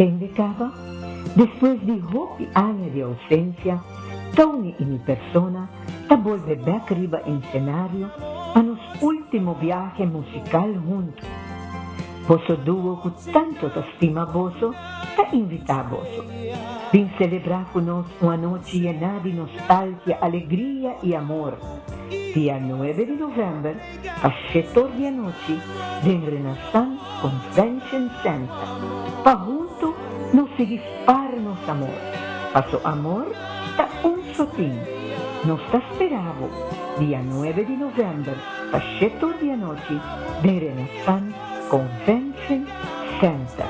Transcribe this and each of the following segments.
Tende caba? Despues di hopi aña di ausencia, Tony y mi persona ta bolbe bek riba ensenario pa nos ultimo biahe musical hunto. Boso duo cu tanto ta stima boso ta invita boso. Bin celebra cu nos un anochi yena di nostalgia, alegria y amor. Dia nuebe di november pa shetor di anochi den Renaissance Convention Center pa hunto nos sigui spar nos amor, paso amor ta un sotin. Nos ta spera bo dia nuebe di november pa shetor di anochi den Renaissance Convention Center.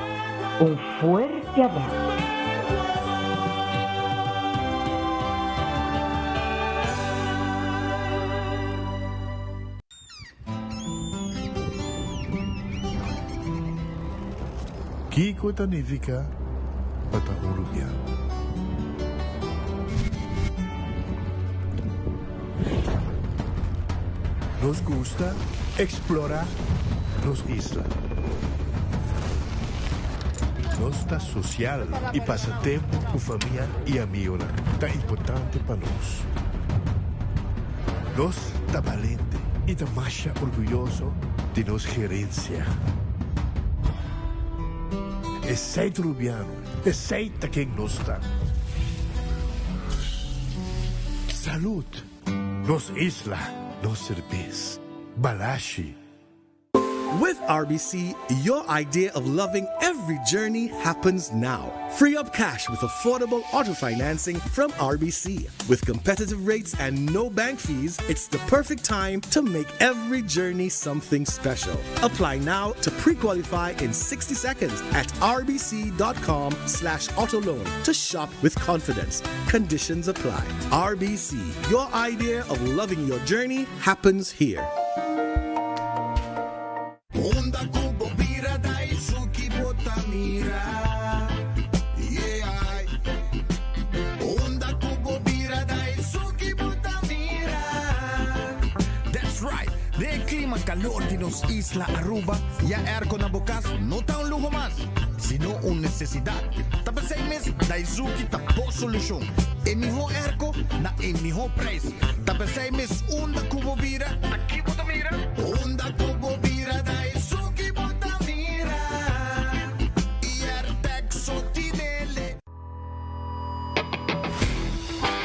Un fuerte abrazo. Kiko ta nifiká pa ta un rubiano? Nos gusta eksplorá nos isla. Nos ta sosial i pasa tempu ku famia i amigonan ta importante pa nos. Nos ta balente i ta masha orguyoso di nos gerensia. Esei ta Rubiano, esei ta ken nos ta. Salud! Nos isla, nos serbes. Balashi. With RBC, your idea of loving every journey happens now. Free up cash with affordable auto financing from RBC. With competitive rates and no bank fees, it's the perfect time to make every journey something special. Apply now to pre-qualify in 60 seconds at rbc.com slash autoloan to shop with confidence. Conditions apply. RBC, your idea of loving your journey happens here. Unda ku bo bira Daisuki bo ta mira Yeah Unda ku bo bira Daisuki bo ta mira That's right! Den e klima kalor di nos isla Aruba, ya airco na bo kas no ta un luho mas, sino un nesesidat. Ta p'esei mes Daisuki ta bo solushon. E mihó airco na e mihó prijs. Ta p'esei mes unda ku bo bira, ta ki bo ta mira? Unda ku bo bira ta esun ki bo ta mira. Iertec so tinele.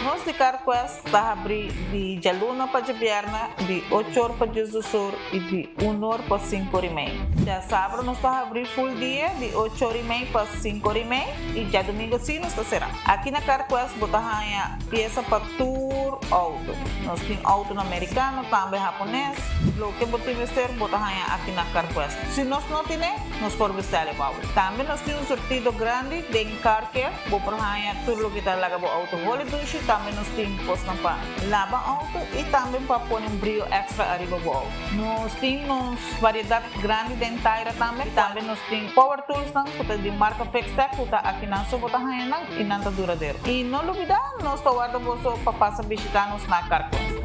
Nos di CarQuest ta habri di djaluna pa djabièrnè di ocho or pa diesdos or i di un or pa sinku or i mei. Djasabra nos ta habri full dia di ocho or i mei pa sinku or i mei i djadumingu si nos ta sera. Aki na CarQuest bo ta haña piesa pa tur outo. Nos tin outonan merikano, tambe hapones. Loke bo tin mester bo ta haña aki na CarQuest. Si nos no tine, nos por bestèl e pa bo. Tambe nos tin un surtido grandi den Car Care. Bo por haña tur loke ta laga bo outo holi dushi. Tambe nos tin kosnan pa laba outo i tambe pa pone un brio èkstra ariba bo outo. Nos tin nos variedat grandi den taira tambe. Tambe nos tin power toolsnan ku ta di marka Fixtech ku ta akinan so bo ta haña nan i nan ta duradero. I no lubidá, nos ta warda boso pa pasa bishitá nos na Carquest.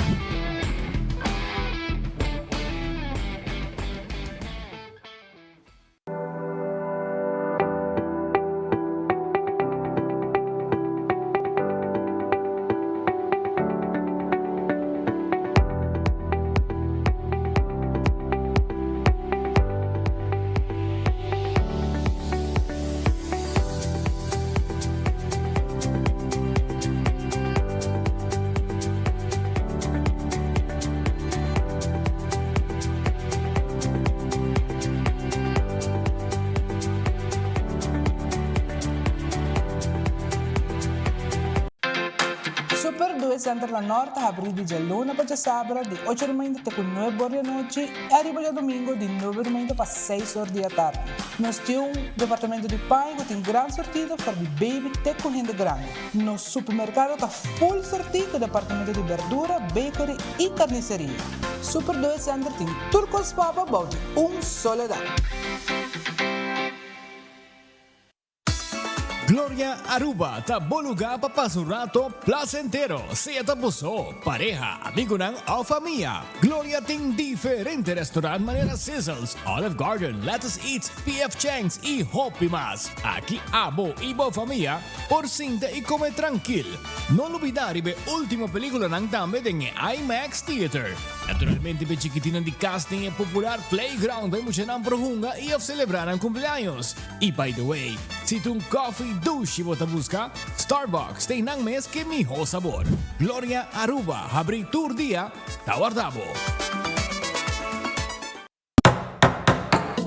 Super Due Center na Nort ta habrí di djaluna pa djasabra di ocho di mainta te ku nuebe or di anochi i ariba djadumingu di nuebe di mainta pa seis or di atardi. Nos tin un departamento di paña ku tin gran sortido for di baby te ku hende grandi. Nos supermerkado ta full sortí ku departamento di berdura, bakery i karniseria. Super Due Center tin tur kos pa bo bou di un solo dak. Gloria Aruba ta bo lugar pa pasa un rato placentero, sea ta bo so, pareha, amigonan of famia. Gloria tin diferente restaurant manera Sizzles, Olive Garden, Lettuce Eats, PF Chang's y hopi mas. Aki abo y bo famia por sinta y come trankil. No lubida riba e ultimo peliculanan tambe den e IMAX Theater. Naturalmente p'e chikitinnan di cas tin e popular playground pa e muchanan por hunga y of celebra nan cumpleaños. Y by the way, si ta un coffee dushi bo ta busca, Starbucks ta einan mes ke miho sabor. Gloria Aruba habri tur dia ta warda bo.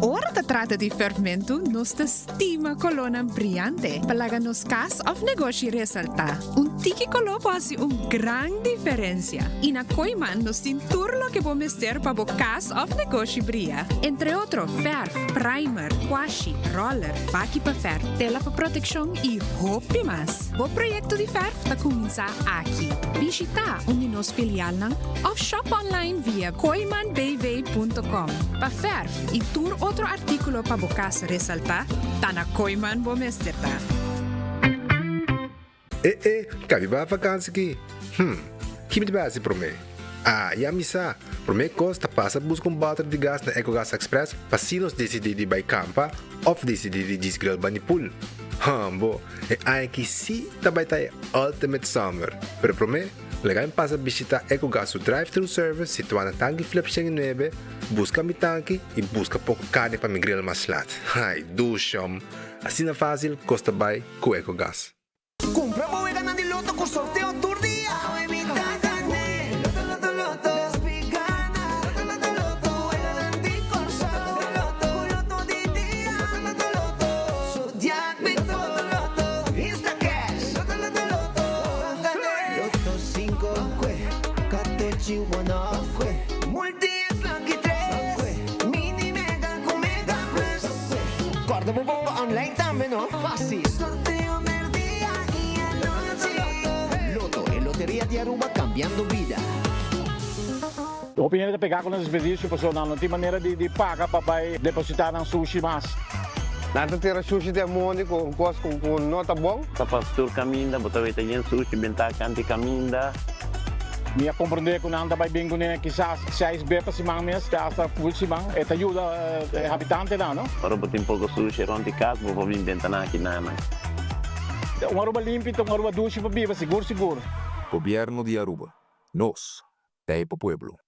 Ora ta trata di ferfmentu, nos ta stima kolónan briante pa laga nos kas òf negoshi resaltá. Un tiki koló por hasi un gran diferensia. I na Kooiman nos tin tur loke bo mester pa bo kas òf negoshi bria. Entre otro fèrf, primer, kwashi, roller, baki pa fèrf, tela pa protekshon i hopi mas. Bo proyekto di fèrf ta kuminsá aki. Bishitá un di nos filialnan òf shop online via kooimanbv.com. Pa fèrf i tur otro artíkulo pa bo kas resaltá, ta na Kooiman bo mester ta. E e, kabi ba vakansi ki? Hm, ki mi ta bai hasi promé? Ah, ya mi sa! Promé kos ta pasa buska un bòter di gas na Ecogas Express pa si nos disidí di bai kampa òf disidí di djis grill bani pool. Hambo, e aña aki sí ta bai ta e ultimate summer! Pero promé, laga mi pasa bishitá Ecogas su drive-thru service situá na Tanki Flip 109, buska mi tanki i buska poko karni pa mi grill mas lat. Ai, dushom! Asina fásil kos ta bai ku Ecogas. Cumpra bo weganan di loto cu sorteo tur dia. Awe mi ta gane. Loto loto loto. Despi gana. Loto loto loto. Weganan di Corsou. Loto loto. Cu loto di dia. Loto loto loto. Zodiac Big Four. Loto loto. Instacash. Loto loto loto. Ban gane. Loto cinco. Kwe. Katochi one off. Kwe. Multi es lucky tres. Kwe. Mini mega cu mega plus. Kwe. Corda bo bomba online tambe no. Facil. Sorteo merdia y anochi. Lotto, e loteria di Aruba cambiando bida. Hopi hende ta pega ku nan desperdicio pasobra nan no tin manera di paga pa bai deposita nan sushi mas. Nan ta tira shushi den mondi ku kos ku no ta bon. Ta pas tur kaminda, bo ta weta yen sushi bentá kanti kaminda. Mi a komprendé ku nan ta bai bin kuné kisas seis be pa siman mes, te asta full siman. E ta yuda e habitantenan, no? Ora bo tin poko sushi rònt di kas, bo por bin benta nan aki nan. Un Aruba limpi ta un Aruba dushi pa biba, sigur sigur. Gobierno di Aruba, nos ta e pa pueblo.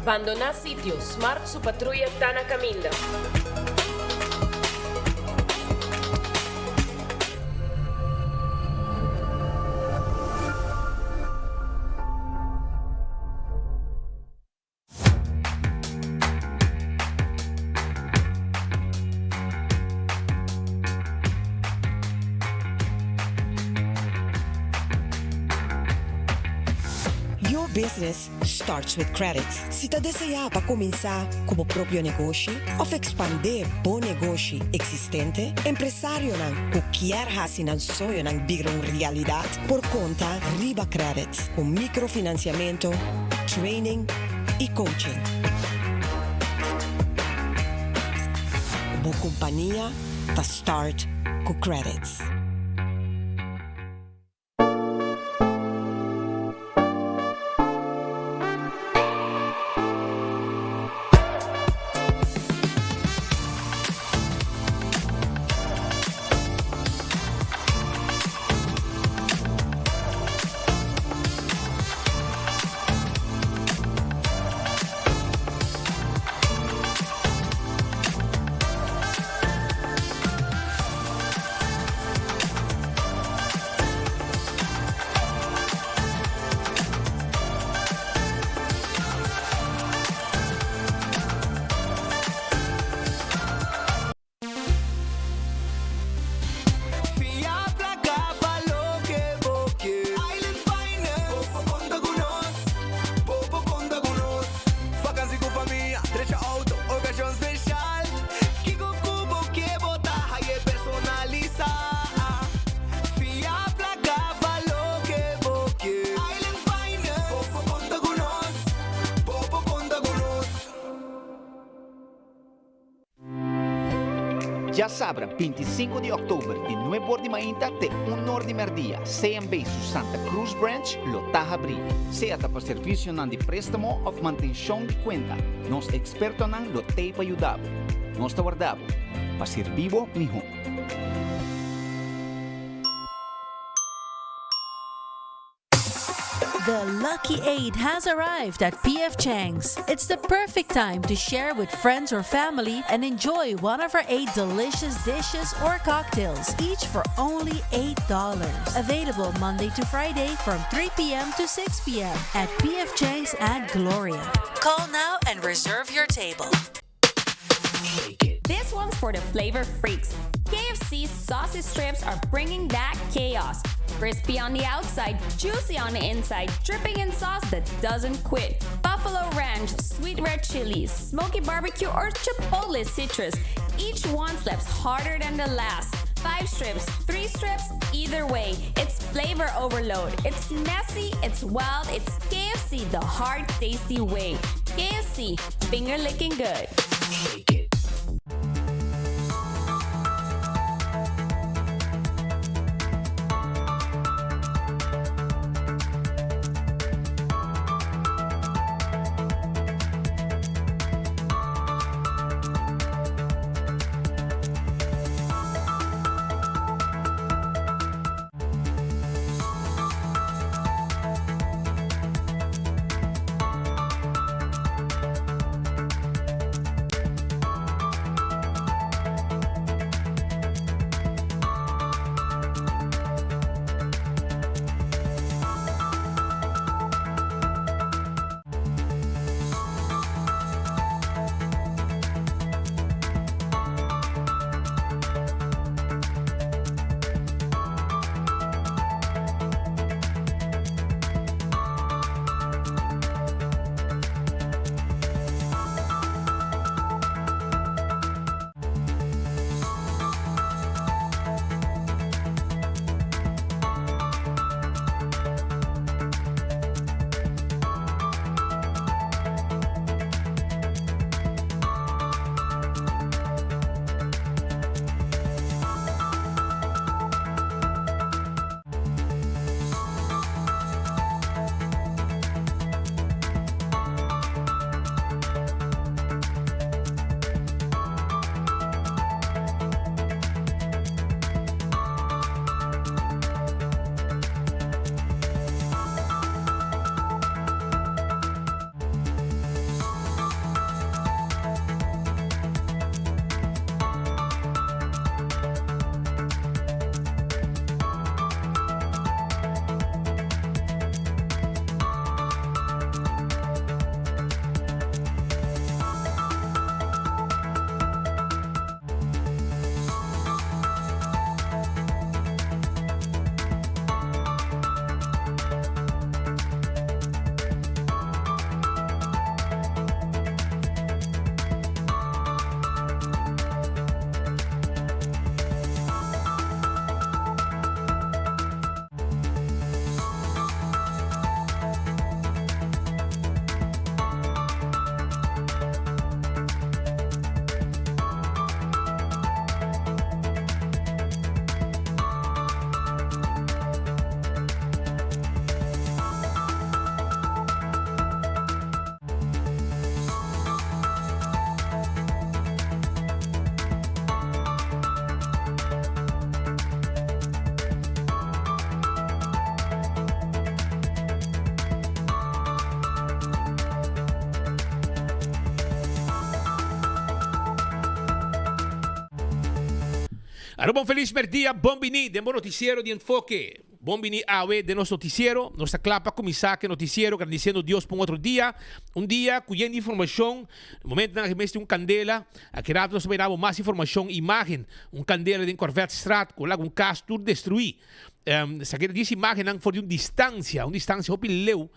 Bandoná sitio, Smart su patruya ta na kaminda. Your business starts with credit. Si ta deseá pa kuminsá ku bo propio negoshi òf ekspandé bo negoshi eksistente, empresarionan ku kier hasi nan soñonan bira un realidat por konta riba Credit ku mikrofinansiamentu, training i coaching. Bo kompania ta start ku Credits. Djasabra 25 di òktober di nueb'or di mainta te un'or di mèrdia CMB su Santa Cruz Branch lo ta habrí. Sea ta pa servisionan di préstamo òf mantenshon di kuenta, nos ekspertonan lo t'ei pa yuda bo. Nos ta warda bo pa sirbi bo mihó. The Lucky 8 has arrived at PF Chang's. It's the perfect time to share with friends or family and enjoy one of our 8 delicious dishes or cocktails, each for only $8. Available Monday to Friday from 3 p.m. to 6 p.m. at PF Chang's at Gloria. Call now and reserve your table. This one's for the flavor freaks. KFC's sausage strips are bringing that chaos. Crispy on the outside, juicy on the inside, dripping in sauce that doesn't quit. Buffalo Ranch, sweet red chilies, smoky barbecue, or chipotle citrus. Each one slaps harder than the last. 5 strips, 3 strips, either way. It's flavor overload. It's messy, it's wild, it's KFC the hard, tasty way. KFC, finger licking good. Shake it. Aruba un felis merdia, bon bini den bo noticiero di Enfoke. Bon bini awe den nos noticiero. Nos ta kla pa kuminsá ku e noticiero gradisiendo Dios pa un otro dia, un dia ku yen di informashon. Na momentonan aki mes tin un kandela. Aki rato nos ta bay dabo mas informashon, imagen, un kandela den Corvetstraat ku laga un kas tur destruí. Esaki ta djis imagennan for di un distansia, un distansia hopi leu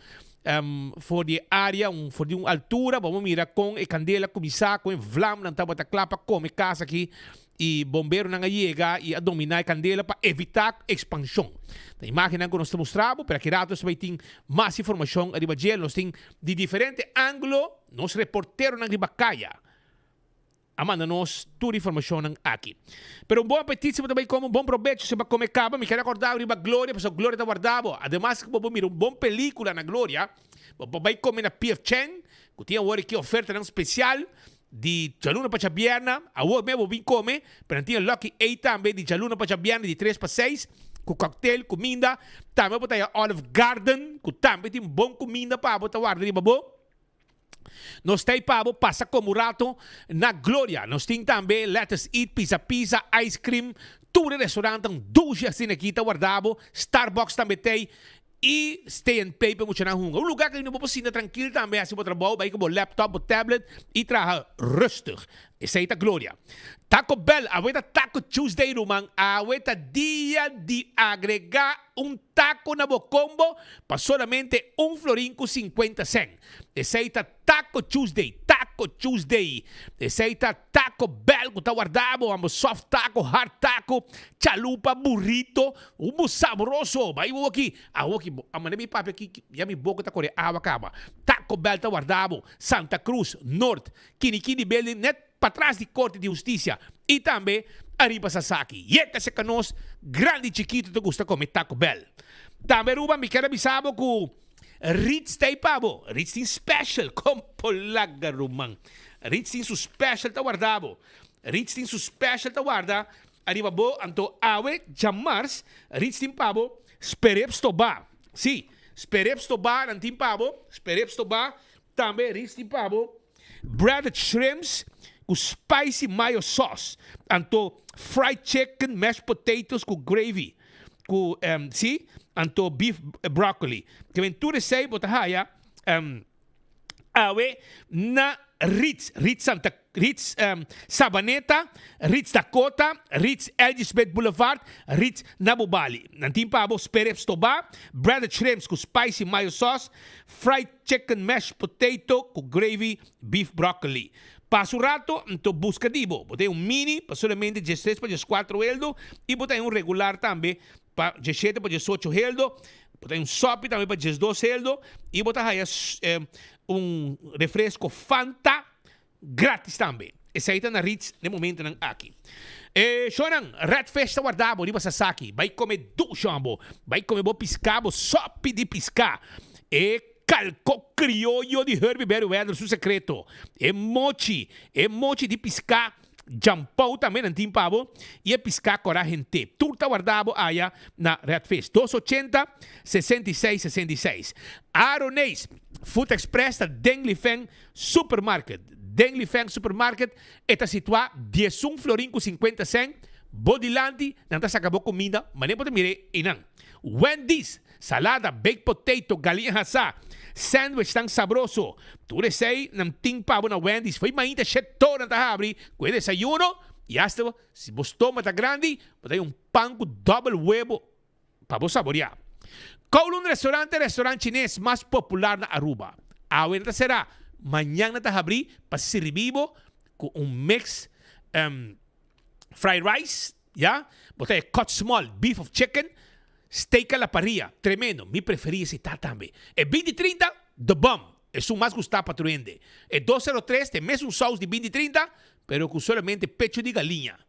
for di e área, un for di un altura. Bo a mira kon e kandela kuminsá, kon e vlamnan tabata kla pa kome kas aki. E bomberonan a yega y a domina e candela pa evita expansion. Ta imagennan cu nos ta mustra bo, pero aki rato nos ta bay tin mas informacion ariba dje. Nos tin di diferente angulo nos reporteronan riba caya. A manda nos tur informacionnan aki. Pero un bon apetit si bo ta bay come, un bon probecho si bo a come caba. Mi ker acorda bo riba Gloria, pasobra Gloria ta warda bo. Ademas cu bo por mira un bon pelicula na Gloria, bo por bay come na PF Chang, cu tin awor aki ofertanan special di djaluna pa djabierna. Awor mes bo bin come, pero nan tin e Lucky Eight tambe di djaluna pa djabierna di tres pa seis, cu cocktail, cuminda. Tambe bo ta haya Olive Garden, cu tambe tin bon cuminda pa bo ta warda riba bo. Nos ta ei pa bo pasa como rato na Gloria. Nos tin tambe Let Us Eat, Pizza Pizza, Ice Cream, tur e restaurantan dushi asina aki ta warda bo. Starbucks tambe ta ei y Stay and Play pa e muchanan hunga. Un lugar kaminda bo por sinta trankil tambe hasi bo trabou, bai ku bo laptop, bo tablet y traha rustig. Esei ta Gloria. Taco Bell, awe ta Taco Tuesday ruman, awe ta dia di agrega un taco na bo combo pa solamente un florin cu 50 cent. Esei ta Taco Tuesday, Taco Tuesday. Esei ta Taco Bell cu ta warda bo, amo soft taco, hard taco, chalupa, burrito, un bo sabroso. Bai bo aki, awo aki, a manda mi papia aki, ya mi boca ta core awa caba. Taco Bell ta warda bo, Santa Cruz, Noord, Kinikini building net patras di Corte di Husticia y tambe ariba Sasaki. Yeka seca nos grandi y chikito ta gusta come Taco Bell. Tambe Aruba mi kier a bisa bo cu Ritz ta ey pa bo. Ritz tin special, con por laga ruman. Ritz tin su special ta warda bo. Ritz tin su special ta warda ariba bo anto awe djamars Ritz tin pa bo sperep stoba. Si, sperep stoba nan tin pa bo, sperep stoba Tambe Ritz tin pa bo breaded shrimps ku spicy mayo sauce, anto fried chicken, mashed potatoes ku gravy, ku si, anto beef broccoli. Ke men tur esei bo ta haya awe na Ritz, Ritz Santa Ritz Sabaneta, Ritz Dakota, Ritz LG Smith Boulevard, Ritz na Bobali. Nan tin pa bo sperep stobá, breaded shrimps ku spicy mayo sauce, fried chicken mashed potato ku gravy, beef broccoli. Pasa un rato, nto buska di bo. Bo ta un mini pa solamente diestres pa dieskuatro heldo i bo ta un regular tambe pa diesshete pa diesocho heldo. Bo ta un sopi tambe pa diesdos heldo i bo ta haya un refresco Fanta Gratis tambe. Esei ta na Ritz n'e momentonan aki. E shownan, Red Fish ta warda bo riba Sasaki. Bai come dusho abo. Bai come bo pisca, bo sopi di pisca. E calco crioyo di Herbie Merryweather su secreto. E mochi, e mochi di pisca Jampou tambe nan tin pa bo. Y e pisca cora hente. Tur ta warda bo aya na Red Fish. Dos ochenta, 66, 66. Aroneis Food Express ta den Lifeng Supermarket. Den Lifeng Supermarket e ta situá diesun florin ku sinkuenta sèn, bo dilanti nan ta saka bo kuminda manera bo ta mir'é einan. Wendy's, salada, baked potato, galiña hasá, sandwich tan sabroso. Tur esei nan tin pa bo na Wendy's. Fo'i mainta shetó nan ta habri ku e desayuno i asta si bo stoma ta grandi bo ta haña un pan ku dòbel webo pa bo saboreá. Kowloon Restaurant ta e restaurant chines mas popular na Aruba. Awe nan ta será, mañan nan ta habrí pa sirbi bo ku un mix fried rice, ya, bo ta e cut small beef of chicken, steak a la parrilla, tremendo, mi preferí esei ta tambe. E binti 30, the bomb, esun mas gustá pa tur hende. E 203 ta e mesun saus di binti 30, pero ku solamente pecho di galiña.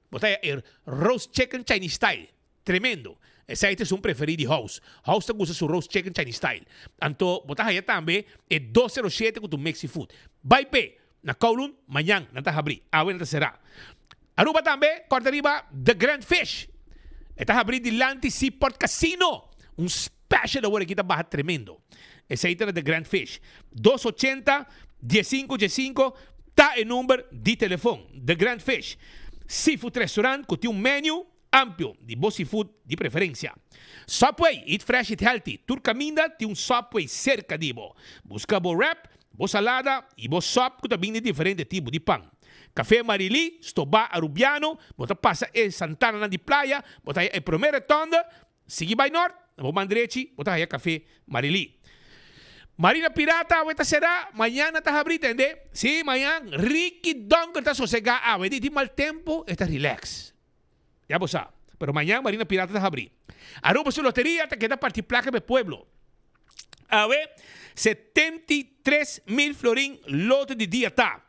Bo ta e roast chicken Chinese style. Tremendo. Esei ta esun preferí di House. House ta gusta su roast chicken Chinese style. Anto bo ta haya tambe e 207 ku ta un mix seafood. Bai p'e! Na Kowloon, mañan nan ta habrí. Awe nan ta será. Aruba tambe, kòrta riba The Grand Fish. E ta habrí dilanti Seaport Casino. Un special awor aki ta baha tremendo. Esei ta na The Grand Fish. Dos ochenta, diesinco diesinco ta e number di telefon. The Grand Fish. Seafood restaurant ku tin un menu amplio di bo seafood di preferencia. Subway, eat fresh, eat healthy. Tur caminda tin un Subway cerca di bo. Busca bo wrap, bo salada y bo sop cu ta bin di diferente tipo di pan. Café Marily, Stobá Arubiano, bo ta pasa e santananan di playa, bo ta haya e prome rotonde, sigui bay nort, na bo man drechi bo ta haya Café Marily. Marina Pirata awe ta sera, mañan nan ta habri tende. Sí, mañan Ricky Donker ta sosega awe, di tin mal tempo e ta relax. Ya bo sa. Pero mañan Marina Pirata ta habri. Aruba su loteria ta keda parti placa pa e pueblo. Awe 73 mil florin lote di dia ta.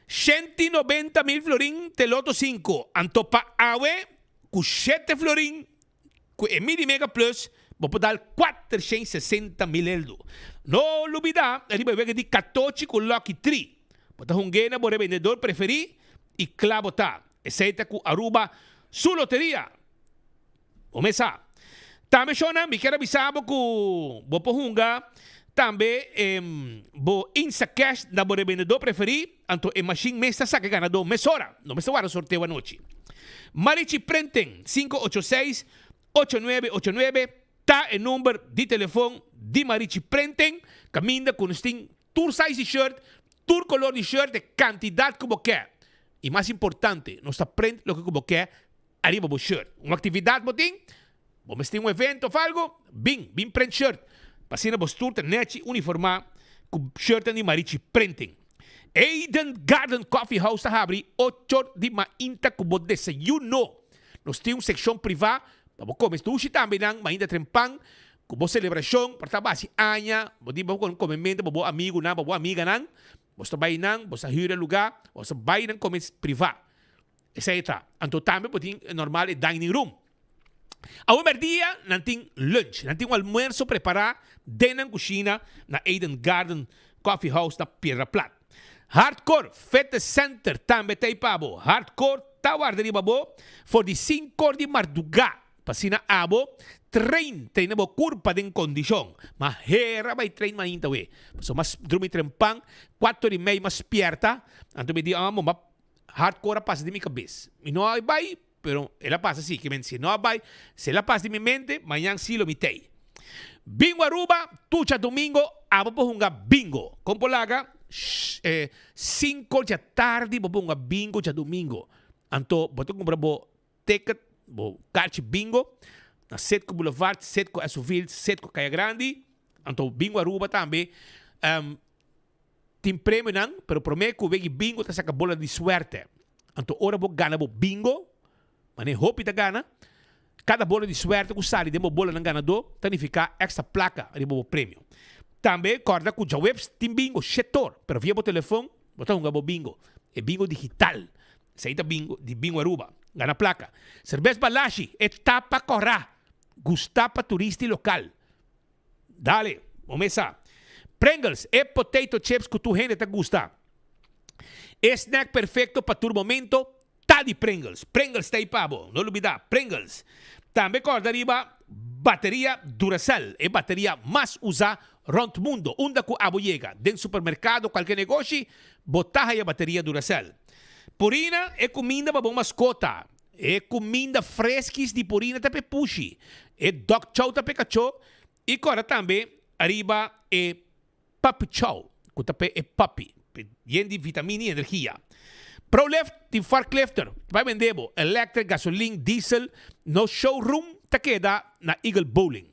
190 mil florin te Lotto 5, anto pa awe ku shete florin ku e midi Mega Plus bo por dal 460 mil eldo. No lubida riba e wega di katochi ku Lucky Tree. Bo ta hung'é na bo rebendedor preferí i kla bo ta. Esei ta ku Aruba su loteria. Bo mes sa. Tambe shownan mi kier a bisa bo ku bo por hunga tambe bo Instacash na bo rebendedor preferí, anto e mashin mes ta saka e ganadó mesora. No mester warda sorteo anochi. Marichi Printing, 586 8989 ta e number di telefon di Marichi Printing, kaminda ku nos tin tur size di shirt, tur kolor di shirt, e kantidat ku bo ke. I mas importante, nos ta print loke ku bo ke Ariba bo shirt. Un actividad bo tin? Bo mester tin un evento of algo? Bin, bin print shirt. Pa asina bo stuur ta nechi uniforma cu shirtnan di Marichi Printing. Eden Garden Coffee House ta habri ocho di mainta cu bo desayuno. Nos tin un seccion priva pa bo come sushi tambe nan mainta trempan cu bo celebracion por ta basi aña, bo tin bo comemento pa bo amigunan, pa bo amiganan. Bo ta bay nan, bo sa huur e lugar, bo sa bay nan come priva. Esei ta. Anto tambe bo tin normal e dining room. Awe merdia nan tin lunch. Nan tin un almuerzo prepara den nan cushina na Eden Garden Coffee House na Piedra Plat. Hardcore Fitness Center tambe ta ei pa bo. Hardcore ta warda riba bo for di sinkor di marduga pa asina abo train, traina bo curpa den condicion. Ma hera bay train mainta we. Pasobra mas drumi trempan, cuater y mei mas spierta. Anto mi di, amo, ma Hardcore a pasa di mi kabes. Mi no a bai, pero el a pasa si. Ke men si no a bai, si el a pasa di mi mente, mañan si lo mi tei. Bingo Aruba, tur djadomingo abo por hunga bingo. Kon por laga? Sinku djatardi bo por hunga bingo djadomingo. Anto bo ta kumpra bo ticket, bo karchi bingo na Citgo Boulevard, Citgo Esoville, Citgo Kaya Grandi. Anto Bingo Aruba tambe. Tin premionan, pero prome ku wegi bingo ta saka bola di suerte. Anto ora bo gana bo bingo, mane hopi ta gana, kada bola di suerte ku sali den bo bolanan ganadó ta nifiká èkstra plaka riba bo premio. Tambe kòrda ku djaweps tin bingo shetor, pero via bo telefon bo ta hunga bo bingo, e bingo digital. Esei ta bingo di Bingo Aruba. Gana plaka. Serbes Balashi, e tapa kòrá, gustá pa turista i lokal. Dale, bo mes sa. Pringles, e potato chips ku tur hende ta gusta. E snack perfecto pa tur momento ta di Pringles. Pringles ta ei pa bo, no lubida, Pringles. Tambe kòrda riba bateria Duracell, e bateria mas usá rònt mundo. Unda ku abo yega, den supermerkado, kualke negoshi, bo ta haya bateria Duracell. Purina, e kuminda pa bo maskota. E kuminda freskis di purina ta p'e pushi, e dog chow ta p'e kachó i kòrda tambe ariba e puppy chow ku ta p'e e puppy, yen di vitamina i energia. Prolift tin forklifter ta bai bende bo electric, gasolin, diesel. Nos showroom ta keda na Eagle Bowling.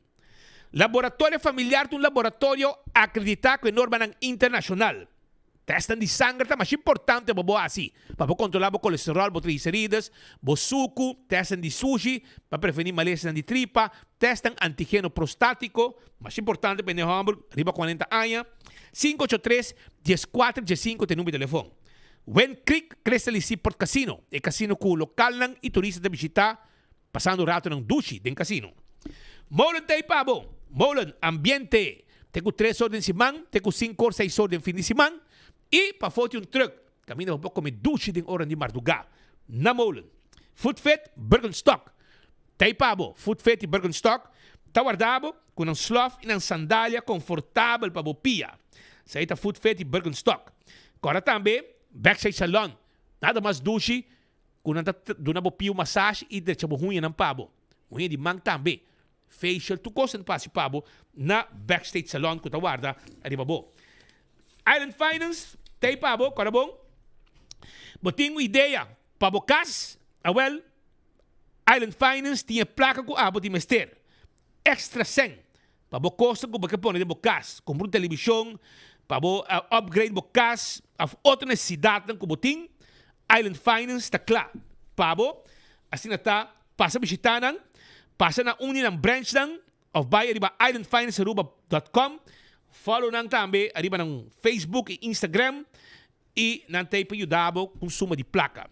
Laboratorio Familiar ta un laboratorio akreditá ku e normanan internashonal. Tèstnan di sanger ta masha importante pa bo hasi pa bo kontrolá bo kolesteròl, bo triglicerides, bo suku, tèstnan di sushi pa prevení malesanan di tripa, tèstnan antigeno prostátiko, masha importante pa hende hòmber riba kuarenta aña. 583 14 15 ta e number di telefòn. Wind Creek Crystal y Seaport Casino, e kasino ku lokalnan i turista ta bishitá Pasando ratonan dushi den casino. Molen ta ei pa bo. Molen, ambiente. Te cu tres or den siman, te cu cinco or, seis or den fin di siman. Y pafó tin un truck. Caminda bo por come dushi den oran di marduga. Na Molen. Food Fit, Birkenstock. Ta ei pa bo. Food Fit y Birkenstock ta warda bo cu nan slof y nan sandalia confortabel pa bo pia. Esei ta Food Fit y Birkenstock. Corda tambe Backstage Salon. Nada mas dushi Ku nan ta duna bo pia un masashi i drecha bo huñanan pa bo. Huña di man tambe. Facial, tur kos nan ta hasi pa bo na Backstage Salon ku ta warda riba bo. Island Finance ta ei pa bo, kòrda bon. Bo tin un idea pa bo kas? Awèl, Island Finance tin e plaka ku abo tin mester. Extra sèn pa bo kosnan ku bo ke pone den bo kas. Kumpra un telebishon pa bo upgrade bo kas òf otro nesesidatnan ku bo tin. Island Finance ta kla pa bo. Asina ta, pasa bishitá nan, pasa na un di nan branchnan òf bai ariba islandfinancearuba dot com. Follow nan tambe ariba nan Facebook i Instagram. i nan ta ei pa yuda bo ku un suma di plaka.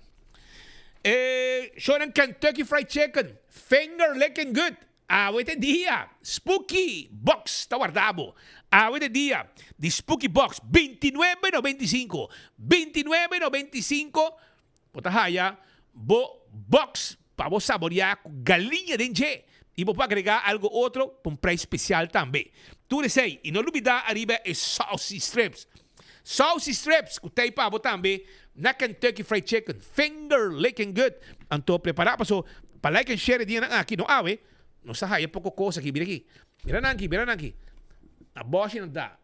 E shownan Kentucky Fried Chicken, Finger Licking Good, Awe ta e dia, Spooky Box ta warda bo. Awe ta e dia di Spooky Box, 29 95, 29 95, bo ta haya bo box pa bo saborea ku galiña den dje i bo por agrega algo otro pa un prijs spesial tambe. Tur esei i no lubida ariba e saucy strips. Saucy strips ku ta ei pa bo tambe na Kentucky Fried Chicken, finger licking good. Anto prepara paso pa like and share e dianan aki no awe nos ta haya poko kos aki mira aki mira nan aki mira nan aki na boshi nan ta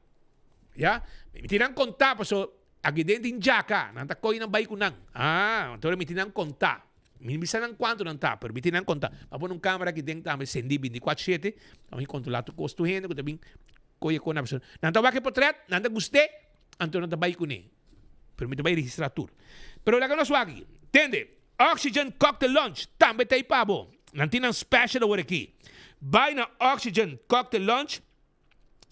ya mi tin nan konta paso aki den tin djaka nan ta koy nan bai ku nan ah anto mi tin nan konta mi no bisa nan kuantu nan ta pero mi tin nan konta mi a pone un kamera aki den tambe sendi bintikwatro shete pa mi kontrola tur kos tur hende ku ta bin Koye kon na persona. Nan ta wak e potret, nan ta gust'é, anto nan ta bai kuné. Pero mi ta bai registrá tur. Pero laga nos wak aki. Tende, Oxygen Cocktail Lounge tambe ta ei pa bo. Nan tin nan special awor aki. Bai na Oxygen Cocktail Lounge,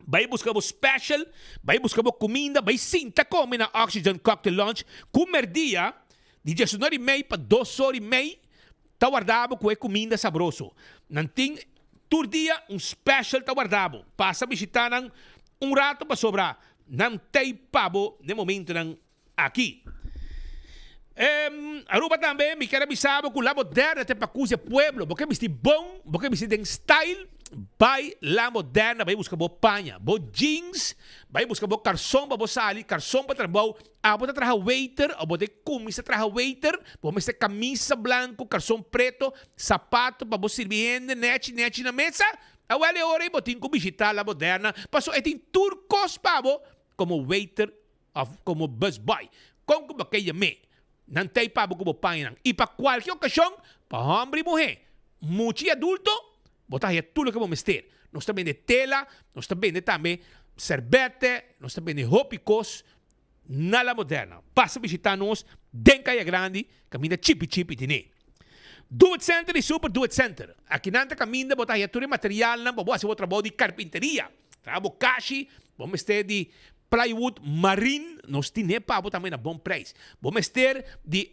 bai buska bo special, bai buska bo kuminda, bai sinta kome na Oxygen Cocktail Lounge ku merdia di diesunor i mei pa dos or i mei ta warda bo ku e kuminda sabroso. Nan tin Tur dia un special ta warda bo. Pasa bishita nan un rato pasobra nan t'ei pa bo den momentonan aki. Aruba tambe mi kier a bisa bo cu La Moderna ta e pacus e pueblo. Bo ke bisti bon, bo ke bisti den style, bay La Moderna bay busca bo paña, bo jeans, bay busca bo carson pa bo sali, carson pa trabou. Abo ta traha waiter o bo ta cuminsa traha waiter, bo mester camisa blanco, carson preto, Sapato pa bo sirbi hende nechi nechi na mesa? Awel e ora ei bo tin ku bishitá La Moderna paso e tin tur kos pa bo komo waiter òf komo busboy. Kon ku bo ke yam'é, nan ta ei pa bo ku bo pañanan. I pa kualke okashon, pa hòmber i muhé, mucha i adulto, bo ta haña tur loke bo mester. Nos ta bende tela, nos ta bende tambe sèrbètè, nos ta bende hopi kos Na La Moderna. Pasa bishita nos den Kaya Grandi, kaminda chipi chipi tine. Do It Center i Super Do It Center. Aki nan ta kaminda bo ta haya tur e materialnan pa bo hasi bo trabou di karpinteria. Traha bo kashi, bo mester di plywood marin, nos tine pa bo tambe na bon prijs. Bo mester di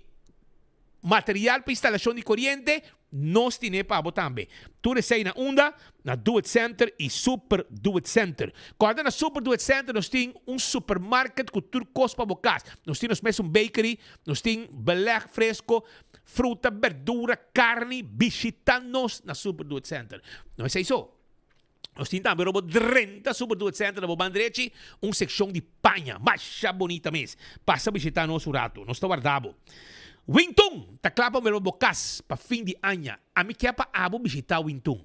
Material pa instalashon di koriente, nos tine pa bo tambe. Tur esei na unda? Na Do It Center i Super Do It Center. Kòrda na Super Do It Center nos tin un supermarket ku tur kos pa bo kas. Nos tin nos mesun bakery, nos tin beleg fresko, fruta, berdura, karni. Bishita nos na Super Do It Center. No esei so. Nos tin tambe ora bo drenta Super Do It Center na bo ban drechi, un sekshon di paña masha bonita mes. Pasa bishita nos un rato, nos ta warda bo. Wintun ta kla pa mira bo kas pa fin di aña. Ami ke pa abo bishita Wintun.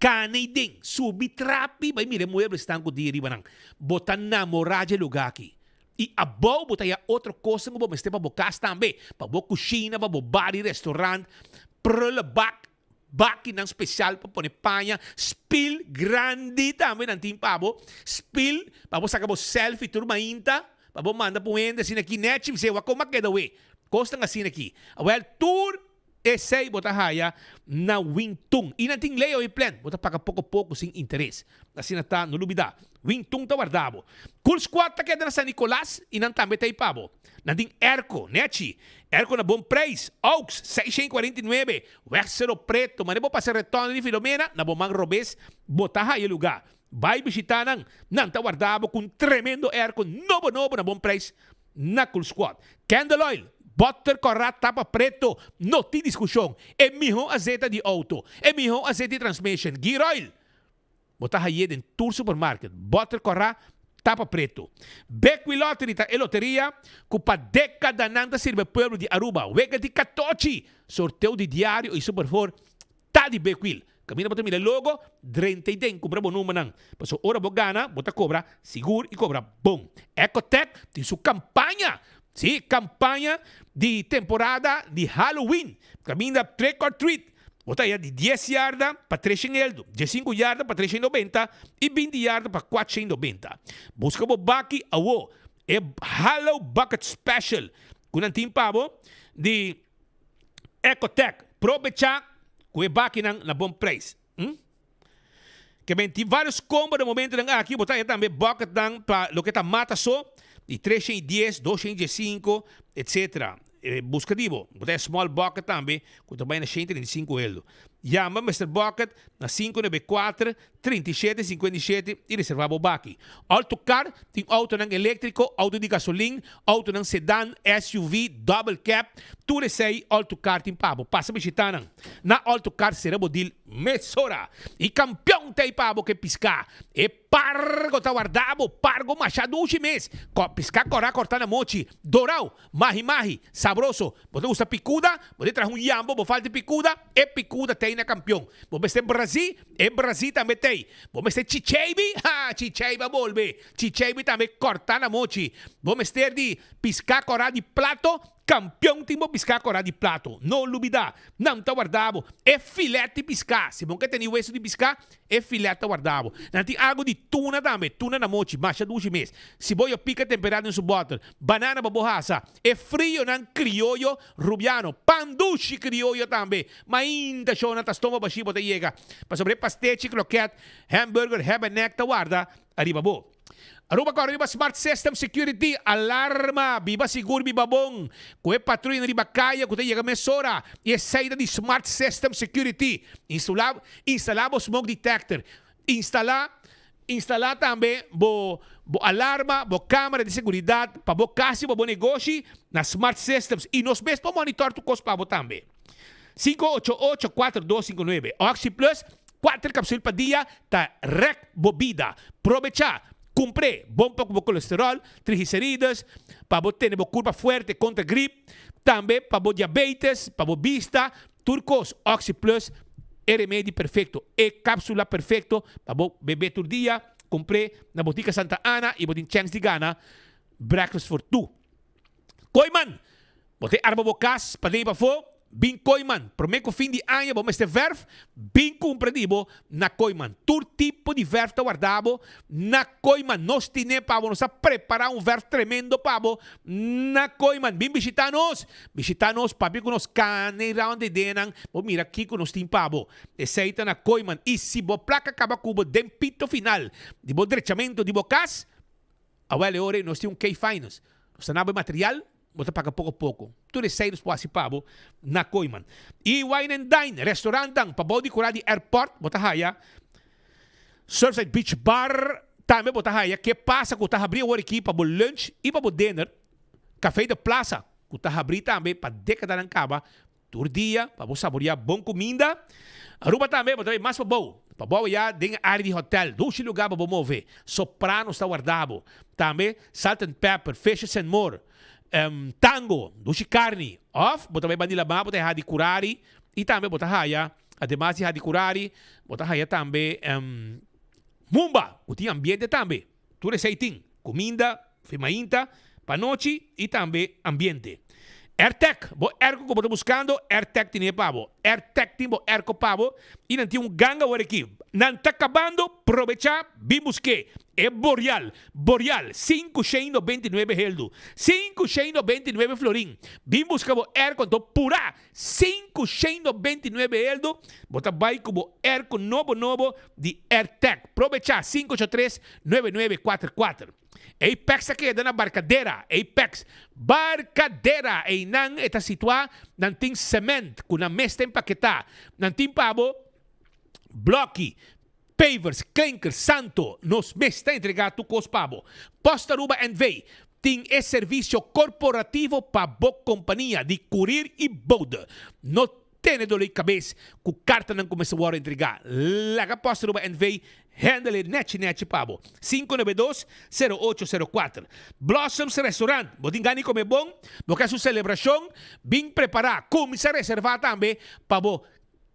Kana i den, subi trapi bai mira e mueblesnan ku tin riba nan. Bo ta namorá dje lugá aki. I abou bo ta haya otro kosnan ku bo mester pa bo kas tambe, pa bo kushina, pa bo bar i restaurant, prullenbak. Bakinan spesial pa pone paña, spil grandi tambe nan tin pa bo, spil pa bo saka bo selfie tur mainta, pa bo manda pa un hende asina aki nechi bis'é wak kon a keda we, kosnan asina aki. Awel tur esei bo ta haya na Wintun i nan tin layaway plan, bo ta paga poko poko sin interes. Asina ta, no lubida, Wintun ta warda bo. Cool Squad ta keda na San Nicolas i nan tambe ta ei pa bo. Nan tin airco, nechi, airco na bon prijs, Aux, 649, Weg Cero Preto, manera bo pasa Retonde di Filomena, na bo man robes, bo ta haya luga. Bai bishita nan, nan ta warda bo ku un tremendo airco nobo nobo na bon prijs na Cool Squad. Candle oil, boter kòrá tapa preto, no tin diskushon, e mihó azeta di auto, e mihó azeta di transmission, gear oil, Bo ta haye den tur supermarket. Boter kòrá, tapa pretu. Bekwee Lottery ta e loteria ku pa dekadanan ta sirbi e pueblo di Aruba. Wega di katochi, sorteo di diario i super for ta di Bekwee. Kaminda bo ta mira e logo, drenta i den kumpra bo numbernan. Pasobra ora bo gana, bo ta kobra sigur i kobra bon. Ecotec tin su kampaña, sí, kampaña di temporada di Halloween. Kaminda trick or treat. Bo ta haya di dies yarda pa treshen eldo, diesinku yarda pa treshen nobenta i binti yarda pa kuatshen nobenta. Buska bo baki awo, e Hallow Bucket Special ku nan tin pa bo di Ecotec. Probecha ku e bakinan na bon preis. Ke men tin varios combo den momentonan aki, bo ta haya tambe bucketnan pa loke ta mata so. Di 310, 215, etc. Buska di bo. Bo ta e small bucket tambe ku ta bai na 135 eldo. Yama Mister Bucket na 594 37 57 i reserva bo baki. Alto Car tin autonan eléktriko, auto di gasolin, autonan sedan, SUV, double cab, tur esei Alto Car tin pa bo. Pasa bishita nan na Alto Car sera bo deal mesora. I kampion ta ei pa bo ke piská. E pargo ta warda bo, pargo masha dushi mes. Ko piská kòrá kòrtá na mochi, dorau, mahi mahi, sabroso. Bo ta gusta pikuda? Bo ta traha un yambo, bo falta pikuda? E pikuda t'ei na kampion. Bo mester brazí? E brazí tambe t'ei. Bo mester chicheibi? Ha! Chicheibi a bolbe. Chicheibi tambe kòrtá na mochi. Bo mester di piská kòrá di plato? Kampion tin bo piská kòrá di plato. No lubidá, nan ta warda bo e filet di piská. Si bo ke tene wesu di piská, e filet ta warda bo. Nan tin algu di tuna tambe, tuna na mochi, masha dushi mes. Siboyo pika temperá den su bòter, banana pa bo hasa, e frionan krioyo rubiano, pan dushi krioyo tambe. Mainta shownan ta stoma bashí bo ta yega, pasobra e pastechi, kroket, hamburger, hebenek ta warda ariba bo. Aruba kòrda riba Smart System Security, alarma, biba sigur, biba bon, ku e patruyanan riba kaya ku ta yega mesora i esei ta di Smart System Security. Instalá, instalá bo smoke detector, instalá, instalá tambe bo, bo alarma, bo kamera di seguridat pa bo kas i pa bo negoshi na Smart Systems i nos mes por monitor tur kos pa bo tambe. 588 4259 Oxi Plus, kuater kapsul pa dia ta rèk bo bida. Probechá! Kumpr'é! Bon pa ku bo kolesteròl, triglicerides, pa bo tene bo kurpa fuerte kontra grip, tambe pa bo diabetes, pa bo bista, tur kos. Oxi Plus e remedi perfekto, e kapsula perfekto pa bo bebe tur dia. Kumpr'é na Botika Santa Ana i bo tin chèns di gana Breakfast for Two. Kooiman, bo ta arma bo kas paden i pafó? Bin Kooiman, promé ku fin di aña bo mester vèrf, bin kumpra di bo na Kooiman. Tur tipo di vèrf ta warda bo na Kooiman. Nos tine pa bo, nos a prepará un vèrf tremendo pa bo na Kooiman. Bin bishitá nos, bishitá nos, papia ku nos, kana i round e ideanan, bo mira kiko nos tin pa bo. Esei ta na Kooiman. I si bo plaka kaba ku bo den pito final di bo drechamentu di bo kas, Awel e ora ei nos tin un Key Finance. Nos ta nabo e material, bo ta paga poko poko. Tur esei nos por hasi pa bo na Kooiman. I Wine and Dine, restaurantnan pabou di kura di airport bo ta haya. Surfside Beach Bar tambe bo ta haya. Ke pasa ku ta habri awor aki pa bo lunch i pa bo dinner. Café de Plaza ku ta habri tambe pa dekadanan kaba. Tur dia pa bo saboreá bon kuminda. Aruba tambe bo ta bai mas pabou. Pabou ya den e área di hotel. Dushi lugá pa bo move. Sopranos ta warda bo. Tambe Salt and Pepper, Fishes and More, Tango, dushi karni. Òf bo ta bai bandi labá bo ta haya di Curari i tambe bo ta haya, ademas di haya di Curari, bo ta haya tambe Mumba ku tin ambiente tambe. Tur esei tin, kuminda, fimainta, pa nochi i tambe ambiente. Airtec, bo airco ku bo ta buskando, Airtec tine pa bo. Airtec tin bo airco pa bo i nan tin un ganga awor aki. Nan ta kabando, probechá, bin busk'é. E Boreal, Boreal, 599 heldu, 599 florin. Bin buska bo airco anto purá, 599 heldu, bo ta bai ku bo airco nobo nobo di Airtec. Probechá, 583 9944. Apex ta keda na Barcadera, Apex, Barcadera, einan e ta situá, nan tin cement ku nan mes ta empaketá, nan tin pa bo bloki, pavers, klinker, santo, nos mes ta entregá tur kos pa bo. Post Aruba NV. Tin e servisio korporativo pa bo kompania di kurir i bode. No tene dolor di kabes ku kartanan ku mester wòrdu entregá. Laga Post Aruba NV. Handle e nechi nechi pa bo. 592 0804. Blossoms Restaurant, Bo tin gana di kome bon? Bo ke hasi un selebrashon? Bin prepará. Kuminsá reservá tambe pa bo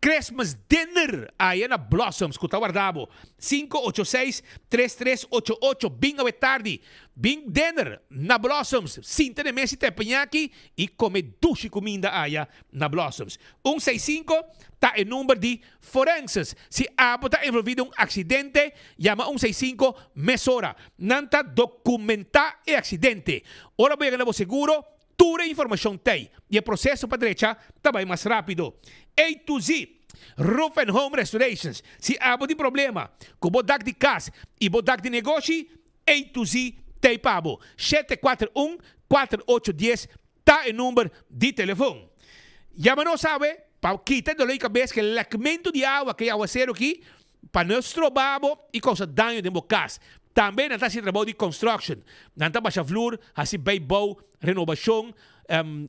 Christmas dinner aya na Blossoms ku ta warda bo. 586 3388 Bin awe tardi. Bin dinner na Blossoms. Sinta den mes di teppanyaki i kome dushi kuminda aya na Blossoms. Un seis sinku ta e number di Forenses. Si abo ta envolvi den un aksidente, yama un seis sinku mesora. Nan ta dokumentá e aksidente. Ora bo yega na bo seguro, tur e informashon t'ei i e proseso pa drecha ta bai mas rápido. A to Z, Roof and Home Restorations, Si abo tin problema ku bo dak di kas i bo dak di negoshi, A to Z. T'ei pa bo. 741 4810 ta e number di telefon. Yama nos awe pa kita e dolor di kabes ku e lèkmentu di awa ku e awaseru aki pa no stroba bo i kousa daño den bo kas. Tambe nan ta hasi trabou di construction. Nan ta basha vloer, hasi bijbouw, renobashon,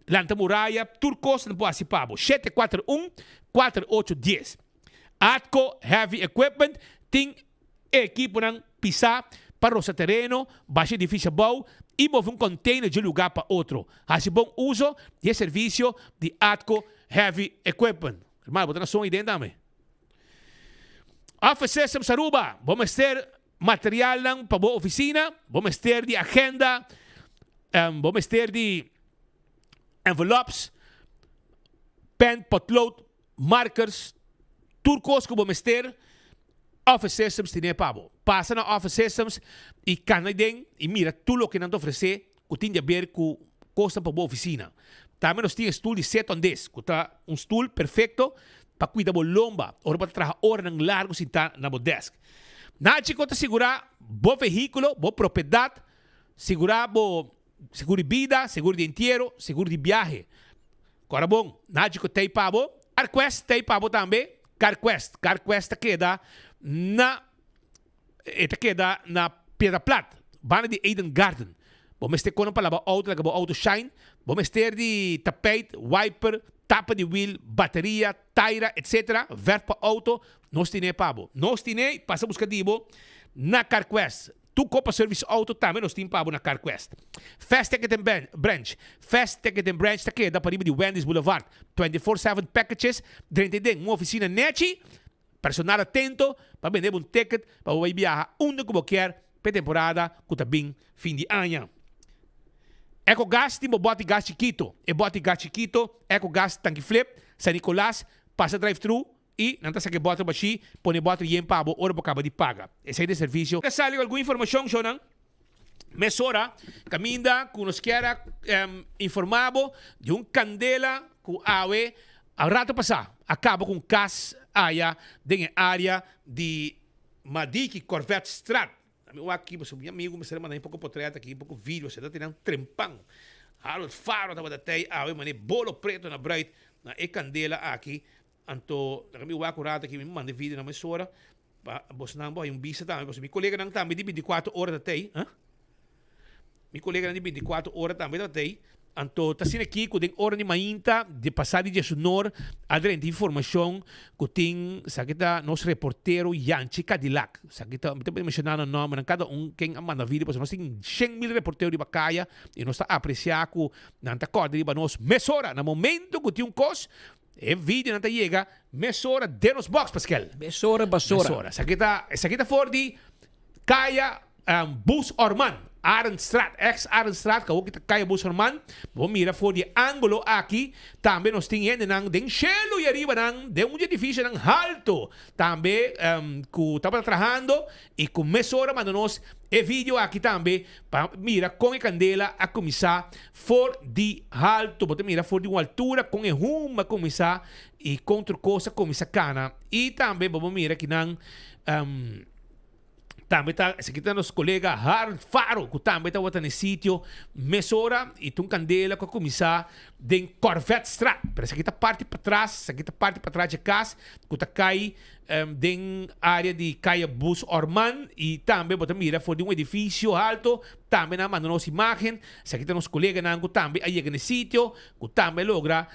lanta muraya, tur kos nan por hasi pa bo. 741 4810. Atco Heavy Equipment tin E ekiponan pisá pa rosa tereno, basha edifisio abou i move un container dje lugá pa otro. Hasi bon uso di e servisio di Atco Heavy Equipment. Hermano, bo ta na son ei den tambe. Office Systems Aruba, bo mester materialnan pa bo oficina, bo mester di agenda, bo mester di envelops, pen, potlood, markers, tur kos ku bo mester, Office Systems tine pa bo. Pasa na Office Systems i kana den i mira tur loke nan ta ofresé ku tin di aber ku kosnan pa bo ofisina. Tambe nos tin e stul di sit on desk ku ta un stul perfekto pa kuida bo lomba ora bo ta traha oranan largu sintá na bo desk. Nachi ku ta sigurá bo vehíkulo, bo propiedat, sigurá bo seguro di bida, seguro di entiero, seguro di biahe. Kora bon, Nachi ku tei pa bo. CarQuest tei pa bo tambe. CarQuest, CarQuest ta keda na e ta keda na Piedra Plat, banda di Eden Garden. Bo mester kono pa laba auto, laga bo auto shine. Bo mester di tapijt, wiper, tapa di wiel, bateria, taira, etc. Verf pa auto, nos tine pa bo. Nos tine, pasa buska di bo na CarQuest. Tur kopa service auto tambe nos tin pa bo na CarQuest. Fast Ticket and Branch, Fast Ticket and Branch ta keda pariba di Wendy's Boulevard. 24/7 packages drenta den un oficina nechi, personal atento pa bende bo un ticket pa bo bai biaha unda cu bo kier p'e temporada cu ta bin fin di aña. Ecogas tin bo boti gas chikito. E boti gas chikito Ecogas Tanki Flip, San Nicolas, pasa drive thru I nan ta saka e bòter bashí, pone e bòter yen pa bo ora bo kaba di paga. Esei ta e servisio. Ta sali ku algun informashon, shownan. Mesora, kaminda ku nos kier a informá bo di un kandela ku awe a rato pasá a kaba ku un kas aya den e área di Madiki Corvetstraat. Mi wak aki pasobra mi amigu mester a manda mi poko potret aki, poko video, esei ta tene trempan. Harold Faro tabata tei awe manera bolo preto na bruid na e kandela aki. Anto laga mi wak un rato aki, mi manda e video na mesora pa bosnan bo haña un bista tambe, pasobra mi koleganan tambe di bintikuater ora ta tei, huh? Mi koleganan di bintikuater ora tambe ta tei. Anto ta asina aki ku den ora di mainta di pasa di diesunor a drenta informashon ku tin esaki ta nos reportero Yanchi Cadillac. Esaki ta, mi ta menshona nan nòmbernan kada un ken a manda video pasobra nos tin shen mil reportero riba kaya i nos ta apresiá ku nan ta kòrda riba nos mesora na momento ku tin un kos E videonan ta yega mesora den nos box, Paskel. Mesora basora. Mesora. Esaki ta, esaki ta for di Kaya Bus Orman, Arendstraat, ex Arendstraat, ku awor ki ta Kaya Bus Orman. Bo mira for di e angulo aki, tambe nos tin hendenan den shelu i ariba nan, den un di edificionan halto, tambe ku tabata trahando i ku mesora manda nos e video aki tambe pa mira kon e kandela a kuminsá For di haltu, bo ta mira for di un altura kon e huma a kuminsá i kon tur kos a kuminsá kana. I tambe bo por mira kinan tambe ta, esaki ta nos kolega Harold Faro ku tambe tabata na e sitio mesora i ta un kandela ku a kuminsá den Corvetstraat. Pero esaki ta parti patras, esaki ta parti patras dje kas ku ta kai den área di Kaya Bus Orman i tambe bo ta mira for di un edifisio halto tambe nan a manda nos imágen. Esaki ta nos koleganan ku tambe a yega na e sitio, ku tambe a logra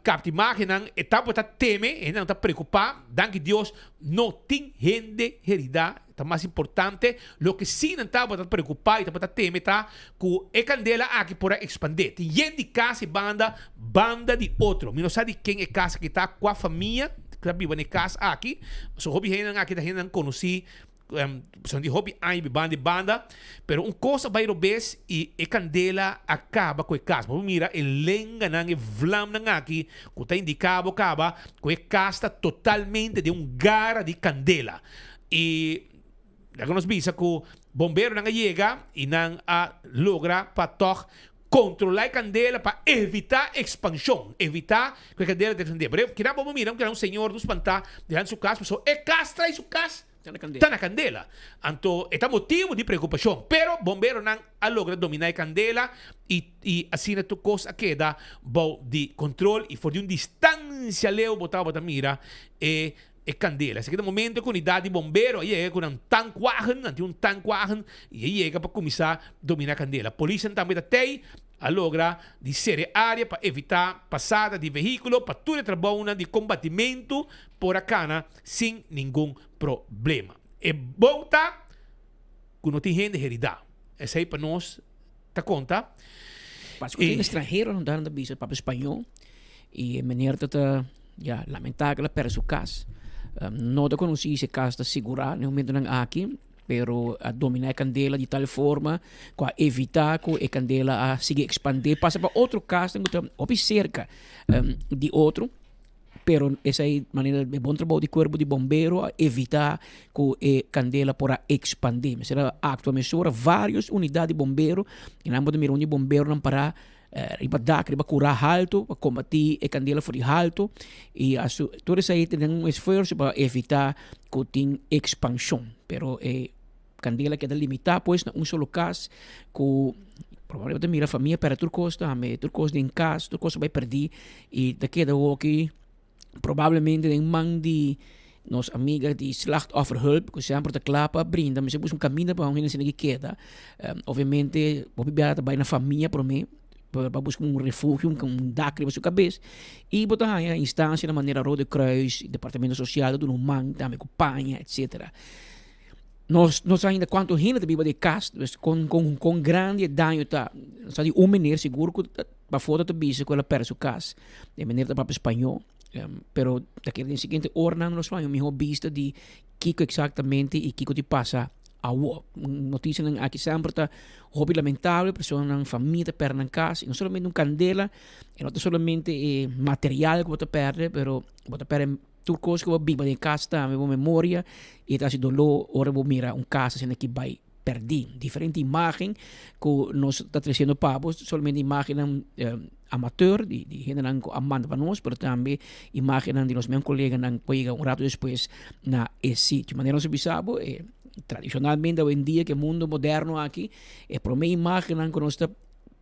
kapta imágennan. E tabata teme, e hendenan ta preokupá. Danki Dios no tin hende heridá, ta mas importante. Loke sí nan tabata preokupá i tabata teme ta ku e kandela aki por a ekspandé. Tin yen di kas e banda, banda di otro. Mi no sa di ken e kas aki ta, kua famia ta biba na e kas aki. Pasobra hopi hendenan aki ta hendenan konosí Son di hopi aña bibando e banda, pero un cos a bay robes y e candela a caba cu e cas. Bo por mira e lenganan, e vlamnan aki cu ta indica bo caba cu e cas ta totalmente den un gara di candela. Y laga nos bisa cu bomberonan a yega y nan a logra pa tog controla e candela pa evita expansion, evita cu e candela ta expande. Pero kina bo por mira un señor tur spanta dilanti su cas pasobra e cas trae su cas. Ta na kandela. Anto e ta motibu di preokupashon. Pero bomberonan a logra dominá e kandela i i asina tur kos a keda bou di kontrol i for di un distansia leu bo tabata mira e e kandela. Esaki ta momento ku unidat di bombero a yega ku nan tankwagen, nan tin un tankwagen i a yega pa kuminsá dominá kandela. Polisnan tambe ta tei a logra di sera e área pa evitá pasada di vehíkulo pa tur e trabounan di kombatimentu por a kana sin ningun problema. E bon ta ku no tin hende heridá. Esei pa nos ta konta. Pas ku tin estranheronan ta ta bisa papia spañó i e meneer ta ta ya lamentá ku el a pèrdè su kas. No ta konosí si e kas ta sigurá na e momentunan aki, pero a dominá e kandela di tal forma ku a evitá ku e kandela a sigui ekspandé pasa pa otro kasnan ku ta hopi serka di otro. Pero esei manera e bon trabou di cuerpo di bombero a evita cu e candela por a expandi. Mester a actua mesora varios unidad di bombero y nan por ta mira un di bomberonan para riba dak, riba cura halto pa combati e candela for di halto y a su tur esei ta den un esfuerzo pa evita cu tin expansion. Pero e Candela keda limita pues na un solo cas cu probablemente ta mira famia perde tur cos tambe, tur cos den cas, tur cos a bay perdi y ta keda hoki probablemente den man di nos amiga di slachtofferhulp cu semper ta cla pa brinda, mester busca un caminda pa un hende asina ki keda. Obviamente hopi biaha ta bay na famia prome pa busca un refugio, un dak riba su cabes y bo ta haya instancianan manera Rode Kruis, Departamento Social ta duna un man tambe cu paña etcetera. Nos no sa ainda cuanto hende ta biba den e cas, dus con con con grandi e daño ta. Nos sa di un meneer sigur cu pa foto ta bisa cu el a perde su cas. E meneer ta papia spañó, pero ta kere den siguiente oranan nos lo haña un miho bista di kico exactamente y kico tin pasa awo. Noticianan aki semper ta hopi lamentable, personanan, famia ta perde nan cas y no solamente un candela, e no ta solamente e material cu bo ta perde, pero bo ta perde Tur kos ku bo biba den kas tambe bo memoria i ta hasi doló ora bo mira un kas asina ki bai pèrdí. Diferente imágen ku nos ta tresiendo pa bo, solamente imágennan amateur di di hendenan ku a manda pa nos, pero tambe imágennan di nos mes koleganan ku a yega un rato despues na e sitio. Manera nos a bisa bo e tradishonalmente awendia ku e mundo moderno aki e promé imágennan ku nos ta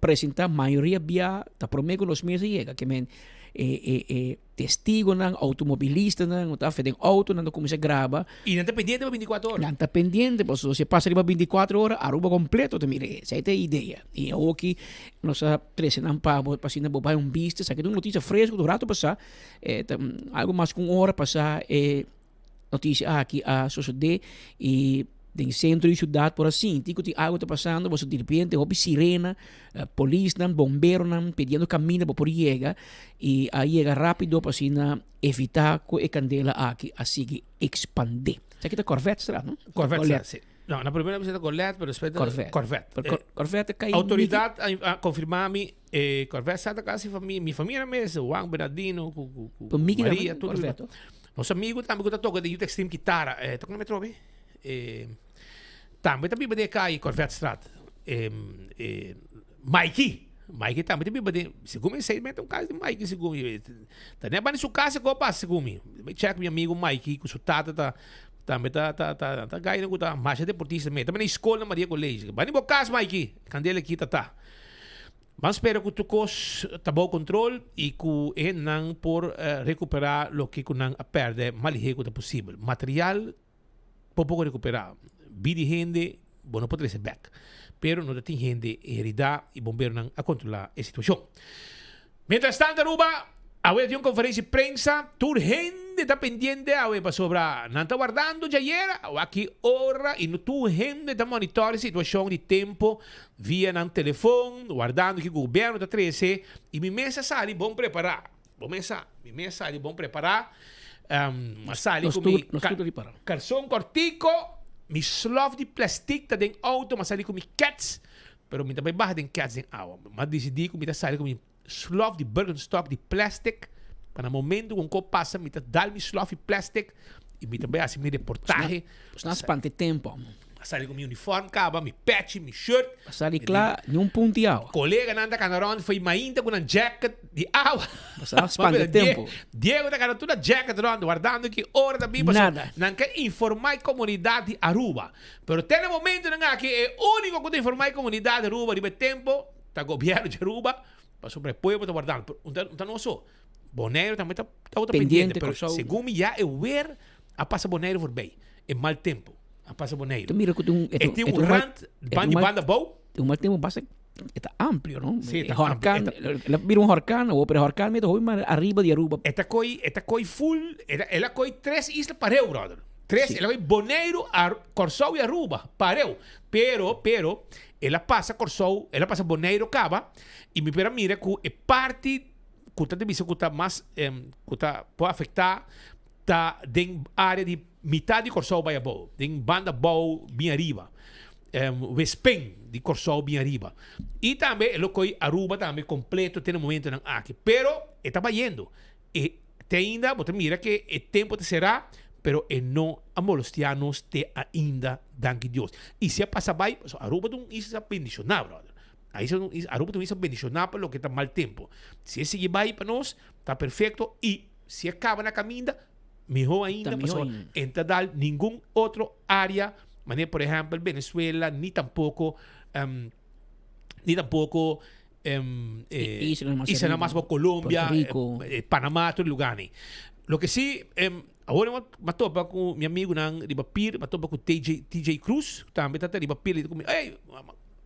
presentá mayoria bia ta promé ku nos mes a yega ke men e e e Testigonan, automobilistanan, cu ta afe den auto, nan ta cuminsa graba. Y nan ta pendiente pa binticuatro ora. Nan ta pendiente, pasobra si e pasa riba binticuatro ora, Aruba completo ta mira e. Esey ta e idea. Y awoki nos a trece nan pa bo, pa asina bo bay un bista. Esaki ta un noticia fresco, un rato pasa, ta algo mas cu un ora pasa e Noticia aki a sosode y den centro di ciudad por a sinti cu tin algo ta pasando pasobra direpente hopi sirena, polisnan, bomberonan pidiendo caminda pa por yega y a yega rapido pa asina evita cu e candela aki a sigui expande. Esaki ta Corvetstraat, no? Corvetstraat, si. No, na primera vista ta Corlet, pero despues ta Corvet. Corvet. Pero Corvet ta cay Autoridad a confirma mi e Corvetstraat ta casi famia, mi famia na mes, Juan Bernardino cu cu cu Maria, tur. Corvet. Nos amigu tambe ku ta toka den Youth Extreme kitara, e ta kome trobe? E tambe ta biba den e kai Corvetstraat. E e Mikey, Mikey tambe ta biba den, segun mi esei mete un kas di Mikey segun mi. Ta ne banda su kas e kos pasa segun mi. Mi check mi amigu Mikey ku su tata ta tambe ta ta ta ta gainan ku ta masha deportista me. Ta banda e skol na Maria College. Banda bo kas Mikey, kandela aki ta ta. Ban spera ku tur kos ta bou kontrol i ku e hendenan por rekuperá loke ku nan a pèrdè mas lihé ku ta posibel. Material por poko rekuperá, bida di hende bo no por trese bèk. Pero no ta tin hende heridá i bomberonan a kontrolá e situashon. Mientras tanto Aruba awe ta tin un konferensia di prensa, tur hende ta pendiente awe pasobra nan ta wardando djayera awe ki ora i no tur hende ta monitor e situashon di tempo via nan telefon wardando ki gobierno ta trese i mi mes a sali bon prepara, bo mes sa mi mes a sali bon prepara a sali ku mi karson kortiko, mi slof di plastic ta den auto, mi a sali ku mi kets. Pero mi ta bai baha den kets den awa. Mi a disidí ku mi ta sali ku mi slof di Birkenstock di plastic, pa na momento ku un kos pasa mi ta dal mi slof di plastic i mi ta bai hasi mi reportahe. Nos na spanta e tempo. A sali ku mi uniform kaba, mi pechi, mi shirt. A sali kla, ni un punti awa. Koleganan ta kana rond fo'i mainta ku nan jacket di awa. Basta a spanta e tempo. Diego ta kana tur na jacket rond wardando ki ora ta bin pasobra Nada. nan ke informa e komunidat di Aruba. Pero te na momentonan aki e uniko ku ta informa e komunidat di Aruba riba e tempo ta gobierno di Aruba pasobra e pueblo ta wardando. Pero un ta un ta no so. Boneiru tambe ta tabata pendiente Pendiente, pero Kòrsou. segun mi ya e weer a pasa Boneiru voorbij. E mal tempo a pasa Boneiru. Ta mira ku tin un E tin un rand ban di banda bou. Un mal tempo basta e ta amplio no. Sí, e ta E horkan, amplio, e el a bira un horkan awor pero e horkan mester hopi mas ariba di Aruba. E ta koi e ta koi full e ta el a koi tres isla pareu brother. Tres Sí. el a koi Boneiru, Ar Kòrsou i Aruba pareu. Pero pero el a pasa Kòrsou el a pasa Boneiru kaba i mi por a mira ku e parti ku ta bisa ku ta mas ku ta por afektá ta den área di mitad di Kòrsou bai abou, den banda abou bin ariba, wespen di Kòrsou bin ariba. I tambe e lo koi Aruba tambe kompleto te na momentonan aki. Pero e ta bayendo. E te ainda bo ta mira ke e tempu ta será, pero e no a molostiá nos te ainda, danki Dios. I si a pasa bai, pasobra Aruba ta un isla bendishoná, brother. Aruba ta un isla bendishoná pa loke ta mal tempu. Si e sigui bai pa nos, ta perfekto i si e kaba na kaminda, mihó ainda, Ta mihó pasobra ainda. e no ta dal ningun otro área, manera por ehèmpel Venezuela, ni tampoko ni tampoko Islanan mas islanan ariba, mas bo Colombia, Puerto Rico. Panama, tur lugarnan. Loke si, awor mi a topa ku mi amigunan riba pir, mi a topa ku TJ, TJ Cruz, tambe ta riba pir, el di ku mi, ey,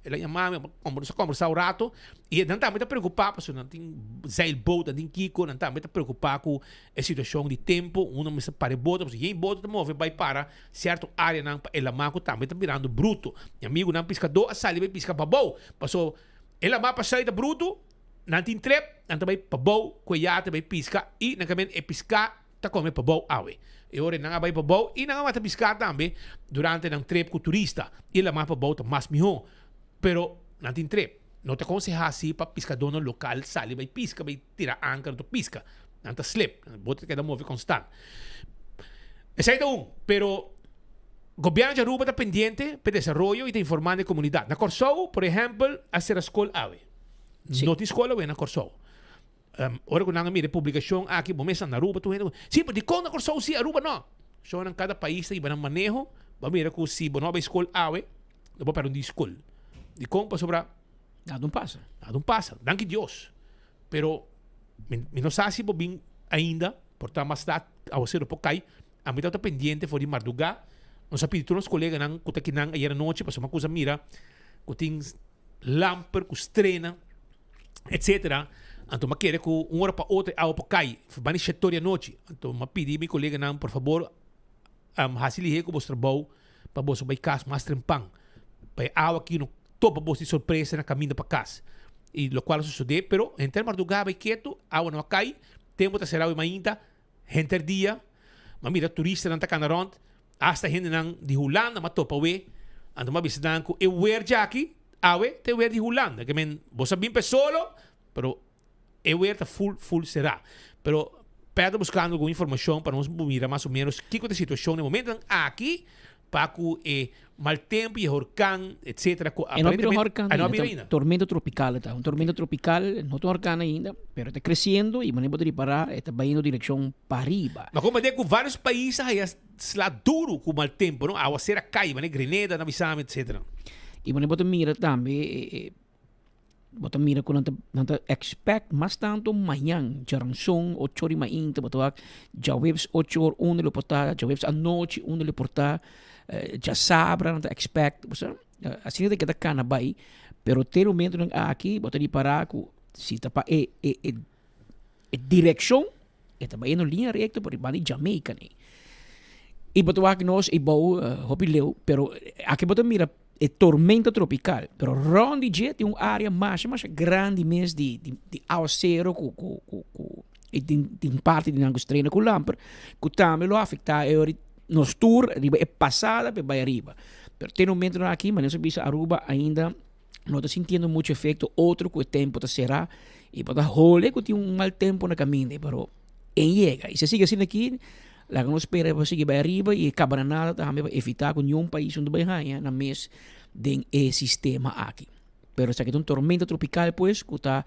El a yama mi, nos a kombersá un rato i nan tambe ta preokupá pasobra nan tin zeilboot, nan tin kiko, nan tambe ta preokupá ku e situashon di tempu, unda mester para e boto, pasobra yen boto ta move bai para sierto áreanan pa e lamá ku tambe ta birando bruto. Mi amigunan piskadó a sali bai piska pabou, pasobra e lamá pa sali ta bruto, nan tin trep, nan ta bai pabou ku e yate bai piska i nan kaminda e piská ta kome pabou awe. E ora nan a bai pabou i nan a mata piská tambe durante nan trip ku turista. I lamá pabou ta mas mihó. Pero nan tin trip. No ta konsehá si pa piskadónan lokal sali bai piska, bai tira anker otro piska. Nan ta slip. Bo ta keda move konstant. Esei ta un. Pero gobièrnu di Aruba ta pendiente pa e desaroyo i ta informá na e komunidat. Na Kòrsou, por ehèmpel, a sera skol awe. No tin skol awe na Kòrsou. Ora ku nan a mira e publikashon aki, bo mes na Aruba tur hende ku, sí, pero dikon na Kòrsou sí, Aruba no? Shownan kada pais ta hiba nan maneho, bo a mira ku si bo no a bai skol awe, lo bo pèrdè un di skol. Dikon? Pasobra Nada un pasa. Nada un pasa. Danki Dios. Pero mi mi no sa si bo bin ainda, por ta mas lat awaseru por kai. Ami tabata pendiente for di mardugá. Nos a pidi tur nos koleganan ku ta kinan ayer anochi pasobra mi a kusa mira ku tin lamper ku strena. etcetera. Anto m'a kere ku un ora pa otro e awa por kai. Bani shetor di anochi. Anto m'a pidi mi koleganan, por fabor, hasi lihé ku boso trabou pa boso bai kas mas trempan. Pa e awa aki no topa boso di sorpresa na kaminda pa kas. I lokual a sosodé, pero henter mardugá bai ketu, awa no a kai, tempu ta será awe mainta, henter dia. M'a mira turistanan ta kana rònt, hasta hendenan di Hulanda m'a topa awe. Anto m'a bisa nan ku e wer djaki awe ta e wer di Hulanda. Ke men bo sa bin p'e solo, pero e wer ta ful ful será. Pero Pedro buskando algun informashon pa nos mira mas o ménos kiko ta e situashon na e momentonan aki pa ku e mal tempu i e horkan etcetera ku E no a bira un aparentemente horkan a no a ainda, bira ta ainda. tormenta tropical e ta. Un tormenta tropical no ta un horkan ainda, pero e ta creciendo y manera bo ta ripara e ta bayendo direccion pa riba. Ma como de ku varios pais a haya sla duro ku mal tempu no, awasera kai manera Grenada na bisami etcetera. Y manera bo ta mira tambe e Bo ta mira ku nan ta nan ta expect mas tantu mañan djaranson ocho ora di mainta bo ta wak djaweps ocho or unda lo por ta djaweps anochi unda lo por ta djasabra nan ta expect bo sa asina ta keda kana bai pero te momentonan aki bo ta ripara ku si ta pa e e e direkshon e ta bai en un liña rekto por riba di Jamaica ni i bo ta wak nos e bou hopi leu pero aki bo ta mira E tormenta tropical, pero rond di dje tin un area masha masha grandi mes di di di awacero cu cu cu cu y tin tin parti di nan cu strena cu lamper cu tambe lo afecta e ora nos tur riba e pasada pe bay ariba. Pero te momentonan aki manera nos a bisa Aruba ainda no ta sintiendo mucho efecto otro cu e tempo ta cera y bo ta hole cu tin un mal tempo na caminda pero en yega y si a sigui asina aki. Laga nos spera pa sigui bai ariba y e cabananada tambe pa evita cu niun pais no ta bai haña nan mes den e sistema aki. Pero esaki ta un tormenta tropical pues cu ta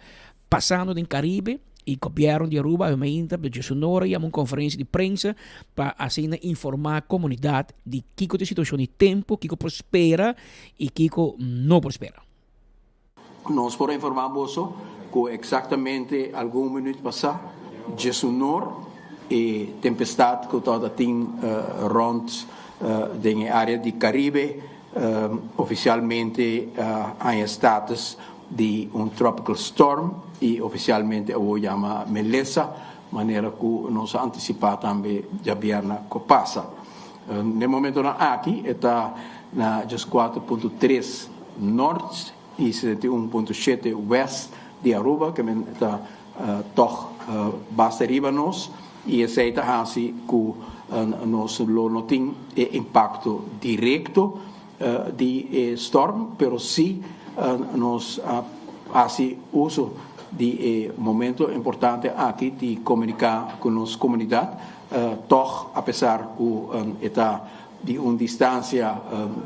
pasando den Caribe y gobierno di Aruba awe mainta pa djesonora yama un conferencia di prensa pa asina informa comunidad di kico ta e situacion di tempo, kico por spera y kico no por spera. Nos por informá boso ku eksaktamente algun minüt pasá djesunor e tempestat ku tabata tin rònt den e área di Karibe ofisialmente a haña status di un tropical storm i ofisialmente awor yama Melissa, manera ku nos a antisipá tambe djabièrna ku pasa. Den momentonan aki e ta na 14.3 nort i 71.7 west di Aruba, ke men ta tòg basta riba nos i esei ta hasi ku nos lo no tin e impakto direkto di e storm, pero si nos a hasi uso di e momento importante aki di komuniká ku nos komunidat. Tòg, apesar ku e ta di un distansia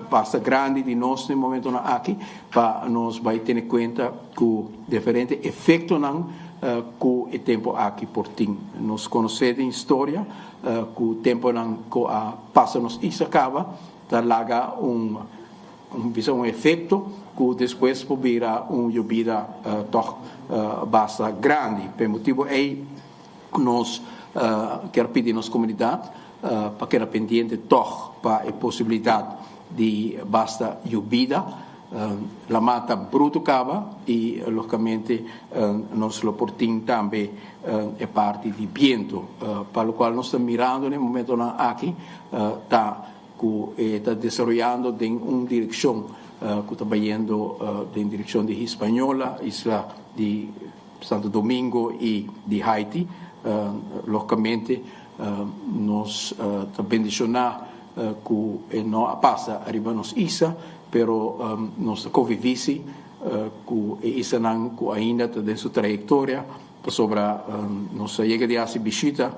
basta grandi di nos den momentonan aki, pa nos bai tene kuenta ku diferente efektonan ku e tempu aki por tin. Nos konosé den historia ku tempunan ku a pasa nos isla kaba ta laga un bisa un efekto ku despues por bira un yobida tòg basta grandi. P'e motibu ei Nos kier pidi nos comunidad pa keda pendiente tog pa e posibilidad di basta yobida. Lama ta bruto caba y logicamente nos lo por tin tambe e parti di biento. Pa locual nos ta mirando na e momentonan aki ta cu e ta desaroyando den un direccion cu ta bayendo den direccion di Hispaniola, isla di Santo Domingo y di Haiti. Logicamente nos ta bendiciona cu e no a pasa ariba nos isla, pero nos ta convivi si cu e islanan cu ainda ta den su trayectoria, pasobra nos a yega di haci bishita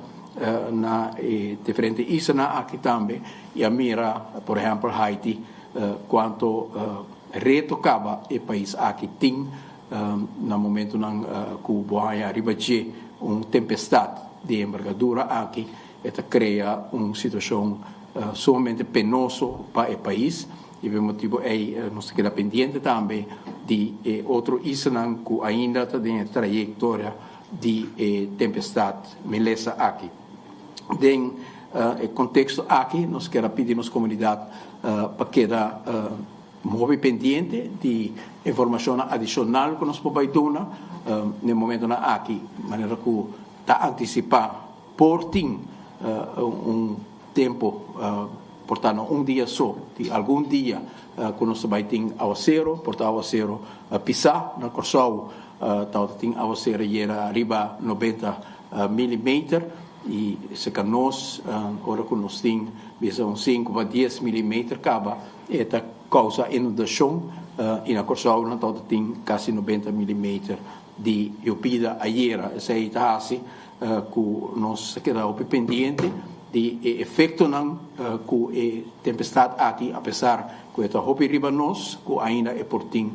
na e diferente islanan aki tambe y a mira por ehempel Haiti cuanto reto caba e pais aki tin. Na momentonan ku bo haña riba dje un tempestat di embergadura aki, e ta krea un situashon sumamente penoso pa e pais i pa e motibu ei nos ta keda pendiente tambe di e otro islanan ku ainda ta den e trayektoria di e tempestat Melissa aki. Den e konteksto aki nos kier a pidi nos komunidat pa keda Hopi pendiente di informashonnan adishonal ku nos por bai duna na e momentonan aki, manera ku ta antisipá por tin un tempu, por ta no un dia so, tin algun dia ku nos ta bai tin awaseru, por ta awaseru pisá. Na Kòrsou tabata tin awaseru yera riba 90 milimeter i serka nos ora ku nos tin bisa un sinku pa dies milimeter kaba E ta kousa inundashon i na Kòrsou nan tabata tin kasi 90 milimeter di yobida ayera. Esei ta hasi ku nos ta keda hopi pendiente di e efektonan ku e tempestat aki, apesar ku e ta hopi riba nos, ku ainda e por tin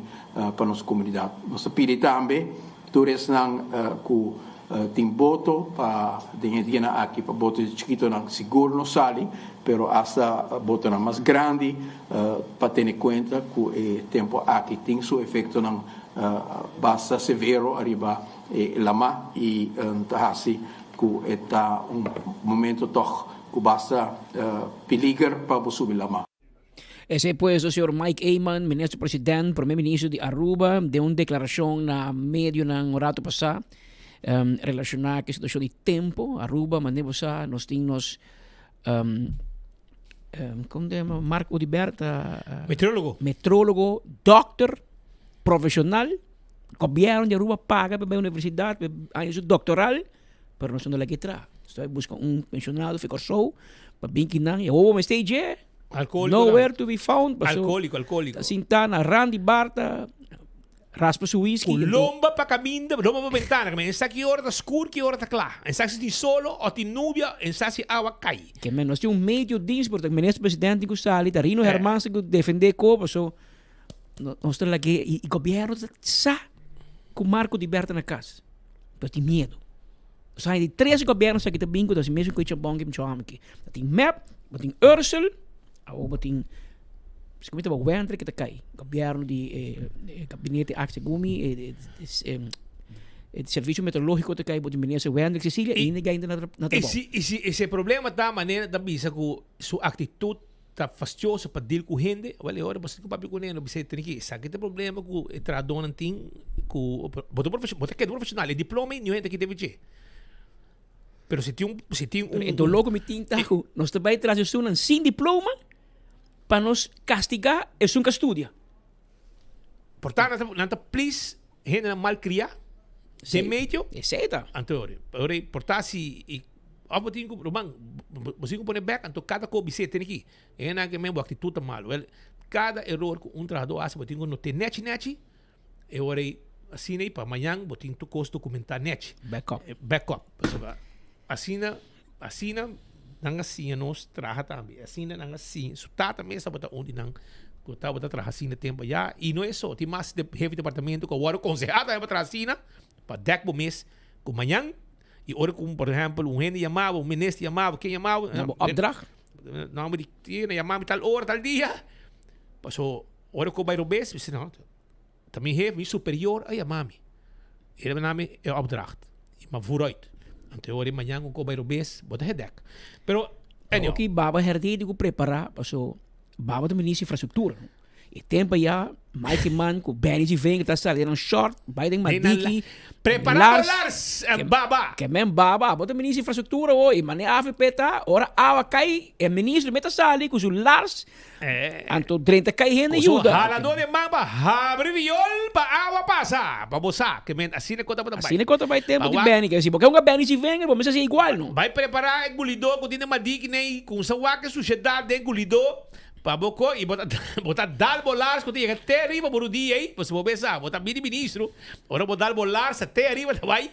pa nos komunidat. Nos ta pidi tambe tur esnan ku Tin boto pa den e dianan aki pa boto di chikitonan sigur no sali, pero asta botonan mas grandi pa tene kuenta ku e tempu aki tin su efektonan basta severo ariba e lama i ta hasi ku e ta un momento tòg ku basta peliger pa bo subi lama. Esei pues do señor Mike Eman, minister president, prome minister di Aruba, den un declaracion na medionan un rato pasá, um, relaciona cu situacion di tempo. Aruba, mane bo sa, nos tin nos, um, um, con te llama? Mark Oduber ta, uh, Meteorologo. Meteorologo, dokter, profesional, gobierno di Aruba paga pa bay universidad, pa haña su doctoral, pero nos no laga e traha. Nos ta bay busca un pensionado fi Kòrsou pa bin kinan y awor bo mester dje. Alcohólico Nowhere to be found. Paso Alcohólico, alcohólico. Ta sintá na rand di bar ta. Raspa su whisky. Ku lomba pa kaminda, lomba pa bentana. Ke men sa ki ora ta skur, ki ora ta kla. En sa si tin solo o tin nubia, en sa si awa kai. Ke men nos tin un medio dienst, pero ta minister presidente tin ku sali, ta Rino Hermans tin ku defende ko, paso nos ta lag'é i gobierno ta sa ku Marco di Berta na kas, pero tin miedo. Nos haña di tres gobierno sa ki ta bin ku ta hasi mesun ku chabon ki mucha hòmber aki. Bo tin mep, bo tin Ursel, awor bo tin segun mi ta Wendrick ki ta kai, gobierno di gabinete aki segun mi e servicio meteorologico ta kai bo tin minister Wendrick Cecilia i ainda na trabou. I si i si i si e problema ta manera ta bisa ku su aktitut ta fastioso pa deal ku hende, wèl e ora bo sinti ku papia kuné no bisa e tene ki esaki ta e problema ku e trahadónan tin ku bo ta bo ta keda profeshonal e diploma ei niun hende ta kita dje. Pero si tin un si tin un E doló ku mi tin ta ku nos ta bai tras esunnan sin diploma pa nos kastigá esun ku a studia. Por tanto nan ta nan ta please hendenan malkriá den medio. Esei ta. Anto ora por ta si i òf bo tin ku ruman bo tin ku pone bèk anto kada kos bis'é tene aki e hendenan ke men bo aktitut ta malu. Wèl kada eror ku un trahadó hasi bo tin ku not'é nèchi nèchi. E ora ei asina ei pa mañan bo tin tur kos dokumentá nèchi. Backup. Backup. Pasobra asina asina nan a siña nos traha tambe. Asina nan a siña. Su tata mes tabata un di nan ku tabata traha asina tempu ayá. I no eso, tin mas hefe di departamento ku a wòrdu konsehá tambe pa traha asina pa dèk bo mes ku mañan i ora ku por ehèmpel un hende yama bo, un minister yama bo, ken yama bo. Na bo opdracht. Nòmber di ken a yama mi tal ora, tal dia. Paso ora ku bai robes, mi si no. Ta mi hef, mi superior a yama mi. El a duna mi e opdracht. I mi a vooruit. Anto e ora di mañan ku bai robes, bo ta hedek. Pero, anyhow. Oki Baba Herdé di ku prepara, paso Baba ta minister infrastruktura. E tempo ya, Mike Eman ku Benny Zievinger ta sali den nan short, bai den Madiki, Prepara bo Lars, Baba! Ke men Baba, bo ta minister infrastruktura ho, i mane avp ta, ora awa kai, e minister me ta sali ku su Lars, Anto drenta kai hende yuda. Ku su haladó den man pa habri riol pa awa pasa. Pa bo sa ke men asina e kos tabata bai. Asina e kos ta bai tempu di Benny. Ke si bo ke hunga Benny si venga bo mester hasi igual no. Bai prepará e gulidó ku tin den madiki nei ku un sa wak e sushedat den gulidó pa bo ko i bo ta bo ta dal bo lars ku ta yega te ariba bo rudia ei pasobra bo be sa bo ta bini ministro ora bo dal bo lars ta te ariba ta bai.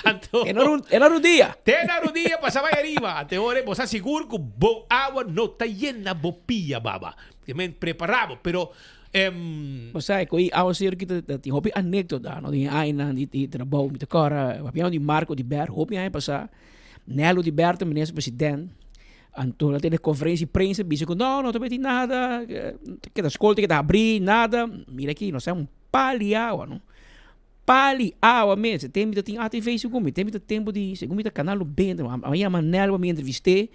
Anto. E na rudia. Te na rudia pasa bai ariba. Ante ora bo sa sigur ku bo awa no ta yena bo pia baba. Ke men prepara bo. Pero em. Bo sa ku e awa seru ki ta tin hopi anekdota no den e añanan di trabou. Mi ta kòrda papiando di Marco di Ber hopi aña pasá Nelo di Ber ta minister president. Anto nan tene konferensia di prensa bisa ku no no ta bai tin nada keda skol ta keda habrí nada. Mira aki nos ta un pali awa no. Pali awa mes, e tempu mi ta tin ATV segun mi, tempu ta tempu di segun mi ta kanal lo benta, a yama Nel pa mi entrevist'é,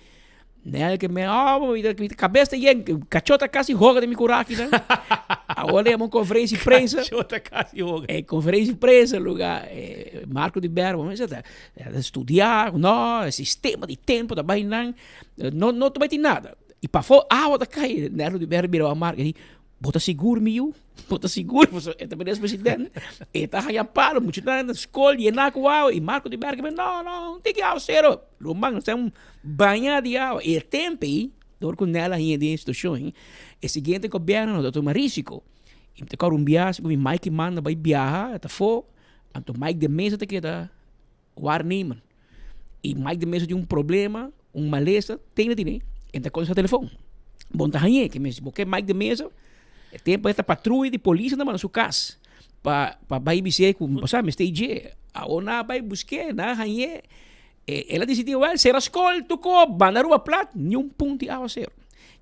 Nel ke me oh mi ta mi ta kabes ta yen, kachó ta kasi hoga den mi kuraki nan, awor a yama un konferensia di prensa, Kachó ta kasi hoga. E konferensia di prensa luga Marco di Berbo mi ta studia, no e sistema di tempu ta bai nan, no no ta bai tin nada, i pafó awa ta kai, Nel di Berbo bira wak Marco e di Bo ta sigur mi yu? Bo ta sigur? Pasobra e ta bira president. E ta haña palo, muchanan na skol yená ku awa i Marco di Berg no, no, un tiki awasero. Ruman, nos ta un bañá di awa. I e tempu ei, dor ku Nel a haña den e situashon ei, e siguiente gobièrnu no ta tuma risiko. I mi ta kòrda un biaha ku mi Mike manda bai biaha, e ta afó, anto Mike de Meza ta keda waarnemen. I Mike de Meza tin un problema, un malesa, tene tene, e ta contesta telefon. Bon ta hañ'é, ke mes bo ke Mike de Meza, e tempo e ta patruya di polis na su cas pa pa bai bis'é ku bo sa mester dje. Awor nan a bai busk'é, nan a hañ'é, e el a disidí wèl sera skol tuko banda Aruba plat, niun punt di awasero.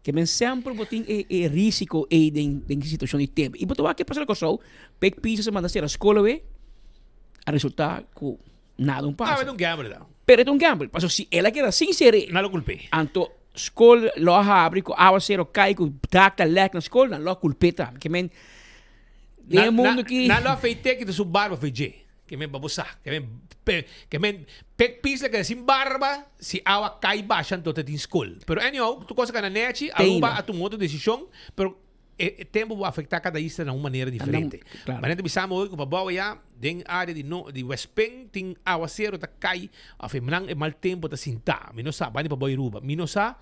Ke men semper bo tin e e risiko ei den den situashon di tempo. I bo ta wak ke pasa na Kòrsou, pek pisa sa manda sera skol awe, a resulta ku nada un pasa. Ah, un gamble dan. Pero e ta un gamble. Paso si el a keda sin ser'é. Nan lo kulp'é. Anto skol lo a habri ku awasero kai ku dak ta lèk na skol, nan lo a kulp'é tambe. Ke men den e mundu ki. Nan lo a feit'é kita su barba fe dje. Ke men pa bo sa. Ke men ke men pek pis la keda sin barba si awa kai basha anto ta tin skol. Pero anyhow, tur kos a kana nèchi, Aruba a tuma otro desishon, pero. E tempo bo afecta cada isla na un manera diferente. Manera ta bisa hoy cu pa bou ya den area di no di Westpen tin awacero ta cay of e nan e mal tempo ta sinta. Mi no sa, bani pa bou Aruba. Mi no sa.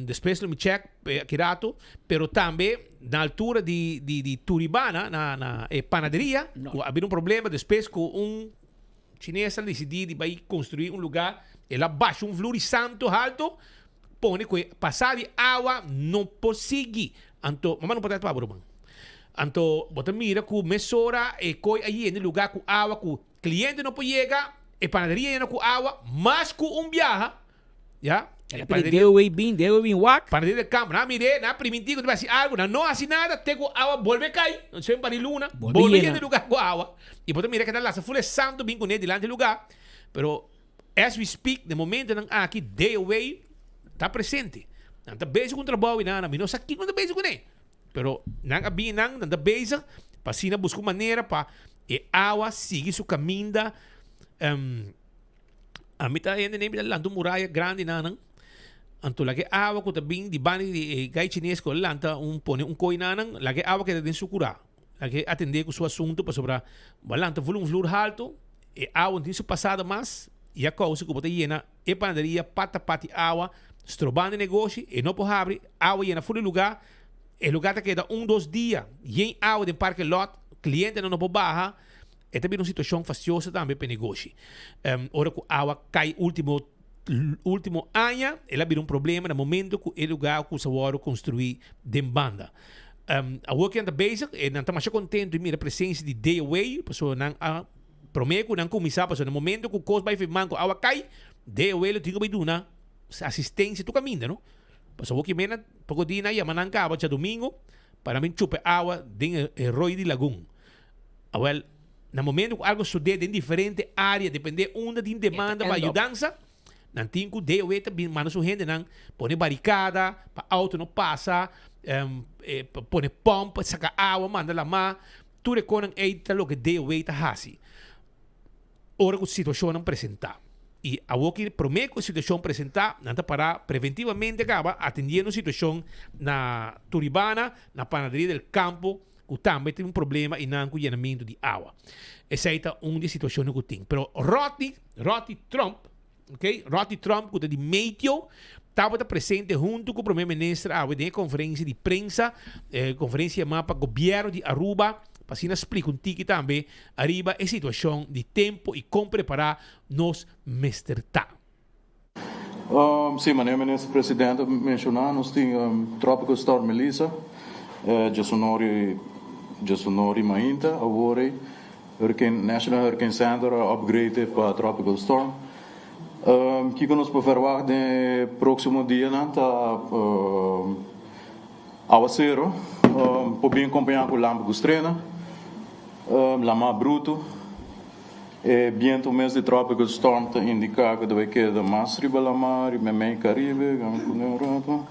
Despues lo mi check aki rato. Pero tambe na altura di di di Turibana na na e panaderia cu a bira un problema despues cu un Chines a dicidi di bay construi un lugar el a basha un vloer di santo halto pone cu e pasa di awa no por sigui. Anto, mama no por trata pa bo ruman. Anto, bo ta mira cu mesora e coy a yena e lugar cu awa cu cliente no por yega, e panaderia yena cu awa, mas cu un biaha, ya. E panaderia Deo ei bin, deo ei bin wak. Panaderia del campo, nan a mir'é, nan a priminti cu ta bay haci algo, nan no haci nada te cu awa bolbe cay, no pa di luna, bolbe yena e lugar cu awa. Y bo ta mira cu ta lasa ful e santo bin cune dilanti e lugar, pero As we speak, den momentonan aki, DOW ta presente. Nan ta bezig ku un trabou i nan, mi no sa kiko nan ta bezig kuné. Pero nan a bini nan, nan ta bezig pa asina buska un manera pa e awa sigui su kaminda. Ami ta hende mi ta lanta un muraya grandi na nan. Anto laga e awa ku ta bin di banda di e gai chines ku a lanta un pone un koi na nan, laga e awa keda den su kurá. Laga e atendé ku su asuntu pasobra bo a lanta vul un vloer haltu, e awa no tin su pasada mas i a kousa ku bo ta yena e panaderia pat a pat di awa, strobando e negoshi, e no por habri, awa yena ful e lugá, e lugá ta keda un dos dia yen awa den parke lòt, klientenan no por baha, e ta bira un situashon fastioso tambe pa e negoshi. Ora ku awa kai último último aña el a bira un problema na momento ku e lugá ku sa wòrdu konstruí den banda. Awor ku nan ta bezig, e nan ta masha kontentu di mira presensia di DOW, pasobra nan a promé ku nan kuminsá, pasobra na momento ku kos bai firman ku awa kai, DOW lo tin ku bai duna asistensia tur kaminda, no? Pasobra awor ki mena poko dia nan a yama nan kaba djadumingu pa nan bin chupa e awa den e roi di lagun. Awel, na momento ku algu sodé den diferente área, dependé unda tin demanda pa yudansa, nan tin ku DOW ta bin manda su hendenan pone barikada pa outo no pasa, pone pòmp pa saka awa manda lamá. Tur e konan ei ta loke DOW ta hasi ora ku situashonnan presentá. I awor ki promé ku e situashon presentá, nan ta pará preventivamente kaba atendiendo situashon na Turibana, na Panaderia del Campo, ku tambe tin un problema i nan ku yenamentu di awa. Esei ta un di e situashonnan ku tin. Pero Rodney, Rodney Trump, ok, Rodney Trump ku ta di Meteo, tabata presente huntu ku Prome Minister awe den e konferensia di prensa, e konferensia yamá pa Gobièrnu di Aruba, pa asina splika un tiki tambe ariba e situashon di tempu i kon prepará nos mester ta. Sí, manera Minister President a menciona, nos tin Tropical Storm Melissa, djasunori, djasunori mainta, awor ei Hurricane, National Hurricane Center a upgrade e pa Tropical Storm. Kiko nos por verwacht den e proximo dianan ta awacero, por bin acompaña cu lamp cu strena, lama bruto. E bientu mes di tropical storm ta indiká ku ta bai keda mas riba lamar riba mei Karibe. Gana pone un rato.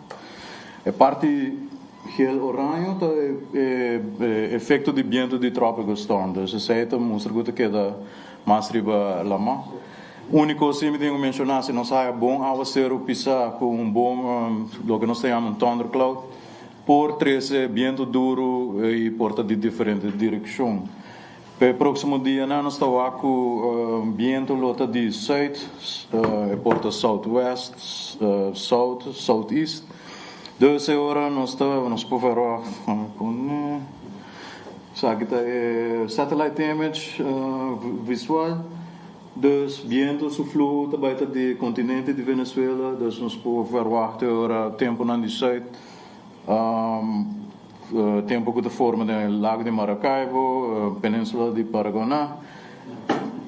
E parti gel oraño ta e efekto di bientu di tropical storm. Dus esei ta mustra ku ta keda mas riba lamar. Úniko si mi tin ku menshoná si nos haya bon awaseru pisá ku un bon loke nos ta yama un thundercloud por trese bientu duru i por ta di diferente direkshon. P'e próksimo dianan nos ta wak ku bientu lo ta di sùit, e por ta southwest, south, southeast. Dus e ora nos ta nos por verwacht pone esaki ta e satellite image visual. Dus bientu su fluho ta bai ta di kontinente di Venezuela, dus nos por verwacht e ora tempunan di sùit. Tempu ku ta forma den e Lago di Maracaibo, Peninsula di Paraguaná.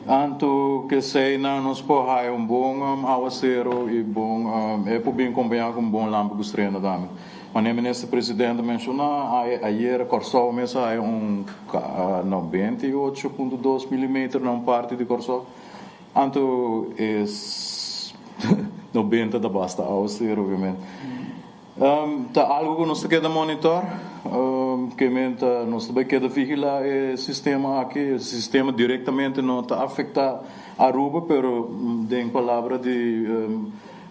Anto keseinan nos por haya un bon awasero i bon e por bin kompañá ku un bon lampi ku strena tambe. Manera Minister Presidente a menshoná ayera Kòrsou mes a haya un 98.2 milimeter na un parti di Kòrsou. Anto e 90 ta basta awasero obviamente. Ta algu ku nos ta keda monitor, ke men ta nos ta bai keda vigilá e sistema aki. E sistema direktamente no ta afektá Aruba, pero den palabra di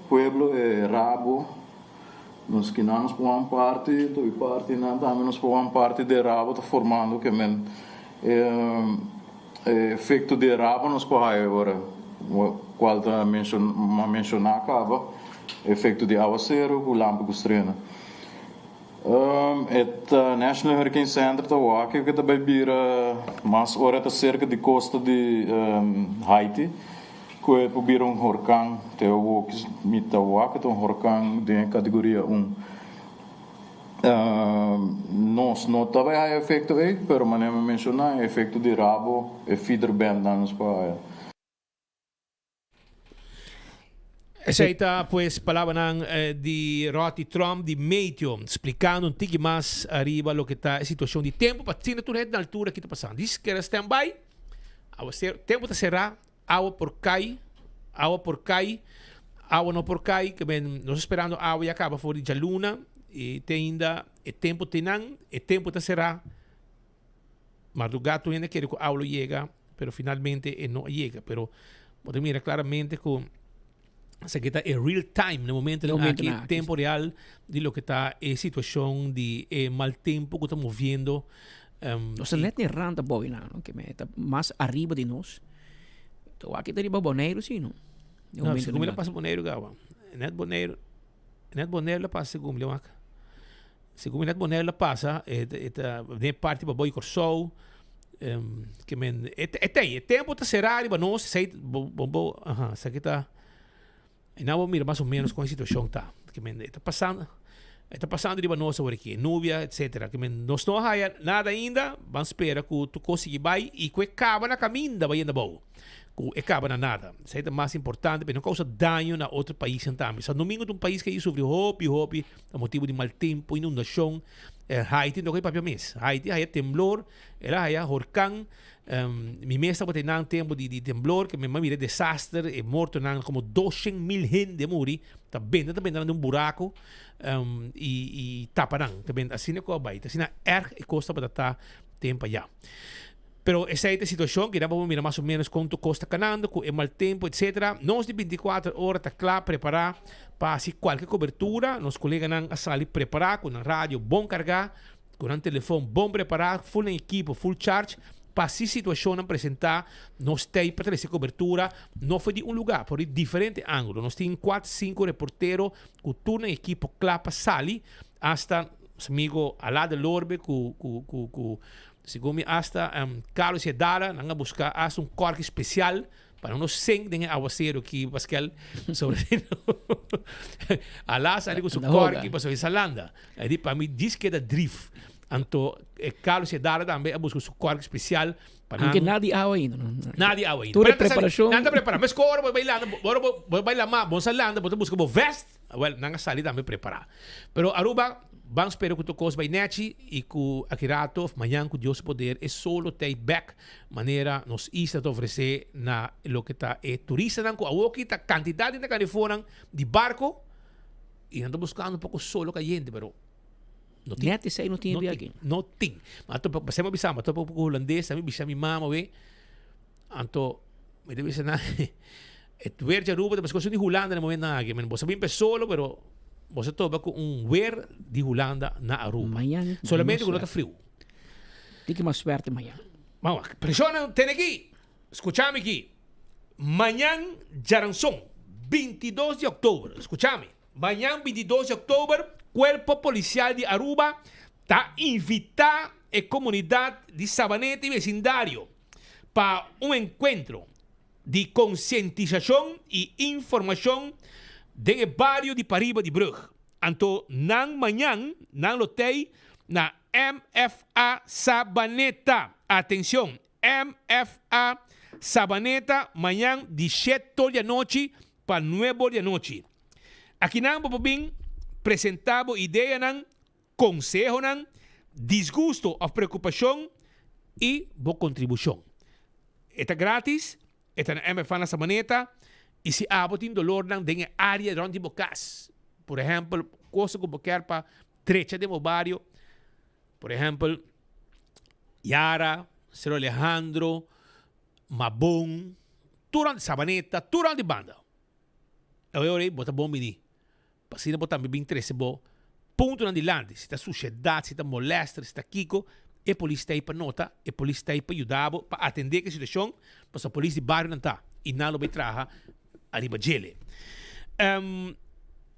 pueblo e rabo. Nos kinan nos por wan parti, anto e partinan tambe nos por wan parti di e rabo ta formando ke men e efecto di e rabo nos por haya ora cual ta a menciona caba, efecto di awacero cu lampi cu strena. E ta National Hurricane Center ta wak ke ta bay bira mas ora ta cerca di costa di Haiti. Ku e por bira un horkan te awor mi ta wak ta un horkan den e kategoria un. Nos no ta bai haya efekto ei, pero manera mi menshoná e efekto di rabo, e feeder band nan nos por haya. Esei ta pues palabranan di Rotty Tromp di Meteo, splikando un tiki mas ariba loke ta e situashon di tempu pa asina tur hende na altura ki ta pasando. Dies keda stand by, awaseru, tempu ta será. Awa por kai, awa por kai, awa no por kai, ke men nos esperando awa ya kaba for di djaluna i te ainda e tempu te nan, e tempu ta será. Mardugá tur hende kere ku awa lo yega, pero finalmente e no a yega. Pero bo ta mira klaramente ku esaki ta e real time, na momento Na momento aki, nan aki. tempo real di loke ta e situashon di e mal tempu ku ta moviendo. Nos ta net ni rand abou einan, no? Ke men ta mas ariba di nos. Ta wak ta riba Boneiru si, no? No, segun mi la pasa Boneiru gawa. Net Boneiru, net Boneiru la pasa segun mi wak. Segun mi net Boneiru la pasa, e ta, e ta den parti pa bou di Kòrsou. Ke men, e ta, e ta ei. E tempu ta será riba nos, esei bo, bo, bo, aha, esaki ta. I nan bo mira mas o menos kon e situashon ta. Ke men e ta pasando, e ta pasando riba nos awor aki, e nubia, etcetera. Ke men nos no a haya nada ainda, ban spera ku tur kos sigui bai i ku e kaba na kaminda bai yenda abou, ku e kaba na nada. Esei ta mas importante pa e no kousa daño na otro paisnan tambe. Santo Domingo ta un pais ku a sufri hopi hopi pa motibu di mal tempu, inundashon. Haiti no ke papia mes. Haiti a haya temblor, el a haya horkan. Mi mes tabata einan tempo di temblor ke mi a mira e desaster, e mortonan komo 200,000 hende a muri, ta benta ta benta nan den un buraku i tapa nan. Ta benta asina ku a bai, ta asina erg e kos tabata ta tempo aya. Pero esei ta e situashon ke nan por mira mas o menos kon tur kos ta kanando ku e mal tempo etsetera. Nos di 24 ora ta kla prepará pa hasi kualke kobertura. Nos koleganan a sali prepará ku nan radio bon kargá. Ku nan telefon bon prepará, full nan ekipo, full charge, pa si situashonnan presentá, nos t'ei pa trese kobertura, no for di un lugá, for di diferente ángulo. Nos tin kuat, sinku reportero ku tur nan ekipo kla pa sali, asta nos amigo Alá de Lorbe ku ku ku ku segun mi asta Carlos Yedara, nan a buska asta un kòrki spesial Pa no nos sink den e awaceru ki Pascal sobre Ala sali ku su korki pasobra e sa landa. E di pa mi djis keda drif. Anto e Carlos Yedara tambe a buska su korki spesial pa nan. Aunke nada di awa ainda no. Nada di awa ainda. Tur e preparashon. Nan ta prepara. Mesco ora bo bai landa, ora bo bai lama, bo sa landa, bo ta buska bo vest. Wel, nan a sali tambe prepara. Pero Aruba, ban spera ku tur kos bai nechi i ku aki rato of mañan ku Dios su poder e solo t'ei bek manera nos isla ta ofresé na loke ta e turistanan ku awoki ta kantidat di ta kalifornan di barko i nan ta buskando un poko solo kayente pero no tin. Net esei no tin No tin, no tin. Ma to pasé mi a bisa, ma topa ku hulandes, mi bisa mi mama we. Anto mi ta bisa nan e weer di Aruba ta meskos di Hulanda na e momentonan aki. Bo sa bin pe solo pero bo sa topa ku un weer di Hulanda na Aruba. Mañan Solamente ku no ta friu. Tin ki mas suerte mañan. Mama, preshonnan tene aki. Skucha mi aki. Mañan djaranson, 22 di òktober. Skucha mi. Mañan 22 di òktober, Kuerpo Polisial di Aruba ta invitá e komunidat di Sabaneta i besindario pa un enkuentro di konsientisashon i informashon den e bario di pariba di brug. Anto nan mañan nan lo tei na MFA Sabaneta. Atencion, MFA Sabaneta mañan di shet tor di anochi pa nuebe or di anochi. Akinan bo por bin presenta bo ideanan konsehonan, disgusto òf preokupashon i bo kontribushon. E ta grátis, e ta na MFA na Sabaneta i si abo tin dolornan den e área rònt di bo kas, por ehèmpel kosa ku bo kier pa drecha den bo bario, por ehèmpel Yara, Sero Alejandro, Mabon, tur rònt di Sabaneta, tur rònt di banda. E ora ei bo ta bon bini. Pa asina bo tambe bin trese bo. puntonan dilanti, si ta sushedat, si ta molèster, si ta kiko, e polis ta ei pa nota, e polis ta ei pa yuda bo, pa atendé ku e situashon, pasobra polis di barionan ta, i nan lo bai traha ariba djele.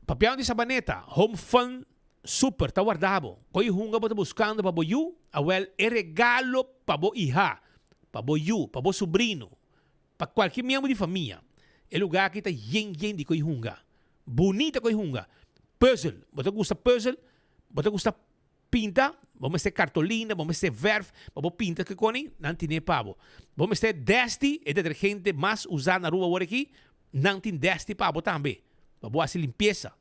Papiando di Sabaneta, Home Fun Super ta warda bo. Koi hunga bo ta buskando pa bo yu? Awèl, e regalo pa bo iha, pa bo yu, pa bo subrino, Pa kualke miembro di famia, e lugá aki ta yen yen di koi hunga. Bunita koi hunga. Pùzel. Bo ta gusta pùzel? Bo ta gusta pinta? Bo mester kartolina, bo mester vèrf pa bo pinta ke koni? Nan tine pa bo. Bo mester dèsti, e detergente mas usá na Aruba awor aki? Nan tin dèsti pa bo tambe, pa bo hasi limpiesa.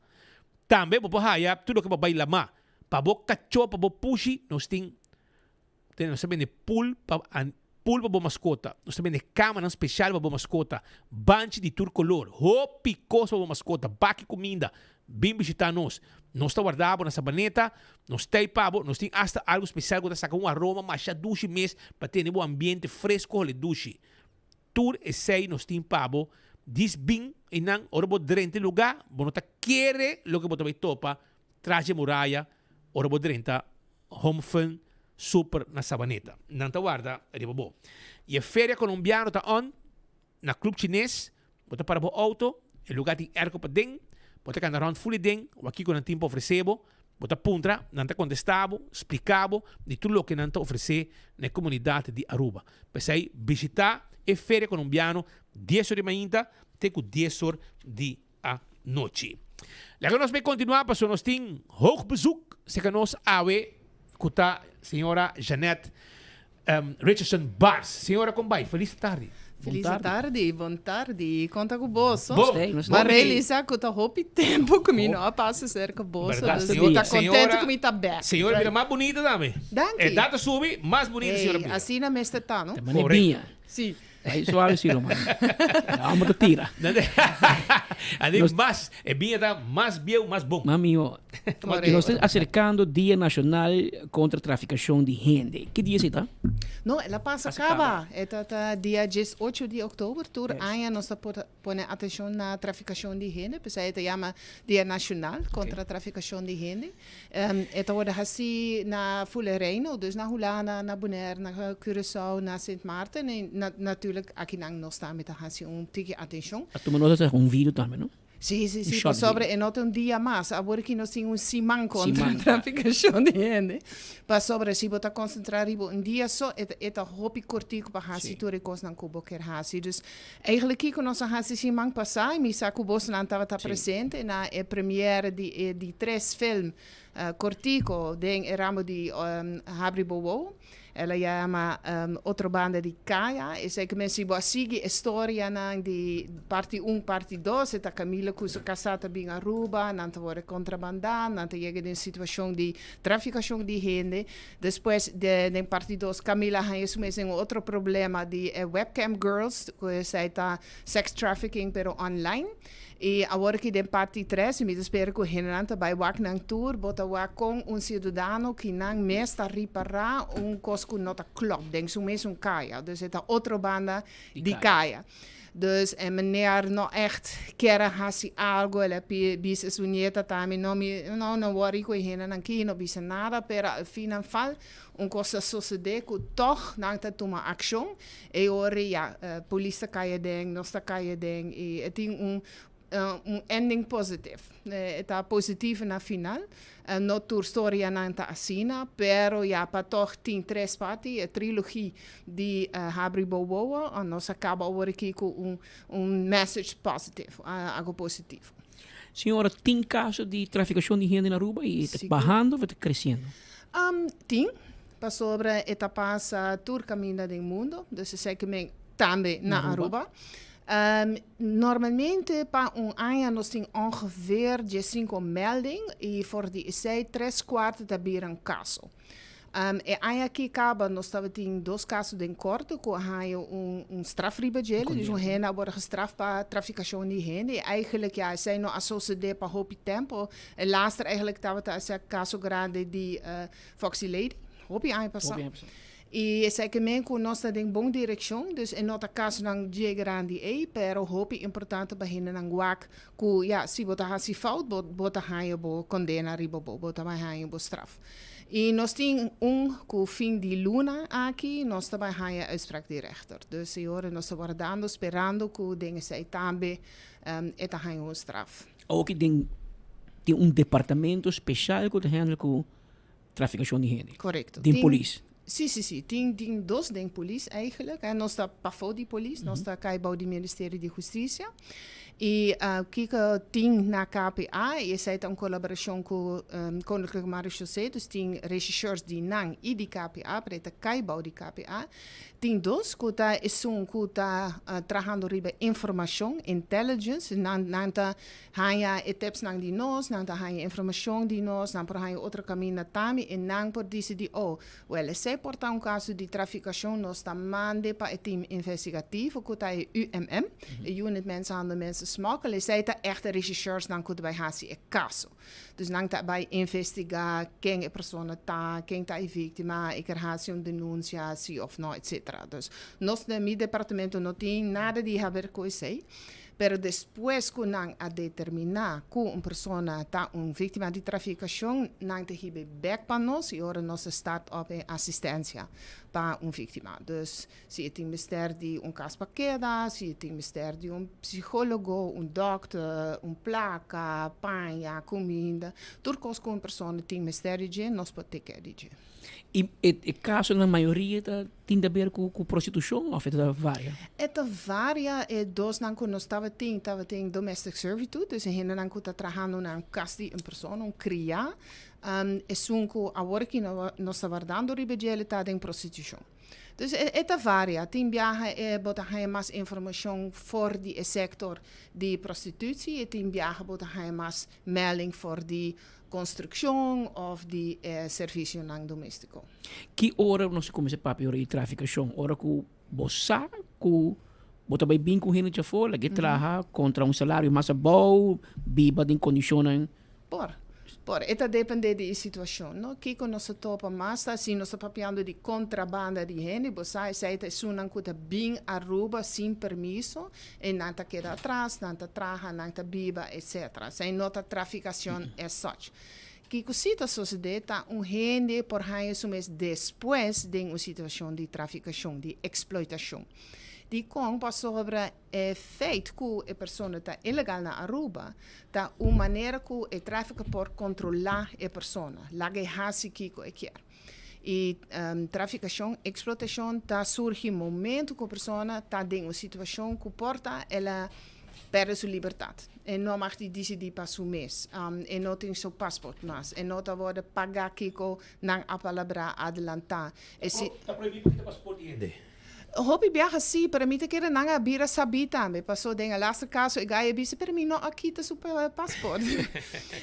Tambe bo por haya tur loke pa bai lamá. Pa bo kachó, pa bo pushi, nos tin. Nos ta bende pool pa pool pa bo mascota. Nos ta bende camanan special pa bo mascota. Banchi di tur color. Hopi cos pa bo mascota. Baki cuminda. Bin bishita nos. Nos ta warda bo na Sabaneta. Nos ta ei pa bo. Nos tin hasta algo special cu ta saca un aroma masha dushi mes pa tene bo ambiente fresco hole dushi. Tur esey nos tin pa bo. Dis bin einan ora bo drenta e lugar bo no ta kere loke bo ta bay topa tras dje muraya ora bo drenta Home Fun Super na Sabaneta. Nan ta warda riba bo. I e feria colombiano ta on na Club Chines. Bo ta para bo auto, e lugar tin airco paden, bo ta cana rond ful den, wak kico nan tin pa ofrece bo. Bo ta puntra, nan ta contesta bo, splica bo di tur loke nan ta ofrece na e comunidad di Aruba. P'esey bishita e feria colombiano dies or di mainta te cu dies or di anochi. Laga nos bay continua pasobra nos tin hoog bezoek cerca nos awe cu ta señora Jeanette Richardson Bars. Señora con bay? Feliz tardi. Feliz tardi, bon tardi. Con ta cu boso? Bon. Ma realisa cu ta hopi tempo cu mi no a pasa cerca boso. Berdad, Dus señora. mi ta contento cu mi ta bek. Señora bira mas bunita tambe. Danki. Edad ta subi, mas bunita señora Hey, bira. asina mester ta, no? Ta mane biña. Sí. Ay, suave sí, Román. Vamos a tira. Adi mas, e biña ta mas bieu, mas bon. Mas mihó. Nos ta acercando Dia Nacional contra Traficacion di Hende. Ki dia esei ta? No, el a pasa caba. E ta ta dia 18 di october. Tur aña nos ta pone atencion na traficacion di hende. P'esei e ta yama Dia Nacional contra Traficacion di Hende. E ta worde haci na fule Reino, dus na Hulanda, na Bonaire, na Curaçao, na Sint Maarten en natuurlijk akinan nos tambe ta haci un tiki atencion. A tuma nota ta un video tambe, no? Si, si, Un si, short pasobra video. e no ta un dia mas. Awor aki nos tin un siman contra Siman. traficacion di hende. Pasobra si bo ta concentra riba un dia so, e ta, e ta hopi cortico pa haci Si. tur e cosnan cu bo kier haci. Dus Eigenlijk kiko nos a hasi siman pasá i mi sa ku bosnan tabata presente na e première di e di tres film kortiko den e ramo di Habri Bo Wowo. El a yama Otro Banda di Kaya. Esei ku men si bo a sigui e storianan di parti un, parti dos, e ta Camila ku su kasá ta bin Aruba, nan ta wòrdu kontrabandá, nan ta yega den situashon di trafikashon di hende. Despues den parti dos Camila haña su mes den un otro problema di e webcam girls cu esey ta sex trafficking pero online. Y awor aki den parti tres y mi ta spera cu hendenan ta bay wak nan tur bo ta wak con un ciudadano ki nan mes ta ripara un cos cu no ta klop den su mesun caya. Dus e ta otro banda di caya. Dus e meneer no echt kier a haci algo, el a bisa su nieta tambe, no mi no no worry cu e hendenan aki, no bisa nada, pero al fin en fal un cos a sucede cu toch nan ta tuma accion, e ora ya, polis ta cay aden, nos ta cay aden y e tin un un ending positive. E ta positivo na final. No tur storianan ta asina, pero ya pa tog tin tres parti, e trilogie di Habri Bo Wowo, nos a caba awor aki cu un un message positive, algo positivo. Señora, tin caso di traficacion di hende na Aruba y ta bahando of ta creciendo? Tin, pasobra e ta pasa tur caminda den mundo, dus esaki men tambe na Aruba. Normalmente pa un aña nos tin ongeveer diesinco melding y for di esey tres cuart ta bira un caso. E aña aki caba nos tabatin dos caso den corte cu a haya un un straf riba djele, dus un hende a worde gestraf pa traficacion di hende y eigenlijk ya esey no a sucede pa hopi tempo. E laster eigenlijk tabata ese caso grandi di Foxy Lady, hopi aña pasa. I esei ke men ku nos ta den bon direkshon, dus e no ta kasonan dje grandi ei, pero hopi importante pa hendenan wak ku ya, si bo ta hasi fout bo bo ta haña bo kondena riba bo, bo ta bai haña bo straf. I nos tin un ku fin di luna aki nos ta bai haña uitspraak di rechter. Dus e ora nos ta wardando, sperando ku den esei tambe e ta haña un straf. Oki den tin un departamento speshal ku ta handle ku trafikashon di hende. Korekto. Den polis. Sí, sí, sí. Tin, tin dos den polis eigenlijk. En nos ta pafó di polis, nos ta kai bou di Ministerio di Hustisia. I kiko tin na KPA, i esei ta un kolaborashon ku Koninklijke Marechaussee, dus tin regisseurs di nan i di KPA, pero e ta kai bou di KPA. Tin dos ku ta esun ku ta trahando riba informashon, intelligence, nan nan ta Haña e tipsnan di nos, nan ta haña informashon di nos, nan por haña otro kaminda tambe i nan por disidí, oh, wèl esei por ta un kaso di trafikashon, nos ta mande pa e tim investigativo ku ta e UMM, e Unit Mensenhandel Mensensmokkel, esei ta ègt e regishèrsnan ku ta bai hasi e kaso. Dus nan ta bai investigá ken e persona ta, ken ta e víktima, e ker hasi un denunsia, si òf no, etsetera. Dus nos den mi departamento no tin nada di haber ku esei. Pero despues ku nan a determiná ku un persona ta un víktima di trafikashon, nan ta hib'é bèk pa nos i ora nos ta start op e asistensia pa un víktima. Dus si e tin mester di un kas pa keda, si e tin mester di un psikólogo, un dòkter, un plaka, paña, kuminda, tur kos ku un persona tin mester di dje, nos por take care di dje. I e kasonan mayoria ta tin ta ber ku prostitushon òf e ta varia? E ta varia. E dosnan ku nos tabatin tabatin domestic servitude, dus e hendenan ku ta trahando na un kas di un persona, un kriá. Esun ku awor aki nos ta wardando riba dje el ta den prostitushon. Dus e ta varia. Tin biaha e bo ta haña mas informashon for di e sektor di prostitutie i tin biaha bo ta haña mas melding for di Construccion of di e servicionan domestico. Ki ora nos a cuminsa papia ora di traficacion? Ora cu bo sa cu bo ta bay bin cu hende djafor, laga e traha contra un salario mas abou, biba den condicionnan. Por, por. E ta depende di e situacion, no? Kico nos ta topa mas ta si nos ta papiando di contrabanda di hende, bo sa esey ta esunnan cu ta bin Aruba sin permiso E nan ta keda atras, nan ta traha, nan ta biba, etc. Esei no ta traficacion as such. Kico si ta sosode ta un hende por haña su mes despues den un situacion di traficacion, di exploitacion. Dicon? Pasobra e feit cu e persona ta ilegal na Aruba ta un manera cu e trafico por controla e persona, laga e haci kico e kier. I trafikashon, eksplotashon ta surgi momentu ku persona ta den un situashon ku por ta el a pèrdè su libertat. E no mag di disidí pa su mes. E no tin su pasport mas. E no ta wòrdu pagá kiko nan a palabrá adelantá. E si. Ta prohibí pa kita pasport di hende? Hopi biaha sí, pero mi ta kere nan a bira sabí tambe, paso den e laster kaso e gai a bisa, pero mi no a kita su pasport.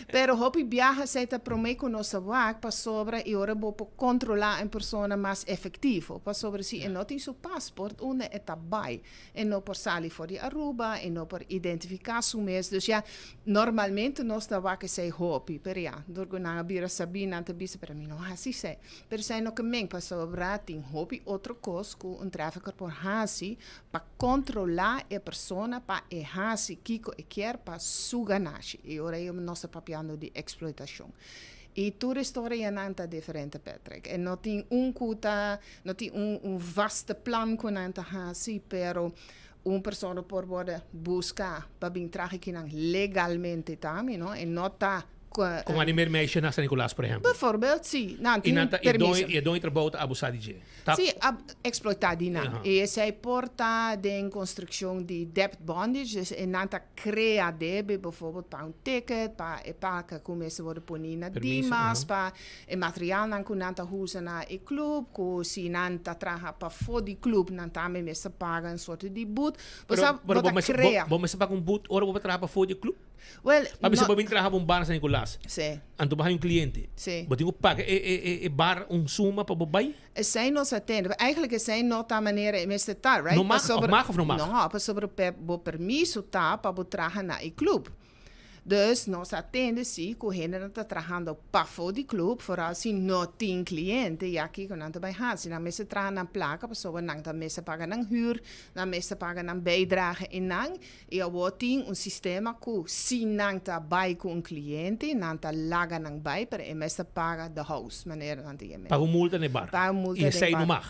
Pero hopi biaha esei ta promé ku nos ta wak pasobra i ora bo por kontrolá un persona mas efektivo, pasobra si e no tin su pasport unda e ta bai? E no por sali for di Aruba, e no por identifiká su mes, dus ya normalmente nos ta wak esei hopi, pero ya, dor ku nan a bira sabí nan ta bisa, pero mi no hasi esei. Pero esei no ke men pasobra tin hopi otro kos ku un trafficker por hasi pa kontrolá e persona pa e hasi kiko e kier pa su ganashi. I ora ei nos ta papiando di eksploitashon. I tur e storianan ta diferente Patrick. E no tin un ku ta, no tin un un vaste plan ku nan ta hasi pero un persona por wòrdu buska pa bin traha kinan legalmente tambe no. E no ta Con animer meisje na San Nicolas, por ehempel. Bijvoorbeeld, sí. Nan I tin nan ta, i permiso. don, i e don di trabou ta abusá di dje. Ta. Sí, ab, exploitá di nan. Aha. I esei por ta den construccion di debt bondage, dus e nan ta crea debe, bijvoorbeeld pa un ticket, pa e paka cu mester worde poni na Permiso, Dimas, aha. pa e materialnan cu nan ta usa na e club, cu si nan ta traha pafó di club, nan tambe mester paga un soorte di boet. Bo Pero, sa, pero bo bo ta mester, bo, crea. bo mester paga un boet ora bo ta traha pafó di e club? Well, Pa bisa no. bo bin traha pa un bar na San Nicolas. Sí. Anto bo haña un cliente. Sí. Bo tin ku paga e e e e bar un suma pa bo bai? Esei no sa tende. Eigenlijk esei no ta manera e mester ta, right? No mag of Pasobra mag of no mag? No, pasobra pe bo permiso ta pa bo traha na e club. Dus nos a tende si ku hendenan ta trahando pafó di club, foral si no tin cliente, ya kiko nan ta bai hasi? Nan mester traha nan plaka pasobra nan ta mester paga nan huur, nan mester paga nan bijdrage en nan, i awor tin un sistema ku si nan ta bai ku un cliente, nan ta laga nan bai, pero e mester paga de house, manera nan ta yam'é. Paga un multa na e bar. Paga un multa I den e esei no bar. mag.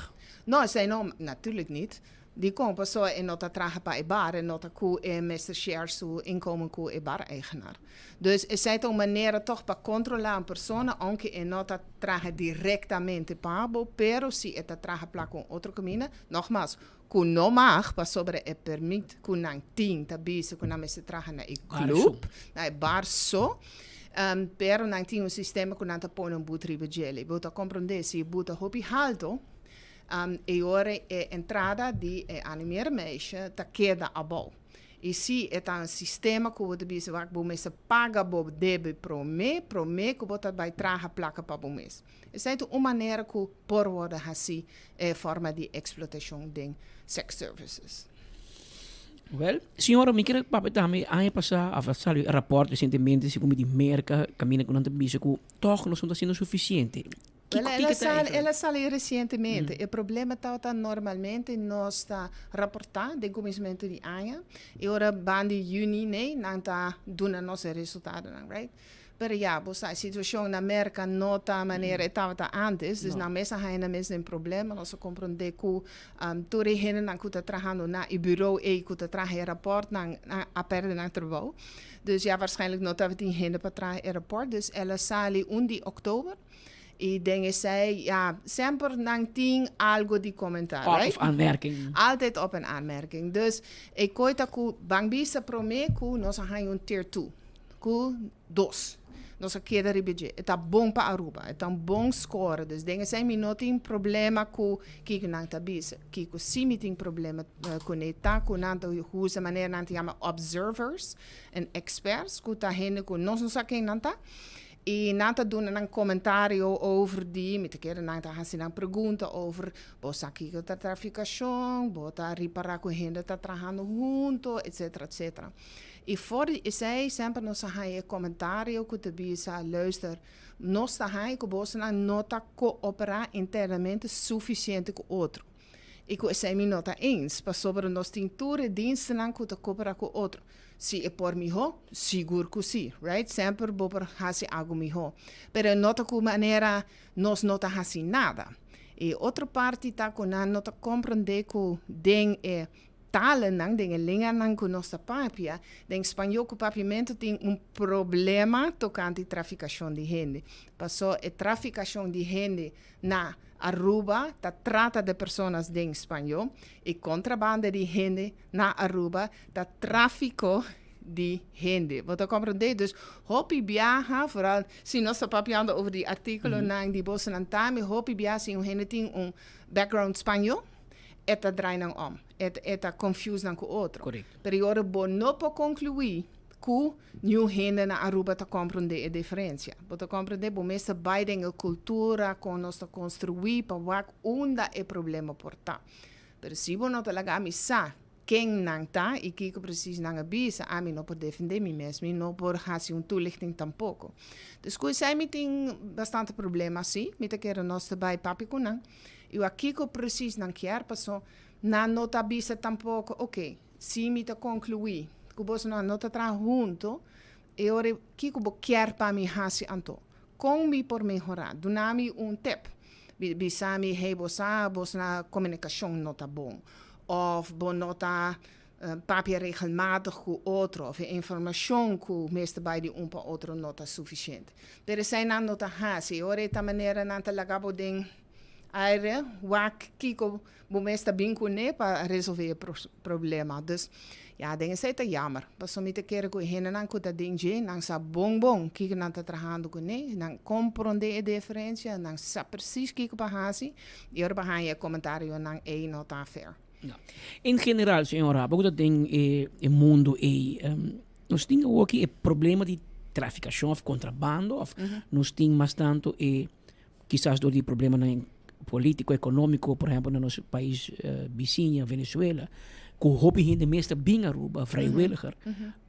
No, esei no, natuurlijk niet. Dikon? Pasobra e no ta traha pa e bar, e no ta ku e mester share su inkomen ku e bar-eigenaar. Dus esei ta un manera tòg pa kontrolá un persona, ounke e no ta traha direktamente pa bo, pero si e ta traha pla ku un otro kaminda, nògmas, ku no mag, pasobra e permit ku nan tin ta bisa ku nan mester traha na e klup, na e bar so, pero nan tin un sistema ku nan ta pone un but riba djele. Bo ta komprondé, si e but ta hopi halto, E ora e entrada di e animeermeisje ta keda abou. I si e ta un sistema ku bo ta bisa wak bo mester paga bo debe promé, promé ku bo ta bai traha plaka pa bo mes. Esei ta un manera ku por wòrdu hasí e forma di eksplotashon den sex services. Wèl, señora, mi kere papia tambe aña pasá a sali un rapòrt resientemente segun mi di Merka kaminda ku nan ta bisa ku tòg nos no ta hasiendo sufisiente. Wel, el a sali, el a sali recientemente. E problema tabata normalmente nos ta raporta den cuminsamentu di aña y ora ban di juni nee nan ta duna nos e resultadonan, right? Pero ya, bo sa e situacion na Merca no ta manera e tabata antes, dus nan mes a haña nan mes den problema. Nos a comprende cu tur e hendenan cu ta trahando na e bureau ey cu ta traha e raportnan a perde nan trabou. Dus ya waarschijnlijk no tabatin hende pa traha e raport. Dus el a sali un di oktober. I den esei, ja, semper nan tin algo di komentá, Op right? of aanmerking. Altijd op en aanmerking. Dus e koi ta ku ban bisa promé ku nos a haña un tier two, ku dos. Nos a keda riba dje. E ta bon pa Aruba, e ta un bon score. Dus den esei mi no tin problema ku kiko nan ta bisa. Kiko si mi tin problema kuné ta ku nan ta usa manera nan ta yama observers en experts, ku ta hende ku nos no sa ken nan ta. I nan ta duna nan komentario over di, mi ta kere nan ta hasi nan pregunta over, bo sa kiko ta trafikashon, bo ta ripará ku hende ta trahando hunto, etsetera, etsetera. I for di esei semper nos a haña e komentario ku ta bisa, luister, nos ta haña ku bosonan no ta kooperá internamente sufisiente ku otro. I ku esei mi no ta eens, pasobra nos tin tur e dienstennan ku ta kooperá ku otro. Si e por mihó? Sigur ku sí, right? Semper bo por hasi algu mihó. Pero e no ta ku manera nos no ta hasi nada. E otro parti ta ku nan no ta komprendé ku den e talennan, den e lenganan ku nos ta papia, den spañó ku papiamentu tin un problema tokante trafikashon di hende. Pasó e trafikashon di hende Na Aruba ta trata de personas den spañó y contrabanda di hende na Aruba ta trafico di hende. Bo ta comprende? Dus hopi biaha, vooral si nos ta papiando over di articulonan di bosonan tambe, hopi biaha si un hende tin un background spañó, e ta draai nan om. E e ta confuse nan cu otro. Pero y ora bo no por conclui Ku niun hende na Aruba ta komprondé e diferensia. Bo ta komprondé? Bo mester bai den e kultura kon nos ta konstruí pa wak unda e problema por ta. Pero si bo no ta laga mi sa ken nan ta i kiko presis nan a bisa, ami no por defendé mi mes, mi no por hasi un toelichting tampoko. Dus ku esei mi tin bastante problema si, mi ta kere nos ta bai papia ku nan i wak kiko presis nan kier paso nan no ta bisa tampoko, oke. Si mi ta conclui cu bosonan no ta traha hunto, e ora kico bo kier pa mi haci anto? Con mi por mehora? Duna mi un tip. Bisa mi, hey, bo sa bosonan comunicacion no ta bon, of bo no ta papia regelmatig cu otro, of e informacion cu mester bay di un pa otro no ta suficiente. Pero esey nan no ta haci. E ora e ta manera nan ta laga bo den aire, wak kico Bo mes ta bin kuné pa resolvé e problema. Dus, ya, den esei ta jammer. Pasobra mi ta kere ku e hendenan ku ta den dje, nan sa bon bon kiko nan ta trahando kuné, nan komprondé e diferensia, nan sa presis kiko pa hasi, i ora pa haña e komentarionan ei no ta fair. No. En general, señora, bo ku ta den e mundu ei, nos tin awoki e problema di trafikashon òf kontrabando òf nos tin mas tantu e Kisas dor di problemanan politico, economico, por ehempel na nos pais bisiña Venezuela. ku hopi hende mes ta bin Aruba vrijwilliger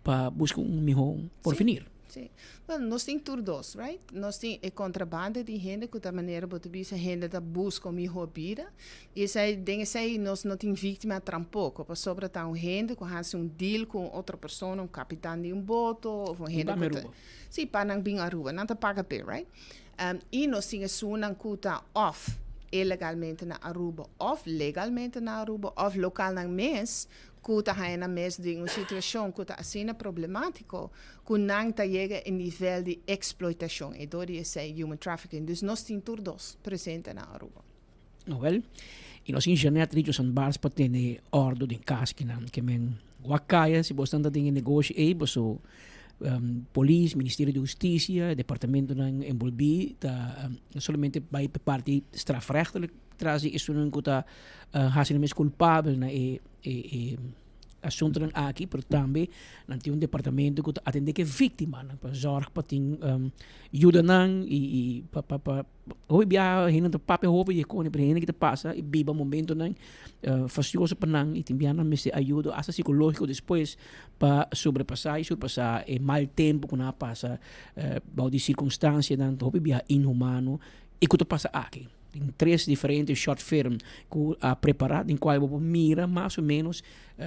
pa buska un mihó porvenir. Sí. Bueno, nos tin tur dos, right? Nos tin e contrabanda di hende ku ta manera bo ta bisa hende ta buska un mihó bida. I esei, den esei nos no tin víktima tampoko, pasobra ta un hende ku hasi un deal ku un otro persona, un kapitan di un boto of un hende ku ta. Sí, pa nan bin Aruba. Nan ta paga p'e, right? I nos tin esunnan ku ta òf ilegalmente na Aruba òf legalmente na Aruba òf lokalnan mes ku ta haña nan mes den un situashon ku ta asina problemátiko ku nan ta yega e nivel di eksploitashon i dor di esei human trafficking. Dus nos tin tur dos presente na Aruba. Awel, i nos tin Jeanette Richardson Bars pa tene òrdu den kas kinan. Ke men wak kaya si bosnan ta den e negoshi ei boso polis, Ministerio di Hustisia, departamentonan enbolbí ta no solamente bai pa e parti strafrechtelijk tras di esunnan ku ta hasi nan mes kulpabel na e e asuntonan aki, pero tambe nan tin un departamento ku ta atendé ku e víktimanan pa zòrg pa tin yuda nan i i pa pa pa hopi biaha hende ta papia hopi di e kos pero hende ki ta pasa i biba momentonan fastioso pa nan i tin biaha nan mester ayuda asta sikológiko despues pa sobrepasá i surpasá e mal tempu ku nan a pasa bou di sirkunstansianan hopi biaha inhumano i ku ta pasa aki. Tin tres diferente short film ku a prepará den kual bo por mira mas o ménos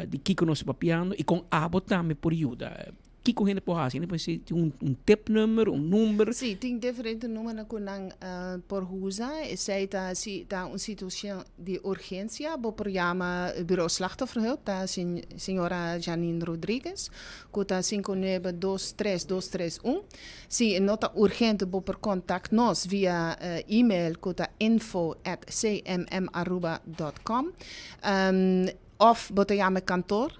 di kiko nos ta papiando i kon abo tambe por yuda. Kiko hende por hasi? Hende por hasi tin un tipnummer, un number? Sí, tin diferente numbernan ku nan por usa. Esei ta si ta un situashon di urgensia bo por yama Bureau Slachtofferhulp, ta señora Janine Rodriguez ku ta 5923231. Si e no ta urgente bo por contact nos via email cu ta info at cmmaruba dot com of bo ta yama e kantoor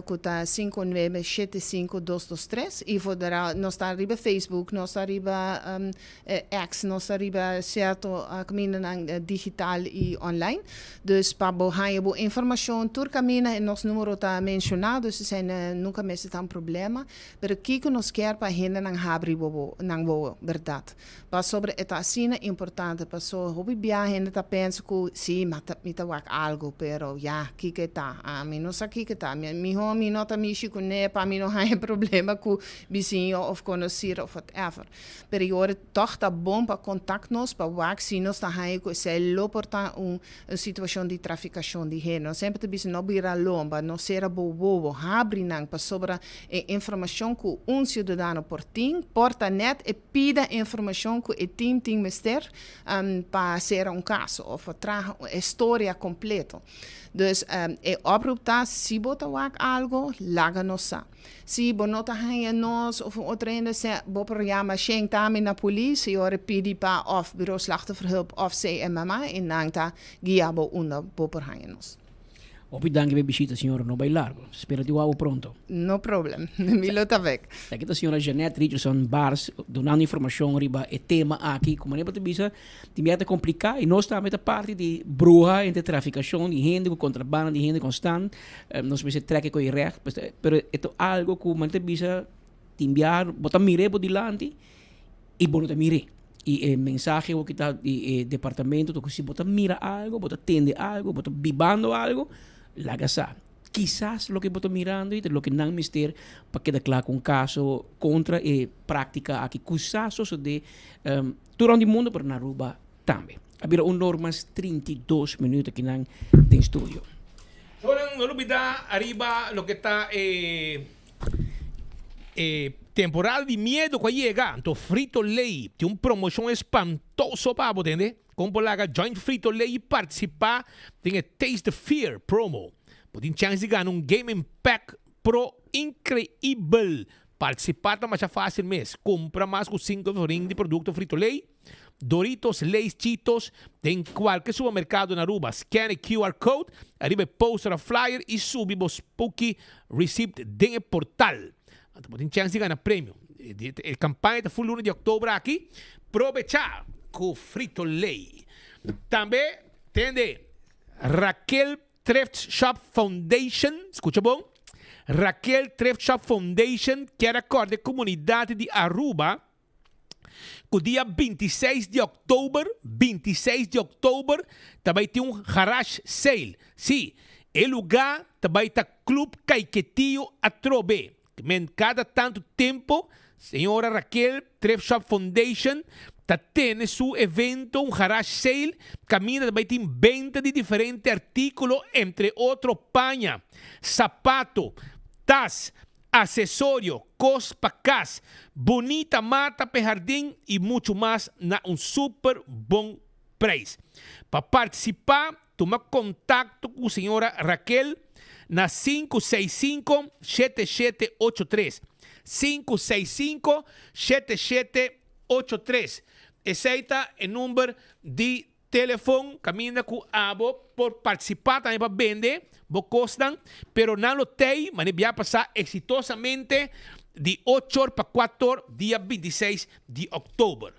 cu ta 5975223 y for nos ta riba Facebook, nos ta riba X, nos ta riba cierto camindanan digital y online. Dus pa bo haña bo informacion tur caminda nos numero ta menciona dus esey nunca mester ta un problema. Pero kiko nos kier pa hendenan habri bobo, nan wowo, berdad? Pasobra e ta asina importante, paso hopi bia hende ta pensa ku si, ma ta, mi ta wak algu, pero ya, kiko e ta? Ah, mi no sa kiko e ta. Mi, miho mi no ta mishi kuné pa mi no haña problema ku bisiño of konosir of whatever. Pero e ora tòg ta bon pa kontakt nos pa wak si nos ta haña ku esei lo por ta un un situashon di trafikashon di hende. Nos semper ta bisa no bira lomba, no sera bo wowo, habri nan pasobra e informashon ku un siudadano por tin por ta nèt e pida informashon ku e tim tin mester pa sera un kaso òf pa traha e storia kompleto. Dus e oproep ta si bo ta wak algu laga nos sa. Si bo no ta haña nos of un otro hende se bo por yama shen tambe na polis y ora pidi pa of Bureau Slachtofferhulp of CMMA y nan ta guia bo unda bo por haña nos. Hopi danki pa e bishita señora, no bai largo. Spera di wou bo pronto. No problem, mi lo ta bek. Aki ta señora Jeanette Richardson Bars dunando informacion riba e tema aki. Como bo ta bisa Tin bia ta kompliká i nos tambe ta parti di bruha entre trafikashon di hende ku kontrabanda di hende konstant. Nos mester trek e ko'i règt, pero e ta algu ku manera ta bisa tin bia bo ta mir'é bo dilanti i bo no ta mir'é. I e mensahe ku ta di e departamento ta ku si bo ta mira algu, bo ta tende algu, bo ta bibando algu, laga sa. Kisas loke bo ta mirando ei ta loke nan mester pa keda kla ku un kaso kontra e práktika aki ku sa sosodé Tur rond di mundo pero na Aruba tambe. A bira un or mas 32 minuut akinan den studio. Honan no lubida ariba loke ta e e temporada di miedo cu a yega. Anto Frito Lay tin un promocion espantoso pa bo tende. Con por laga join Frito Lay y participa den e Taste the Fear promo. Bo tin chance di gana un gaming pack pro increibel. Partisipá ta masha fásil mes. Kumpra mas ku sinku florin di produkto Frito-Lay, Doritos, Lay's, Cheetos den kualke supermerkado na Aruba. Scan e QR code ariba e poster òf flyer i subi bo spooky receipt den e portal. Anto bo tin chèns di gana premio. E kampaña ta ful luna di òktober aki. Probechá ku Frito-Lay. Tambe tende Raquel Thrift Shop Foundation, scucha bon, Raquel Thrift Shop Foundation kier a corda e comunidad di Aruba cu dia 26 di october, 26 di october, ta bay tin un garage sale. Si, E lugá ta bai ta Club Caiquetio atrobe. Men kada tantu tempu señora Raquel Thrift Shop Foundation ta tene su evento un garage sale kaminda ta bai tin benta di diferente artíkulo entre otro paña, sapato, tas, asesorio, kos pa kas, bunita mata p'e hardin i muchu mas na un super bon prijs. Pa partisipá Tuma kontakto ku señora Raquel na 565 7783. 565 7783. Esei ta e number di telefon kaminda ku abo por partisipá tambe pa bende bo kosnan, pero nan lo tei manera bia pasá eksitosamente di ocho or pa kuater or dia 26 di òktober.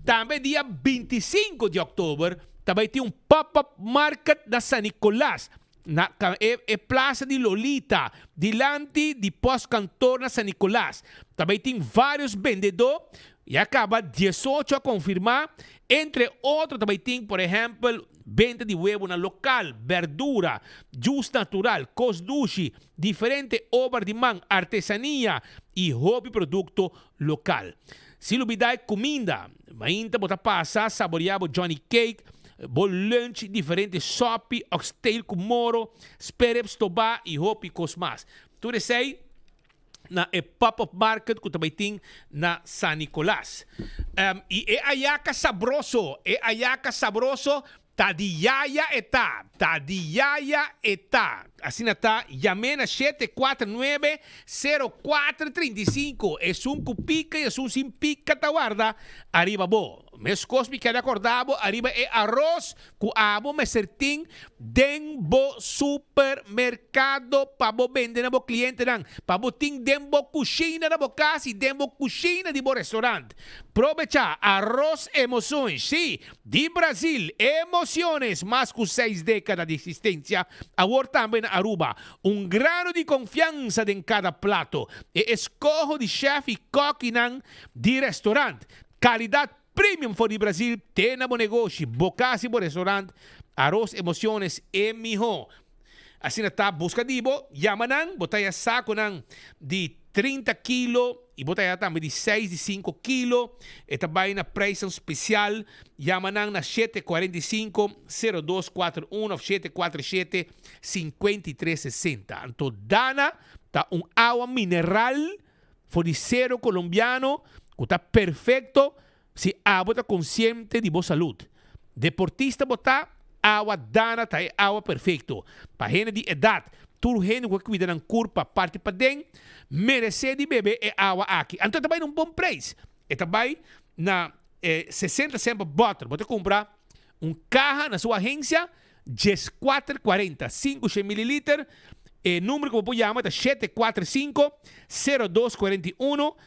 Tambe dia 25 di òktober ta bai tin un pop-up market na San Nicolas, na e e plaza di Lolita, dilanti di postkantoor na San Nicolas. Ta bai tin varios bendedó, ya kaba 18 a konfirmá, entre otro ta bai tin por ehèmpel benta di webonan lokal, bèrdura, jus natural, kos dushi, diferente obra di man, artesania i hopi produkto lokal. Si lubidá e kuminda, mainta bo ta pasa saboreá bo Johnny Cake, bo lunch, diferente sòpi, oxtail ku moro, sperribs stobá i hopi kos mas. Tur esei na e pop-up market ku ta bai tin na San Nicolas. I e ayaka sabroso, e ayaka sabroso Ta di yaya e ta, ta di yaya e ta. Asina ta, yam'é na 749 0435. Esun ku pika i esun sin pika ta warda ariba bo. Meskos mi keda korda bo ariba e aros ku abo mester tin den bo supermerkado pa bo bende na bo klientenan, pa bo tin den bo kushina na bo kas i den bo kushina di bo restaurant. Probechá Arroz Emoções, sí, di Brasil, Emociones, mas ku seis dékada di eksistensia, awor tambe na Aruba. Un grano di konfiansa den kada plato. E eskoho di chèf i kòkinan di restaurant. Kalidat premium for di Brasil te na bo negoshi, bo kas i bo restaurant. Arroz Emociones e mihó. Asina ta, buska di bo, yama nan, bo ta haya sakonan di 30 kilo i bo ta haya tambe di seis di sinku kilo. E ta bai na prijsnan spesial. Yama nan na 745 0241 of 747 5360. Anto Dana ta un awa mineral for di sero kolombiano ku ta perfekto Si abo ta konsiente di bo salud. Deportista bo ta, awa Dana ta e awa perfekto. Pa hende di edat, tur hende ku a kuida nan kurpa parti paden, meresé di bebe e awa aki. Anto e ta bai na un bon preis. E ta bai na 60 sènt pa bòter. Bo ta kumpra un kaha na su agensia, 14 40, 500 mililiter. E number ku bo por yama ta 745 0241,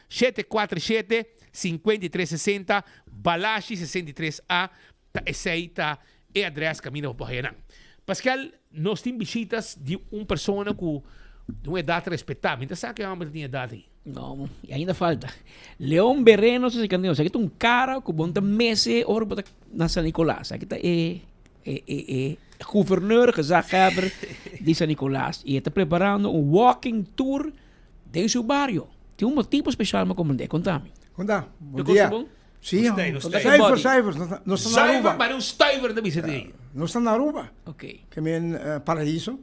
747 53 60, Balashi 63 A, ta esei ta e adres kaminda bo por haya nan. Pascal, nos tin bishitas di un persona ku di un edat respetá. Mi ta sa ku e hòmber ta tin edat ei. No, i ainda falta. Leon Bereno sa si Esaki ta un kara ku bo no ta mese ora bo ta na San Nicolas. Esaki ta e e e e gouverneur, gezaghebber di San Nicolas. I e ta preparando un walking tour Den su bario. Tin un motibo special mi komand'é. Konta mi. Konta. Bon dia. Bon? Sí, Zuiver, zuiver. Nos ta na Aruba. Zuiver, maar un stuiver ta bisa di. Nos ta na Aruba. Ok. Ke men paradiso.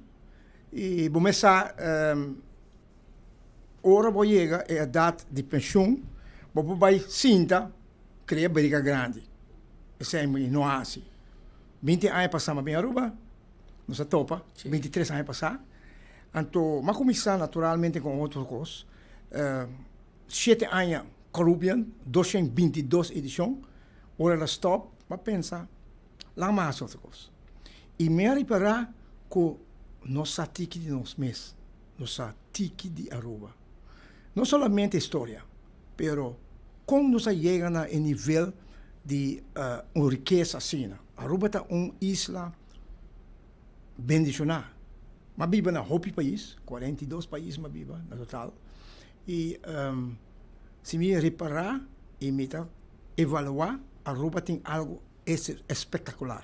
I bo mes sa, ora bo yega e edat di penshun, bo por bai sinta krea bariga grandi. Esei mi no hasi. Binti aña pasá mi a bin Aruba, nos a topa, bintitres aña pasá. Anto m'a kuminsá naturalmente ku otro kos. Shete aña Carubbian, 222 edishon. Ora el a stòp, m'a pensa, laga m'a hasi otro kos. I mi a ripará ku nos sa tiki di nos mes, nos sa tiki di Aruba. No solamente historia, pero kon nos a yega na e nivel di un rikesa asina. Aruba ta un isla bendishoná. M'a biba na hopi pais, 42 pais m'a biba na total. I si mi ripará i mi ta evaluá, Aruba tin algu espektakular.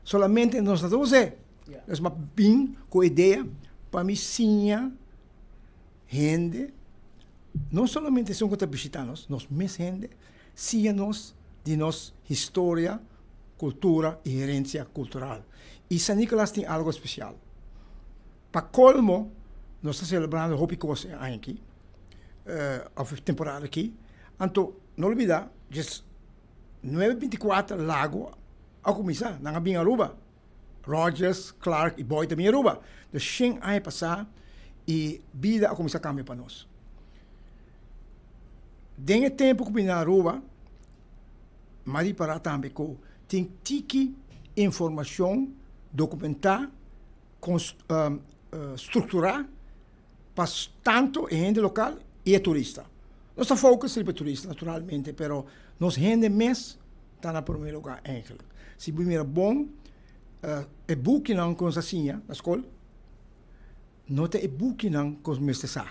Solamente nos no ta us'é. Dus m'a bin ku idea pa mi siña hende, no solamente esun ku ta bishita nos, nos mes hende, siña nos di nos historia, kultura i herensia kultural. I San Nicolas tin algo spesial. Pa kolmo, nos ta selebrando hopi kos e aña aki, òf e temporada aki. Anto, no lubida, djes nuebe binti kuater Lago a kuminsá, nan a bin Aruba. Rogers, Clark i Boy ta bin Aruba. Dus shen aña pasá i bida a kuminsá kambia pa nos. Den e tempu ku bini Aruba, m'a ripará tambe ku tin tiki informashon dokumentá, strukturá pa tantu e hende lokal i e turista. Nos ta focus riba e turista naturalmente, pero nos hende mes ta na prome lugar eigenlijk. Si bo mira bon, e bukinan ku nos a siña na skol, no ta e bukinan ku nos mester sa.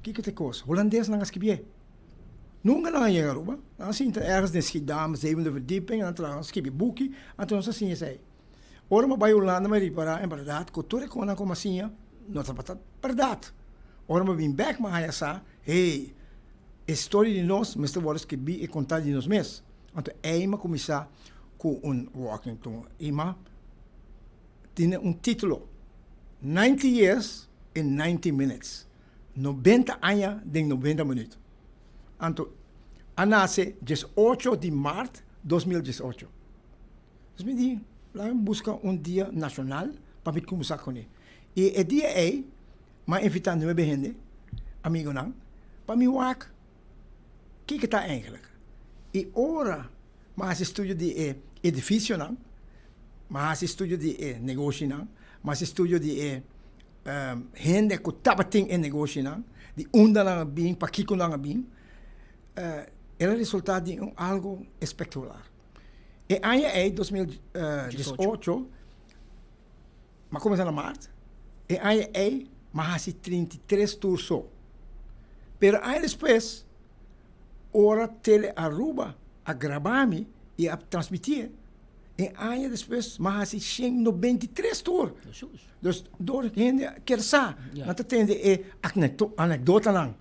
Kiko ta e kos? Holandesnan a skibié. Nunka nan a yega Aruba. Nan a sinta ergens den Schiedam, zevende verdieping, nan a traha, skibi buki, anto nos a siña esei. Ora mi a bai Hulanda mi a ripará en bèrdat ku tur e kosnan ku mi a siña no tabata bèrdat. Ora mi a bin bèk mi a haña sa, hey, e storia di nos mester wòrdu skibí i kontá di nos mes. Anto ei mi a kuminsá ku un walking tour i mi a tene un título, 90 years in 90 minutes, 90 aña den 90 minüt. Anto a nase 18 di mart 2018. Dus mi di, laga mi buska un dia nashonal pa mi kuminsá kuné. I e dia ei, mi a invitá nuebe hende, amigonan, pa mi wak kiko ta eigentlik. I ora mi a hasi studio di e edifisionan, mi a hasi studio di e negoshinan, mi a hasi studio di e hende ku tabatin e negoshinan, di unda nan a bin, pakiko nan a bin, el a resultá di un algu espektakular. E aña ei, 2018, m'a kuminsá na mart, e aña ei m'a hasi 33 tur so. Pero aña despues, ora Tele Aruba a graba mi i a transmitié, e aña despues m'a hasi 193 tur. Dus dor hende kier sa, nan ta tende e anekdotanan.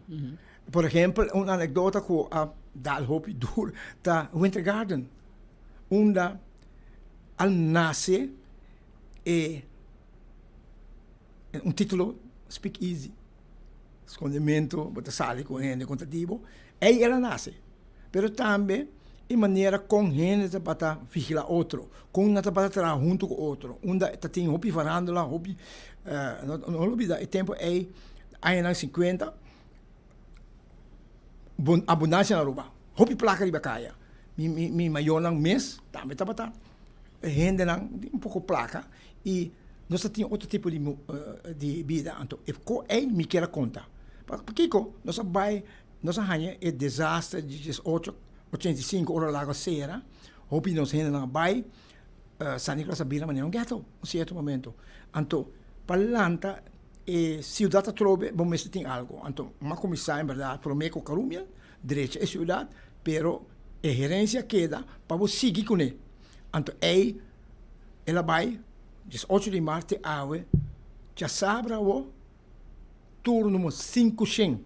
Por ehempel, un anekdota ku a dal hopi dur ta Winter Garden, unda a nase e un titulo Speak Easy, skondementu, bo ta sali ku hende konta di bo, ei el a nase. Pero tambe e manera kon hende tabata vigila otro, kon nan tabata traha huntu ku otro, unda ta tin hopi farándula, hopi, no lubida e tempu ei, añanan sinkuenta, abundansia na Aruba, hopi plaka riba kaya. Mi mi mi mayornan mes tambe tabata hendenan di un poko plaka i nos ta tin otro tipo di di bida. Anto e ko ei mi kier a konta. Pakiko nos a bai nos a haña e desaster di diesocho ochenta i sinku ora lago a sera, hopi di nos hendenan a bai San Nicolas a bira manera un ghetto un sierto momento. Anto pa lanta e siudat atrobe bo mester tin algo. Anto m'a kuminsá en bèrdat promé ku Karumia drecha e siudat, pero e herensia keda pa bo sigui kuné. Anto ei el a bai 18 di mart te awe djasabra awo tur numero 500.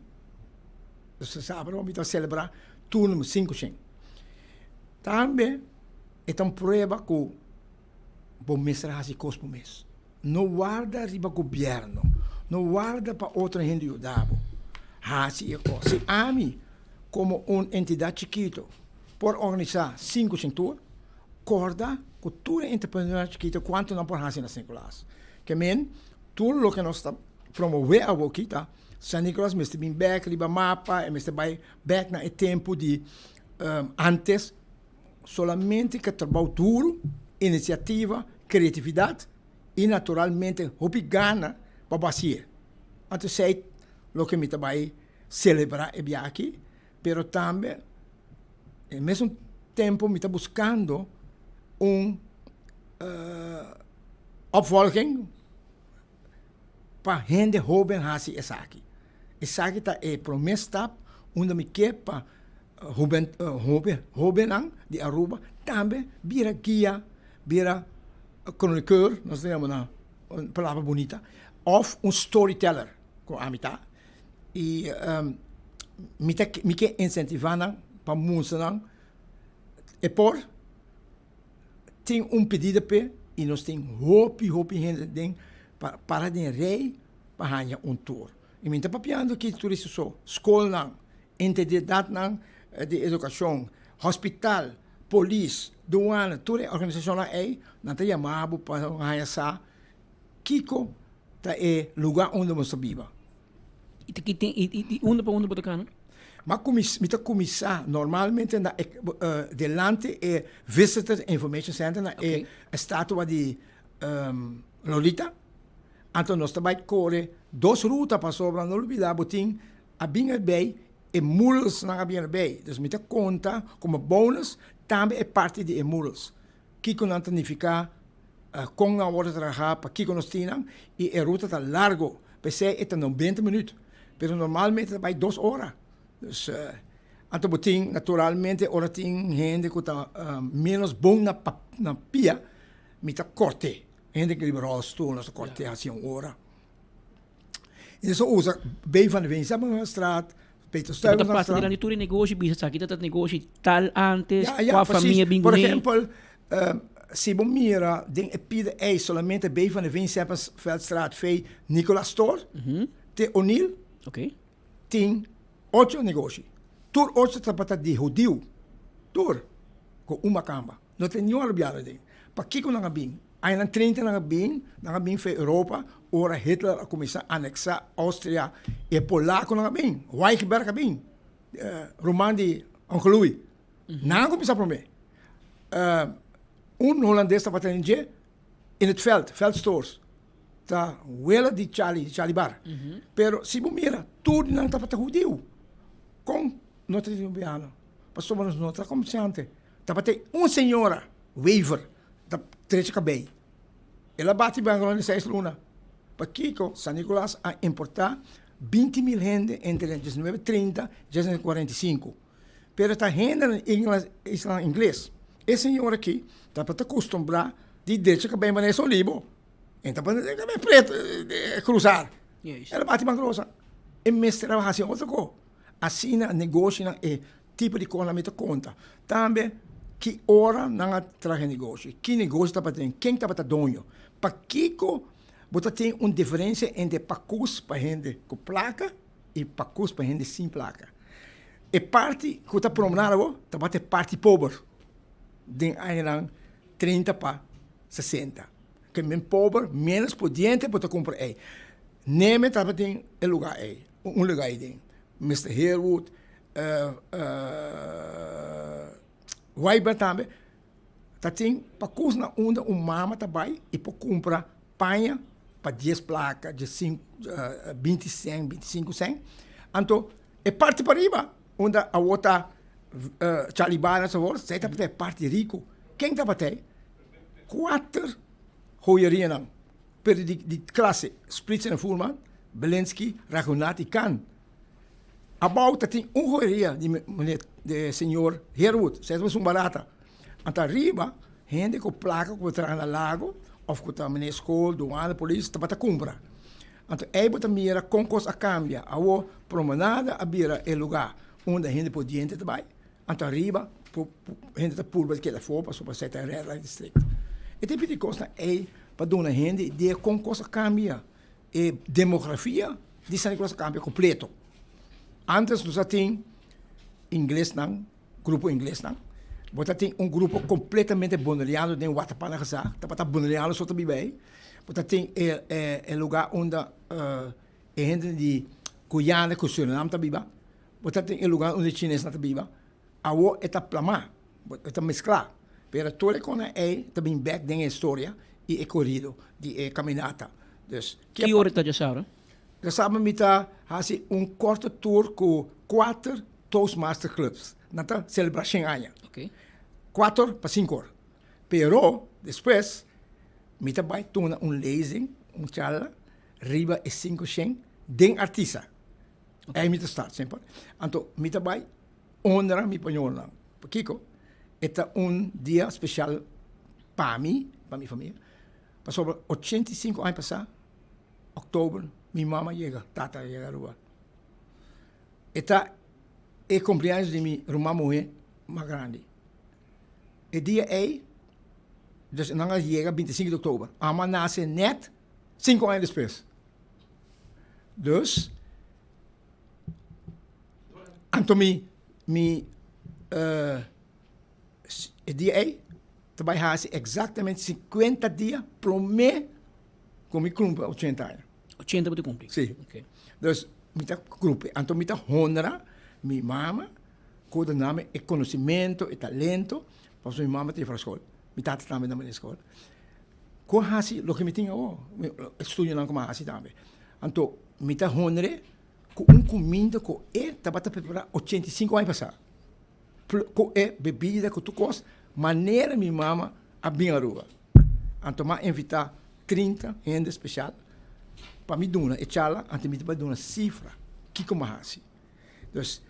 Djasabra awo mi ta selebrá tur numero 500. Tambe e ta un prueba ku bo mester hasi kos bo mes. No warda riba gobièrnu, no warda pa otro hende yuda bo. Hasi e kos. Si ami komo un entidat chikito por organisá sinku sintur, kòrda ku tur e entrepreneur chikito kuantu nan por hasi na San Nicolas. Ke men tur loke nos ta promové awoki ta San Nicolas mester bin bèk riba mapa, e mester bai bèk na e tempu di antes. Solamente ke trabou duru, inisiativa, kreatividat i naturalmente hopi gana pa bo hasié. Anto esei loke mi ta bai selebrá e bia aki, pero tambe e mesun tempu mi ta buskando un opvolging pa hende hoben hasi esaki. Esaki ta e promé stap unda mi ke pa hobennan di Aruba tambe bira guia, bira. chroniqueur, nos ta yama na un palabra bunita, of un storyteller, ku ami ta. I mi ta mi ke insentivá nan pa mustra nan e por tin un pedida p'e i nos tin hopi hopi hende den pa para den rei pa haña un tour. I mi ta papiando aki turista so, skolnan, entidadnan di edukashon, hospital, polis, duana, tur e organisashonnan ei nan ta yama bo pa haña sa kiko ta e luga unda bo ta biba. I ta ki i unda pa unda bo ta kana? Mi a kuminsá, mi ta kuminsá normalmente na e delante e Visitor Information Center na e estatua di Lolita. Anto nos ta bai kore dos ruta pasobra no lubida bo tin a bin erbei e muralsnan a bin erbei. Dus mi ta konta komo bonus tambe e parti di e murals. Kiko nan ta nifiká, kon nan a wòrdu trahá, pakiko nos tin nan i e ruta ta largo. P'esei e ta nobenta minüt, pero normalmente ta bai dos ora. Dus anto bo tin naturalmente ora tin hende ku ta ménos bon na na pia, mi ta kòrt'é. Hende ku riba ròlstoel nos ta kòrt'é hasi un ora. I nos a usa Bay van de Veen Semmelweisstraat, Peter Bo ta pasa Stuyvesantstraat. dilanti tur e negoshi bisa esaki ta ta negoshi tal antes, Ja, ja, kua precies. famia bin Por kuné. ehempel, si bo mira den e pida ei solamente Bay van de Veen Semmelweisstraat vei Nicolaas Store te O'Neill tin ocho negoshi. Tur ocho tabata di hudiu, tur ku un makamba. No tin niun arubiano den. Pakiko nan a bin? Añanan trinta nan a bin, nan a bin for Europa ora Hitler a kuminsá aneksá Austria, e polakonan a bin, Weichberg a bin, ruman di Uncle Louis. Nan a kuminsá promé. Un holandes tabata den dje, in het veld, Veldstores, ta wela di Charlie, di Charlie Bar. Pero si bo mira, tur di nan tabata hudiu. Kon no ta tin arubiano? Pasobra nos no ta komersiante. Tabata un señora, Wever, ta trecha cabey. El a bati banco di seis luna. Pakico San Nicolas a importa 20 mil hende entre 1930 y 1945. Pero ta hende na Inglas, isla ingles. E señora aki tabata acostumbra di drecha cabey manera e solibo. E tabata drecha cabey preto, cruzar. El a bati banco. E mester a haci otro co. Asina negoshinan e tipo di kosnan mi ta konta. Tambe ki ora nan a traha e negoshi, ki negoshi tabatin, ken tabata doño. Pakiko bo ta tin un diferensia entre pakus pa hende ku plaka i pakus pa hende sin plaka. E parti ku ta promenada awor tabata e parti pober den añanan 30 pa 60. Ke men pober, menos pudiente bo ta kumpra ei. Neme tabatin e luga ei, un luga ei den. Mister Harewood, Wijber tambe ta tin pa kus na unda un mama ta bai y por cumpra paña pa dies placa, diescinco, binti cen, binticinco cen. Anto e parti pariba unda awor ta Charlie Bar enzovoort, esey tabata e parti rico. Ken tabata ey? Cuater joyerianan, pero di clase Spritzer en Fuhrmann, Belinsky, Raghunath y Kahn. Abou ta tin un joyeria di meneer di señor Herwood, esei ta un barata. Anto ariba hende ku plaka ku ta traha na lago of ku ta meneer skol, duana, polis tabata kumpra. Anto ei bo ta mira kon kos a kambia. Awor promenada a bira e luga unda hende pudiente ta bai. Anto ariba hende ta purba di keda afó pasobra esei ta e red light district. E tipo di kosnan ei pa duna hende idea kon kos a kambia. E demografia di San Nicolas a cambia completo. Antes nos a tin inglesnan, grupo inglesnan. Bo ta tin un grupo completamente boneriano den Watapana Gezag. Tabata boneriano so ta biba ei. Bo ta tin e, e, e lugar unda uh, e hende di Guyana cu Surinam ta biba. Bo ta tin e lugar unda e chinesnan ta biba. Awo e ta plamá, e ta mesklá, pero tur e kosnan ei ta bin bèk den e historia i e korido di e kaminata. Dus, Ki ora ta djasabra? Djasabra mi ta hasi un korte tour ku kuater Toastmaster clubs. Nan ta selebrá shen aña. Kuater pa sinku or. Pero despues mi ta bai tuna un lezing, un charla riba e 500 den Artisa. Ei mi ta start semper. Anto mi ta bai honra mi pañolnan. Pakiko? E ta un dia special pa mi, pa mi famia. Pasobra 85 aña pasá, òktober, mi mama yega, tata yega Aruba. E ta e cumpleaños di mi ruman muhé mas grandi. E dia ei, dus nan a yega 25 di òktober. Ami a nase nèt sinku aña despues. Dus, anto mi, mi e dia ei ta bai hasi exactamente 50 dia promé ku mi kumpli 80 aña. 80 bo ta kumpli? Si. Dus mi ta kumpli, anto mi ta honra mi mama ku a duna mi e konosementu, e talento, pasobra mi mama ta yefra skol, mi tata tambe ta bai skol. Ku a hasi loke mi tin awor, e studionan ku mi a hasi tambe. Anto mi ta honr'é ku un kuminda ku e tabata prepará 85 aña pasá. Ku e bebida ku tur kos, manera mi mama a bin Aruba. Anto mi a invitá 30 hende speshal pa mi duna e charla, anto mi ta bai duna sifra kiko mi a hasi. Dus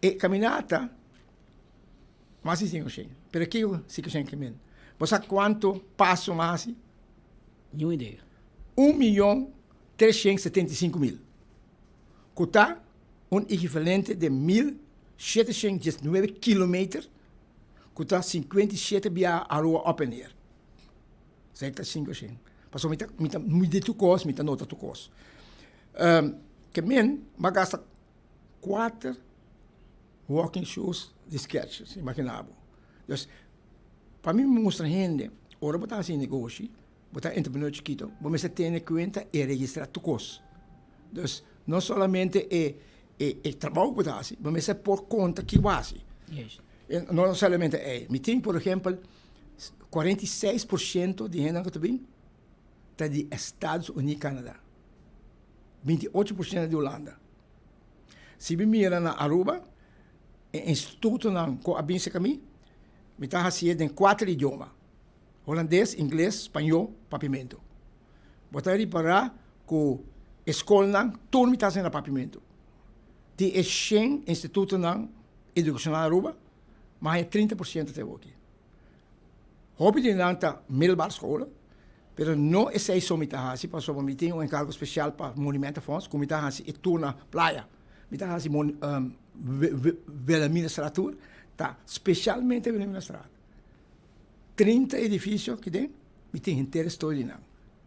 e kaminata mas di sinku shen, pero kiko sinku shen ke men? Bo sa kuantu paso mi a hasi? Niun idea. Un miyon 375 mil, ku ta un ekivalente di 1719 kilometer, ku ta 57 biaha Aruba op en neer. Esei ta 500. Pasobra mi ta, mi ta midi tur kos, mi ta nota tur kos. Um, ke men, mi a gasta kuater walking shoes di Skechers, imagina bo. Dus, pa mi mustra hende, ora bo ta hasi negoshi, bo ta entrepreneur chikito, bo mester tene kuenta i registrá tur kos. Dus, no solamente e, e, e trabou ku bo ta hasi, bo mester por konta ki bo hasi. Yes. No solamente ei. Mi tin, por ehempel, 46% di hendenan ku ta bin ta di Estados Unidos i Canada. 28% di Hulanda. Si mi mira na Aruba, e institutonan ku a bin serka mi, mi ta hasié den kuater idioma. Holandes, ingles, spañó, papiamentu. Bo ta ripará ku e skolnan tur mi ta hasi na papiamentu. Di e shen institutonan edukashonal na Aruba, mi a haña 30% te awoki. Hopi di nan ta middelbare scholen, pero no esei so mi ta hasi pasobra mi tin un enkargo spesial pa Monumentenfonds ku mi ta hasi e tour na playa. Mi ta hasi Wilhelminastraat tour, ta spesialmente Wilhelminastraat. 30 edifisio kiden, mi tin henter e storia di nan.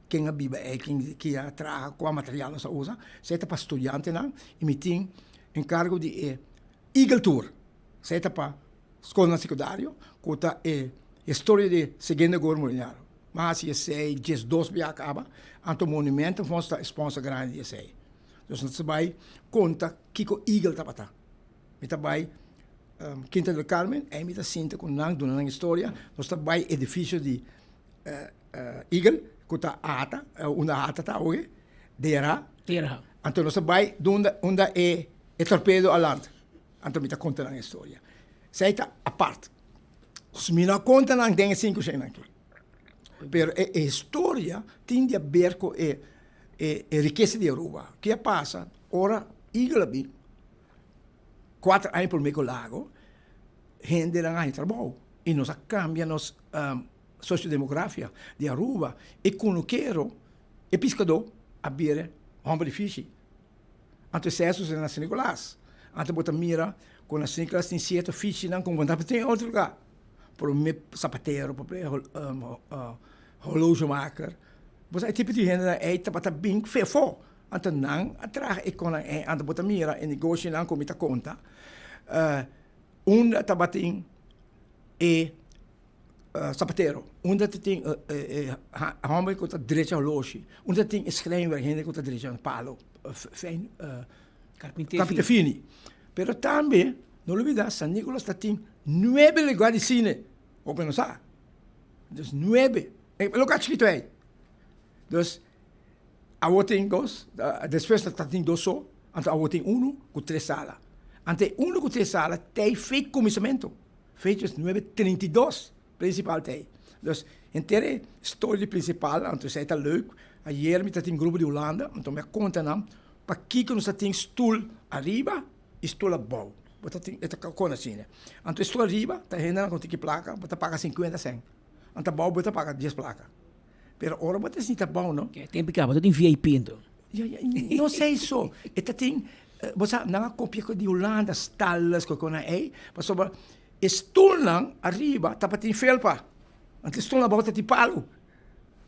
Ken a biba ei, ken ki a traha, kua material nos a usa. Esei ta pa studiantenan i mi tin enkargo di e Eagle Tour. Esei ta pa skolnan sekundario ku ta e historia di Segundo Guerra Mundial. Mi a hasi esei 12 biaha kaba, anto Monumentenfonds ta e sponsor grandi di esei. Dus nos ta bai konta kiko Eagle tabata. Mi ta bai Quinta del Carmen, ei mi ta sinta ku nan, duna nan historia. Nos ta bai edifisio di Eagle ku ta ata, unda ata ta awe, DRH. DRH. Anto nos ta bai unda unda e e torpedo a land. Anto mi ta konta nan historia. Esei ta apart. Mi no a konta nan den e sinku shennan aki. Pero e historia tin di haber ku e e e rikesa di Aruba. Ke a pasa ora Eagle a bin kuater aña promé ku Lago, hendenan a haña trabou i nos a kambia nos sosiodemografia di Aruba. E kunukero, e piskadó a bira hòmber di fishi. Anto esei a susedé na San Nicolas. Anto bo ta mira ku na San Nicolas tin sierto fishinan ku bo no ta tin den otro lugá. Promé sapatero, promé horlogemaker. Bo sa e tipo di hendenan ei tabata bin fefo. Anto nan a traha e konan ei. Anto bo ta mira e negoshinan ku mi ta konta. Unda tabatin e sapatero, unda ta tin e homber ku ta drecha holoshi, unda ta tin e schrijnwerk, hende ku ta drecha palo fijn, karpinter fini. Pero tambe no lubida San Nicolas ta tin nuebe lugar di sine, hopi no sa. Dus nuebe, e lugar chikito ei. Dus awo tin dos, despues ta tin dos so, anto awo tin uno ku tres sala. Anto e uno ku tres sala t'ei fei kuminsamentu. Fechas nuebe 32 principal ta ei. Dus henter e storia di principal, anto esei ta leuk. Ayer mi ta tin grupo di Hulanda, anto mi a konta nan pakiko nos ta tin stul ariba i stul abou. Bo ta tin, e ta kon asina. Anto e stul ariba ta hendenan ku tiki plaka, bo ta paga sinkuenta sèn. Anto abou bo ta paga dies plaka. Pero ora bo ta sinta abou, no? E tempo caba, bo ta tin VIP anto. Ja, ja, no sei so. E ta tin, bo sa, nan a copia cu di Hulanda, stalles, cu con ei, pasobra e stoelnan ariba tabatin felpa, anto e stoelnan abou tabatin palu.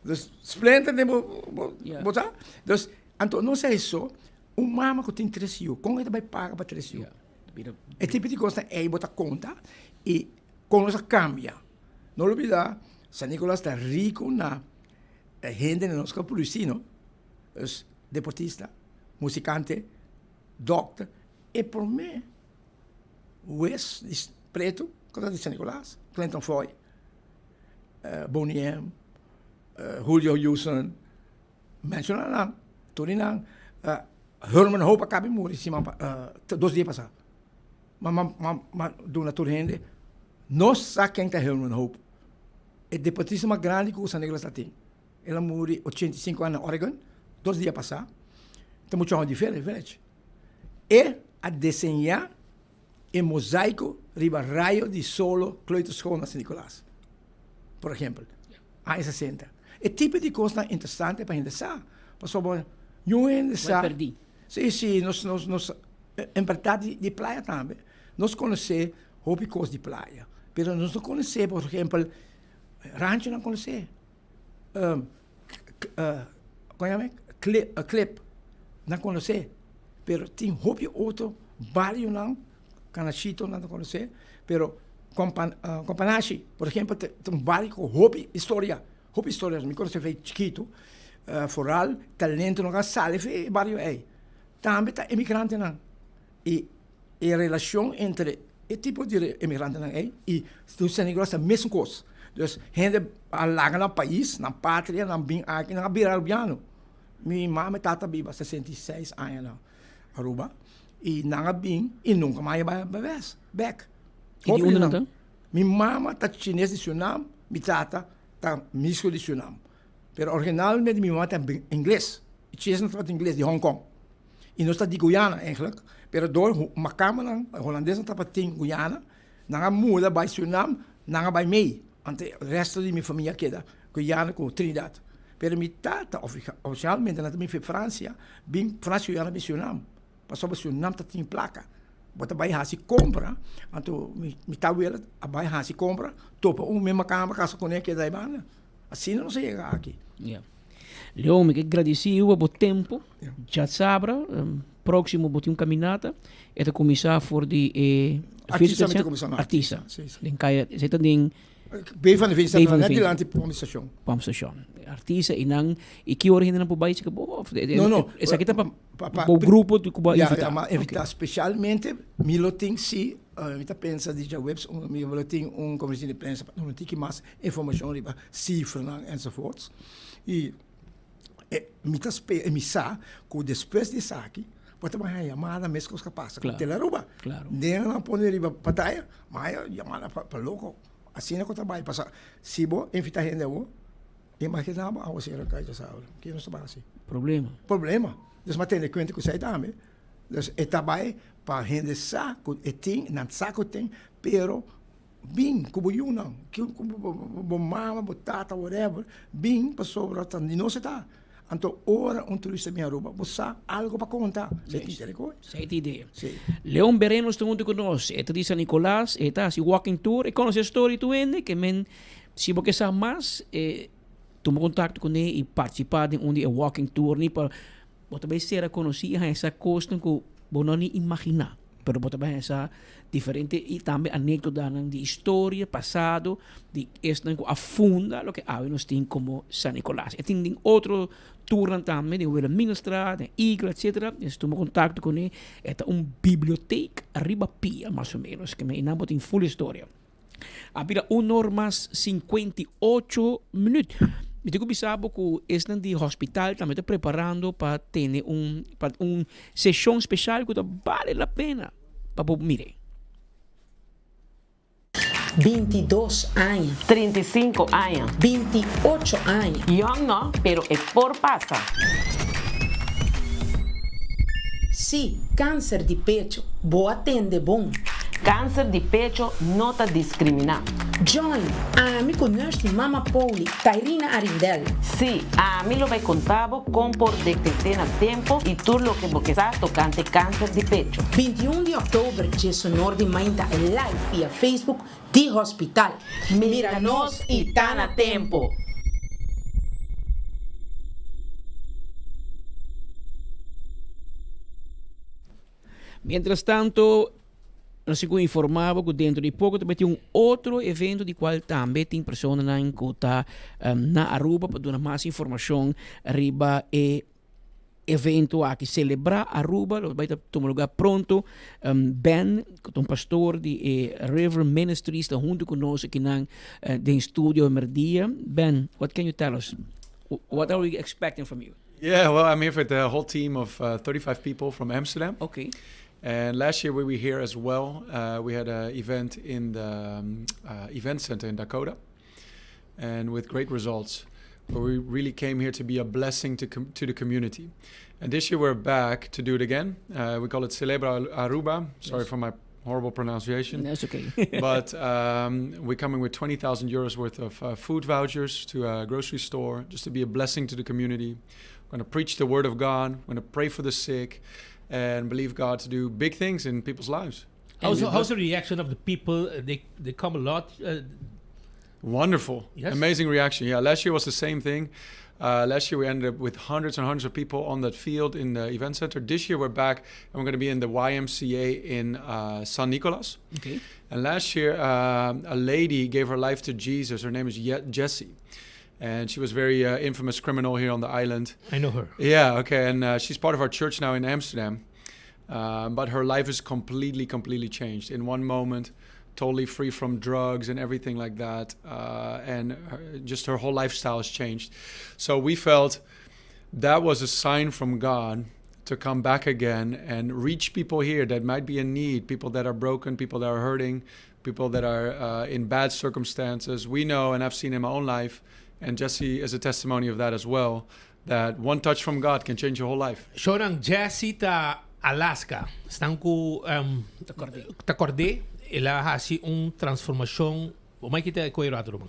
Dus splinter den bo, bo, bo sa? Dus, anto no sei so, un mama cu tin tres yu, con e ta bay paga pa tres yu? E tipo di cosnan ei bo ta conta y con nos a cambia. No lubida, San Nicolas ta rico na hende na nos ka produci no, dus deportista, musicante, dokter, e prome hues di preto ku ta di San Nicolas, Clinton Foy, Boney M, Julio Houston, menciona nan, tur di nan, Herman Hope a caba di muri siman dos dia pasa. Ma ma ma ma duna tur hende no sa ken ta Herman Hope. E deportista mas grandi ku San Nicolas ta tin. El a muri 85 aña na Oregon, dos dia pasá. Ta mucha hòmber di Village. E a deseñá e mosaiko riba rayo di solo kleuterschool na San Nicolas. Por ehempel, aña 60. E tipo di kosnan interesante pa hende sa. Pasobra niun hende sa. Sí, sí, nos, nos, nos, en berdad di, di playa tambe. Nos conoce hopi cos di playa, pero nos no conoce, por ejemplo, rancho no conoce. Um, uh, ¿cómo llama? Clip, uh, clip, no conoce. Pero tin hopi otro barrio nan, Canachito nan conoce, pero Compan, uh, Companashi, por ejemplo, te, te un barrio con hopi historia. Hopi historia, mi conoce fe chikito, vooral talentonan a sali fe e bario ey. Tambe ta emigrantenan y e relacion entre e tipo di emigrantenan ey y San Nicolas ta mesun cos. Dus hende a laga nan pais, nan patria, nan bin aki, nan a bira Arubiano. Mi mama y tata biba 66 aña na Aruba y nan a bin y nunca mas a bai bek. Y di unda nan ta? Mi mama ta chines di Surinam, mi tata ta misco di Surinam. Pero originalmente mi mama ta ingles. E chines no tabata ingles, di Hong Kong. Y nos ta di Guyana eigenlijk. Pero door makamanan, holandesnan tabatin Guyana, nan a muda bai Surinam, nan a bai mei. Anto e resto di mi famia a keda Guyana cu Trinidad. Pero mi tata oficialmente nan ta bin Francia, bin Francia Guyana bin Surinam. Pasobra su nan ta tin plaka. Bo ta bai hasi kompra, anto mi mi tawela a bai hasi kompra, topa un mema kama kasa kuné keda ei banda. Asina nos a yega aki. Ya. Leon, mi ke gradisí yu pa bo tempu. Djasabra próksimo bo tin un kaminata. E ta kuminsá for di e Artisa mi ta kuminsá na Artisa. Den kaya, esei ta den Bay van de Veen staat net dilanti Pom Station. Pom Station. Artisa y nan y ki ora hende nan por bay chika bo of No no. Esaki ta pa bo grupo ku bo a invita. Ya, ma invita specialmente mi lo tin si mi ta pensa di djaweps mi lo tin un conferencia di prensa pa duna tiki mas informacion riba cifranan enzovoorts y mi ta spera mi sa ku despues di esaki bo ta bay haña yamada meskos ku a pasa ku Tele Aruba. Den nan a pone riba pantaya ma haña yamada pa loko. Asina ku ta bai pasa. Si bo invita hende awor, imagina bo awasero kai djasabra. Ke nos ta bai hasi? Problema. Problema. Dus mi a tene kuenta ku esei tambe. Dus e ta bai pa hende sa ku e tin, nan sa ku tin, pero bin ku bo yunan, ku bo mama, bo tata, whatever, bin pasobra ta di nos e ta. Anto ora un turista bin Aruba, bo sa algo pa konta. Esei ta idea koe. Esei ta idea. Si. Leon Bereno sta huntu ku nos. E ta di San Nicolas, e ta hasi walking tour, e konosé story tur hende, ke men si bo ke sa mas, e tuma kontakto kuné i partisipá den un di e walking tour ni pa bo ta bai sera konosí i haña sa kosnan ku bo no ni imaginá. Pero bo ta bai haña sa diferente i tambe anekdotanan di historia, pasado, di esnan ku a funda loke awe nos tin komo San Nicolas. E tin den otro tournan tambe, den Wilhelminastraat, den Eagle, etcetera. Mester tuma kontakto kuné. E ta un bibliotek riba pia, mas o menos. Ke men einan bo tin ful historia. A bira un or mas 58 minuut. Mi tin ku bisa bo ku esnan di hospital tambe ta preparando pa tene un pa un seshon speshal ku ta bale la pena pa bo mir'é. 22 aña. 35 aña. 28 aña. Yòn no, pero e por pasa. Sí, kanser di pecho. Bo a tende bon. Cancer di pecho no ta discrimina. Join ami cu nurse di Mama Poli, Tairina Arindel. Sí, ami lo bay conta bo con por detecte na tempo y tur loke bo ke sa tocante cancer di pecho. 21 di october djesonor di mainta live via Facebook di Hospital. Mira nos y ta na tempo! Mientras tanto, nos tin cu informa bo cu dentro di poco ta bay tin un otro evento di cual tambe tin personanan cu ta na Aruba pa duna mas informacion riba e evento aki. Celebra Aruba lo bay ta tuma lugar pronto. Ben, cu ta un pastor di e River Ministries, ta hunto cu nos akinan den studio merdia. Ben, what can you tell us? What are we expecting from you? Yeah, well, I'm here with the whole team of uh, 35 people from Amsterdam. Okay. And last year we were here as well. Uh, we had an event in the um, uh, event center in Dakota, and with great results. Where we really came here to be a blessing to com- to the community. And this year we're back to do it again. Uh, we call it Celebra Aruba. Sorry yes. for my horrible pronunciation. That's okay. but um, we're coming with 20,000 euros worth of uh, food vouchers to a grocery store just to be a blessing to the community. We're going to preach the word of God. We're going to pray for the sick and believe God to do big things in people's lives. How's, how's the reaction of the people? Uh, they, they come a lot. Uh, Wonderful. Yes. Amazing reaction. Yeah, last year was the same thing. Uh, last year we ended up with hundreds and hundreds of people on that field in the event center. This year we're back and we're going to be in the YMCA in uh, San Nicolas. Okay. And last year uh, a lady gave her life to Jesus. Her name is Ye- Jessie. And she was very uh, infamous criminal here on the island. I know her. Yeah, okay. And uh, she's part of our church now in Amsterdam. Uh, but her life is completely, completely changed in one moment totally free from drugs and everything like that. Uh, and her, just her whole lifestyle has changed. So we felt that was a sign from God to come back again and reach people here that might be in need, people that are broken, people that are hurting, people that are uh, in bad circumstances. We know, and I've seen in my own life, and Jesse is a testimony of that as well, that one touch from God can change your whole life. Shonan Jesse ta Alaska. Esnan ku ta kòrd'é, el a hasi un transformashon. Bo mai kita e koe rato, ruman.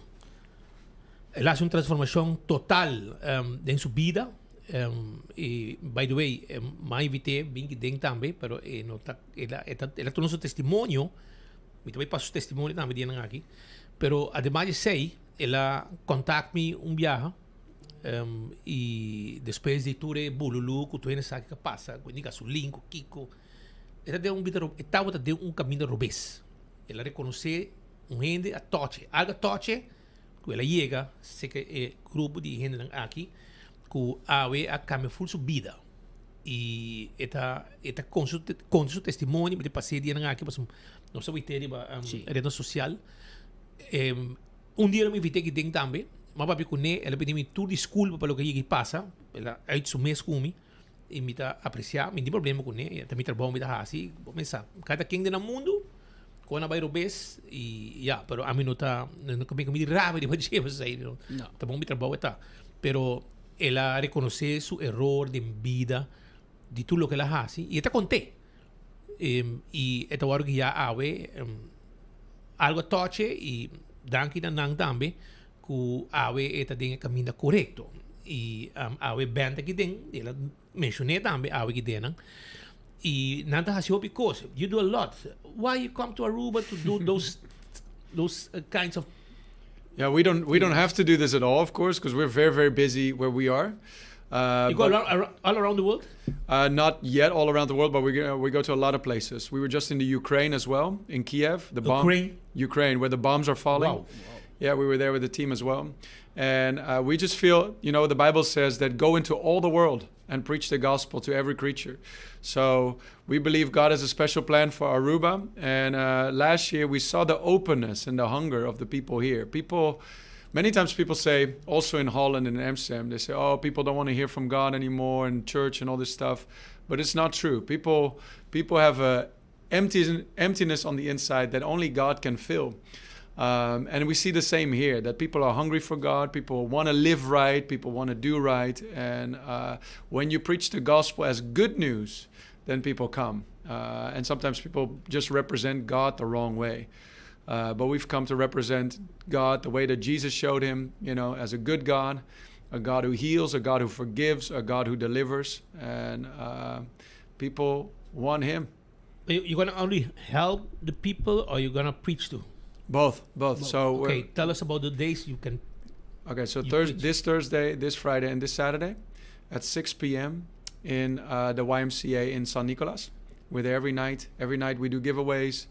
El a hasi un transformashon total den su bida. I by the way, m'a invit'é bin ki den tambe, pero e no ta, el a, el a tuna su testimonio. Mi ta bai pasa su testimonio tambe dianan aki. Pero ademas di esei, el a kòntakt mi un biaha. Um, y despues di tur e bululu cu tur hende sa kico a pasa, cu ni gasolin, cu kico, e ta den un bida, e tabata den un caminda robes. El a reconoce un hende a toche, algo a toche, cu el a yega cerca e grupo di hendenan aki, cu awe a cambia ful su bida. Y e ta, e ta con su, conta su testimonio, mi ta pasa e dianan aki, pasobra nos a wite riba um, rednan social. Em, Un dia lo mi invit'é aki den tambe. M'a papia kuné, el a pidi mi tur diskulpa pa loke a yega i pasa. El a uit su mes ku mi i mi ta apresiá. Mi no tin problema kuné, ta mi trabou mi ta hasi. Bo mester sa, kada ken den nan mundu ku nan a bai robes i ya. Pero ami no ta, no ta mi di rabia riba dje pasobra esei no ta bon mi trabou e ta. Pero el a rekonosé su eror den bida di tur loke el a hasi i e ta kont'é. I e ta wòrdu guiá awe algu a tòche i danki na nan tambe ku awe e ta den e kaminda korekto. I awe Ben ta kiden, el a menshoné tambe awe kidennan. I nan ta hasi hopi kos. You do a lot. Why you come to Aruba to do those those kinds of Yeah, we don't we don't have to do this at all, of course, because we're very very busy where we are. Uh, you go all, all around the world? Uh, not yet all around the world, but we, uh, we go to a lot of places. We were just in the Ukraine as well, in Kiev. The bomb, Ukraine? Ukraine, where the bombs are falling. Wow. Yeah, we were there with the team as well. And uh, we just feel, you know, the Bible says that go into all the world and preach the gospel to every creature. So we believe God has a special plan for Aruba. And uh, last year we saw the openness and the hunger of the people here. People, many times people say, also in Holland and in Amsterdam, they say, oh, people don't want to hear from God anymore and church and all this stuff. But it's not true. People, people have a empty, emptiness on the inside that only God can fill. Um, and we see the same here that people are hungry for God, people want to live right, people want to do right. And uh, when you preach the gospel as good news, then people come. Uh, and sometimes people just represent God the wrong way. Uh, but we've come to represent God the way that Jesus showed him, you know, as a good God, a God who heals, a God who forgives, a God who delivers. And uh, people want him. You're gonna only help the people or you're gonna preach to? Both, both. So okay, tell us about the days you can. Okay, so Thurs this Thursday, this Friday, and this Saturday at 6 p.m. in uh, the YMCA in San Nicolas. We're there every night. Every night we do giveaways,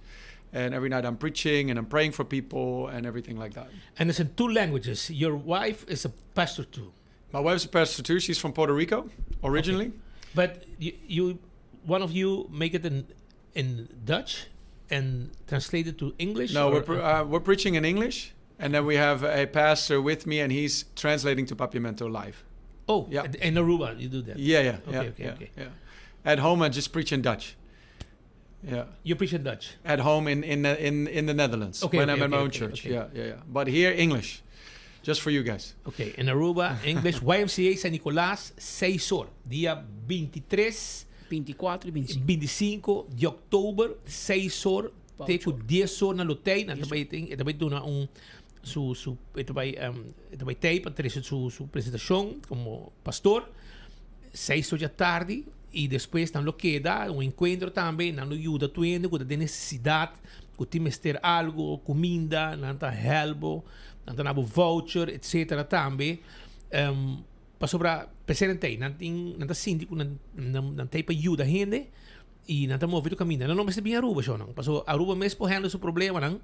and every night I'm preaching and I'm praying for people and everything like that. And it's in two languages. Your wife is a pastor too. My wife's a pastor too. She's from Puerto Rico originally. Okay. But you, you, one of you make it in in Dutch and translate it to English? No, we're, pre uh, we're preaching in English, and then we have a pastor with me, and he's translating to Papiamento live. Oh, yeah. In Aruba, you do that? Yeah, yeah. Okay, yeah, okay, yeah, okay. Yeah. At home, I just preach in Dutch. Yeah. You preach in Dutch? At home in in in, in the Netherlands. Okay, when okay, I'm at okay, my own okay, church. Okay. Yeah, yeah, yeah. But here, English. Just for you guys. Okay, in Aruba, English. YMCA San Nicolas, 6 or. Dia 23. 24 y 25. 25 di october, 6 or. Te cu 10 or nan lo tey. Nan ta bay tin, e ta bay duna un su su e ta bay um, e ta bay tey pa trece su su presentacion como pastor. 6 or djatardi y despues nan lo keda un encuentro tambe, nan lo yuda tur hende cu ta den necesidad, cu tin mester algo, cuminda, nan ta help bo, nan ta na bo voucher etc. Tambe. Um, pasobra p'esei nan tey, nan tin nan ta sinti cu nan nan nan tey pa yuda hende y nan ta move tur caminda. Nan no mester bin Aruba shownan, pasobra Aruba mes por handle su problemanan,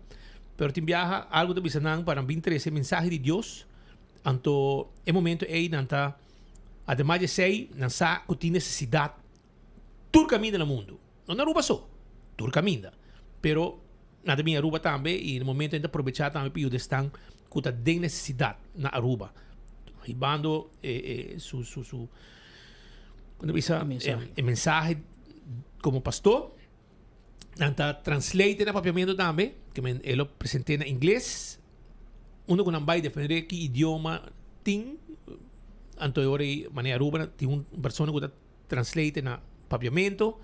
pero tin biaha algo ta bisa nan pa nan bin trece mensahe di Dios, anto e momento ey nan ta Ademas di esei, nan sa ku tin nesesidat tur kaminda na mundu. No na Aruba so, tur kaminda. Pero nan ta bin Aruba tambe i na momento nan ta probechá tambe pa yuda esnan ku ta den nesesidat na Aruba. Hibando e su su su kon ta bisa e mensahe komo pastor. Nan ta translate na papiamento tambe, ke men e lo present'é na ingles. Unda ku nan bai depende ki idioma tin. Anto e ora ei manera Aruba tin un persona ku ta translate na papiamento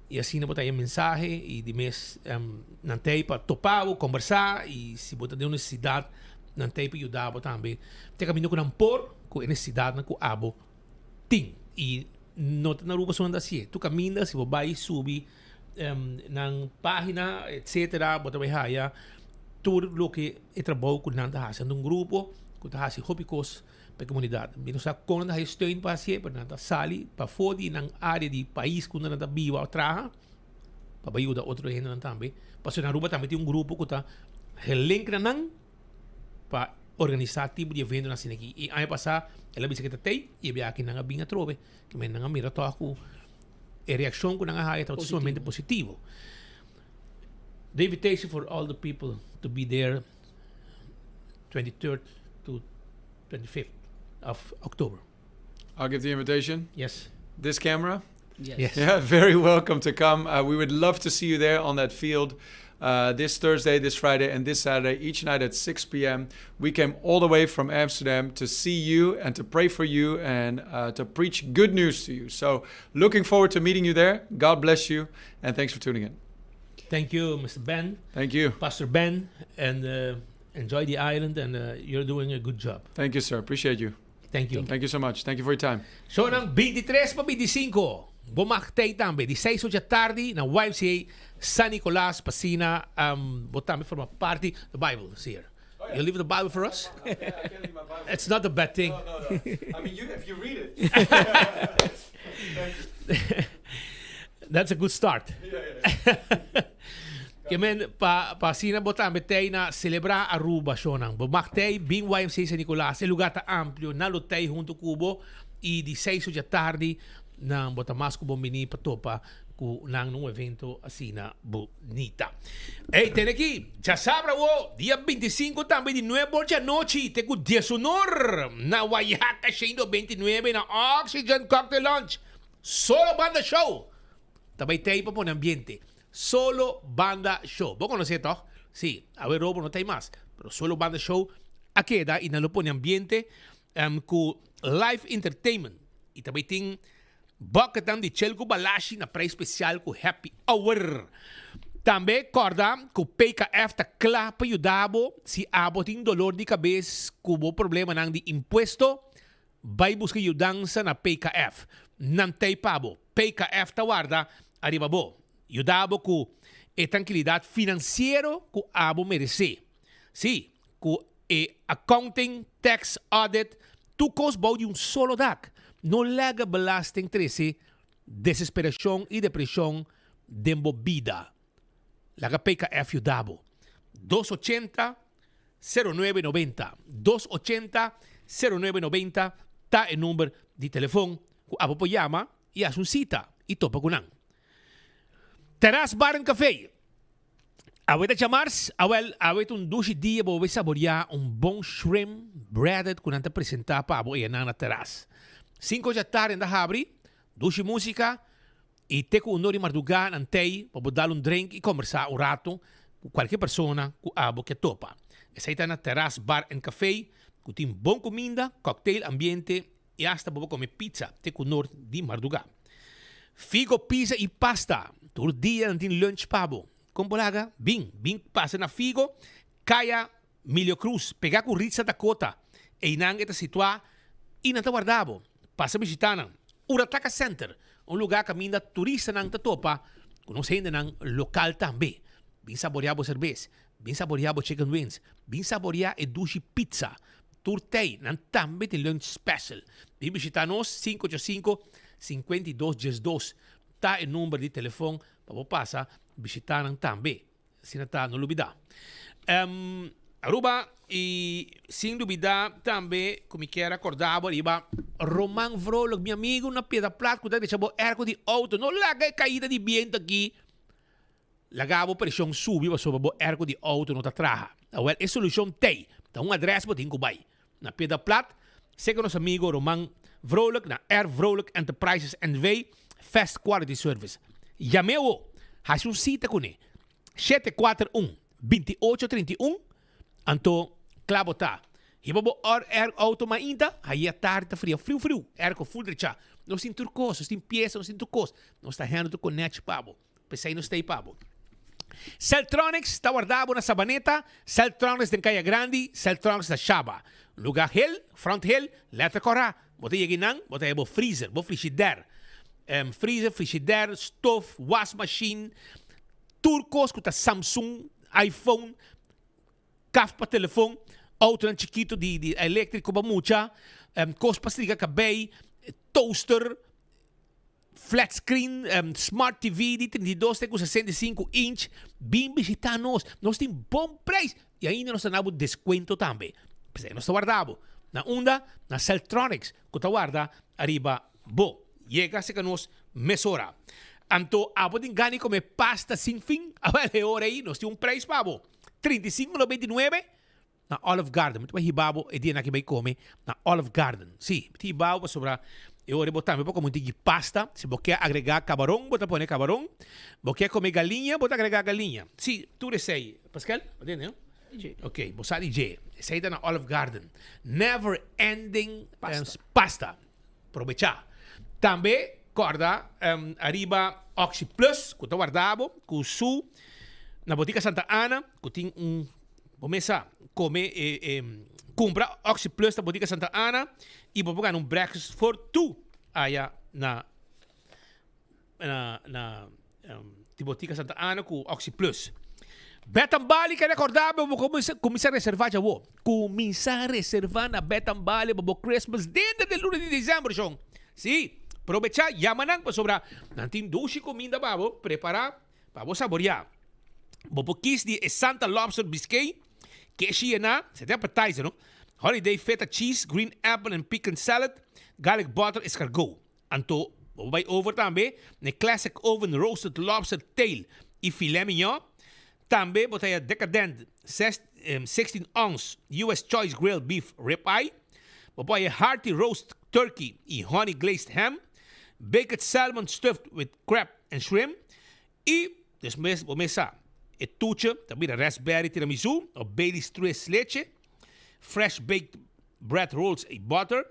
i asina bo ta haña mensahe i di mes nan ta ei pa topa bo, kombersá i si bo ta den un nesesidat nan ta ei pa yuda bo tambe. Te kaminda ku nan por ku e nesesidatnan ku abo tin i no ta na Aruba so nan ta hasié. Tur kaminda si bo bai subi nan pagina etcetera bo ta bai haya tur loke e trabou ku nan ta hasi. Nan ta un grupo ku ta hasi hopi kos pa e komunidat. Mi no sa kon nan ta haya steun pa hasié pero nan ta sali pafó di nan área di pais ku nan ta biba òf traha pa bai yuda otro hendenan tambe. Pasobra na Aruba tambe tin un grupo ku ta gelink na nan. pa organisá tipo di eventonan asina aki. I aña pasá el a bisa ke ta tei i e biaha aki nan a bin atrobe. Ke men nan a mira tòg ku e reakshon ku nan a haya tabata sumamente positivo. The invitation for all the people to be there 23rd to 25th of October. I'll give the invitation. Yes. This camera? Yes. yes. Yeah, very welcome to come. Uh, we would love to see you there on that field uh, this Thursday, this Friday, and this Saturday, each night at 6 p.m. We came all the way from Amsterdam to see you and to pray for you and uh, to preach good news to you. So, looking forward to meeting you there. God bless you, and thanks for tuning in. Thank you, Mr. Ben. Thank you. Pastor Ben, and uh, enjoy the island, and uh, you're doing a good job. Thank you, sir. Appreciate you. Thank you. Thank you so much. Thank you for your time. Shownan 23 pa 25. Bo mag tey tambe di 6 ocha tardi na YMCA San Nicolas pa asina um, bo tambe forma parti. The Bible is here. Oh, yeah. You leave the Bible for us? Yeah, I can't leave my Bible. It's not a bad thing. No, no, no. I mean, you, if you read it. That's a good start. Yeah, yeah, yeah. Ke men pa pa asina bo tambe tei na selebrá Aruba shownan. Bo mag tei bin YMCA San Nicolas. E lugar ta amplio, nan lo tei hunto ku bo i di seis ocha tardi nan bo ta mas ku bon bini pa topa ku nan na un evento asina bunita. Ey tene aki djasabra awo dia 25 tambe di nuebe or djanochi te ku diesunor na Wayaca 129 na Oxygen Cocktail Lounge. Solo Banda Show ta bay tei pa pone ambiente. Solo Banda Show. Bo conoce toch? Si, awe Robo no ta ei mas, pero Solo Banda Show a keda y nan lo pone ambiente um, cu live entertainment. Y ta bay tin Bucketnan di chel ku balashi na prijs spesial ku Happy Hour. Tambe kòrda ku PKF ta kla pa yuda bo si abo tin dolor di kabes ku bo problemanan di impuesto, bai buska yudansa na PKF. Nan t'ei pa bo. PKF ta warda ariba bo. Yuda bo ku e trankilidat finansiero ku abo meresé. Sí, ku e accounting, tax, audit, tur kos bou di un solo dak. No laga belasting trese desesperashon i depreshon den bo bida. Laga PKF yuda bo. Dos ochenta, sero nuebe nobenta. Dos ochenta, sero nuebe nobenta ta e number di telefon ku abo por yama i hasi un sita i topa ku nan. Terras Bar and Café. Awe ta djamars, awel, awe ta un dushi dia bo bai saboreá un bon shrimp breaded ku nan ta presentá pa abo eyanan na teras. Sinku djatardi nan ta habri, dushi músika i te ku un dor di mardugá nan tei pa bo dal un drink i kombersá un ratu ku kualke persona ku abo ke topa. Esei ta na Terras Bar and Café ku tin bon kuminda, cocktail, ambiente I hasta bo por come pizza te cu nor di marduga. Figo pizza y pasta. Tur dia nan tin lunch pa bo. Con bo laga? Bin, bin pasa na Figo, Caya Milio Cruz, pega cu Ritza Dakota. Eynan e ta situa y nan ta warda bo. Pasa bishita nan. Urataka Center, un lugar caminda turistanan ta topa cu nos hendenan local tambe. Bin saborea bo cerbes, bin saborea bo chicken wings, bin saborea e dushi pizza. Tur tei, nan tambe tin lunch special. Bin bishita nos, 585 52 12 ta e number di telefon pa bo pasa bishita nan tambe. Asina ta, no lubida. Um, Aruba, y sin lubida tambe cu mi kier acorda bo riba Roman Vrolijk, mi amigo na Piedra Plat cu ta decha bo airco di auto. No laga e caida di biento aki. Laga bo preshon subi pasobra bo airco di auto no ta traha. Awel, e solucion t'ey. Ta un adres bo tin cu bay. Na Piedra Plat, seca nos amigo Roman Vrolijk na R. Vrolijk Enterprises NV. Fast Quality Service. Yam'e awo. Haci un cita cune. 741 28 31 Anto, cla bo ta. Hiba bo or air auto mainta, haye atardi ta fria friu friu. Airco full drecha. Nos tin tur cos, nos tin pieza, nos tin tur cos. Nos ta handle tur conectie pa bo. P'esei nos ta ei pa bo. Celtronics ta warda bo na Sabaneta, Celtronics den Kaya Grandi, Celtronics na Shaba. Luga hel, front hel, letter kòrá. Bo ta yega einan, bo ta haya bo freezer, bo frishider. Freezer, frishider, stof, wasmachine, tur kos ku ta Samsung, iPhone, Kaf pa telefon, autonan chikitu di di eléktriko pa mucha, kos pa striga kabei, toaster, flat screen, smart TV di 32 te ku 65 inch. Bin bishitá nos, nos tin bon preis i ainda nos ta na bo deskuento tambe. P'esei nos ta warda bo. Na unda? Na Celtronics ku ta warda ariba bo. Yega serka nos mesora. Anto abo tin gana di kome pasta sin fin? Awel e ora ei nos tin un preis pa bo. 35,99 na Olive Garden. Mi ta bai hiba bo e dianan aki bai kome na Olive Garden. Sí, mi ta hiba bo pasobra e ora bo tambe por kome un tiki pasta. Si bo ke agregá kabaron, bo ta pone kabaron. Bo ke kome galiña, bo ta agregá galiña. Sí, tur esei. Pascal, bo tende no? Ok, bo sa di dje. Esei ta na Olive Garden. Never ending pasta. pasta. Probechá. Tambe kòrda ariba Oxi Plus ku ta warda bo ku su na Botica Santa Ana ku tin un bo mes sa kome e kumpra Oxi Plus na Botica Santa Ana i bo por gana un breakfast for two aya na na na di Botica Santa Ana ku Oxi Plus. Betan Bali ke rekorda bo bo kuminsa kuminsa reserva djawo. Kuminsa reserva na Betan Bali pa bo Christmas denter di luna di december shon. Si, probecha yama nan pasobra nan tin dushi kuminda pa bo prepara pa bo saboria. Bo por kis di e Santa Lobster Biscuit, keshi yená, esei ta appetizer no, Holiday Feta Cheese, Green Apple and Pecan Salad, Garlic Butter Escargot. Anto bo por bai over tambe na e Classic Oven Roasted Lobster Tail i Filet Mignon. Tambe bo ta haya Decadent 16 Ounce US Choice Grilled Beef Rib Eye. Bo por haya Hearty Roast Turkey i Honey Glazed Ham, Baked Salmon Stuffed with Crab and Shrimp i despues bo mes sa e tuche ta bira Raspberry Tiramisu of Baileys Tres Leche, Fresh Baked Bread Rolls i Butter.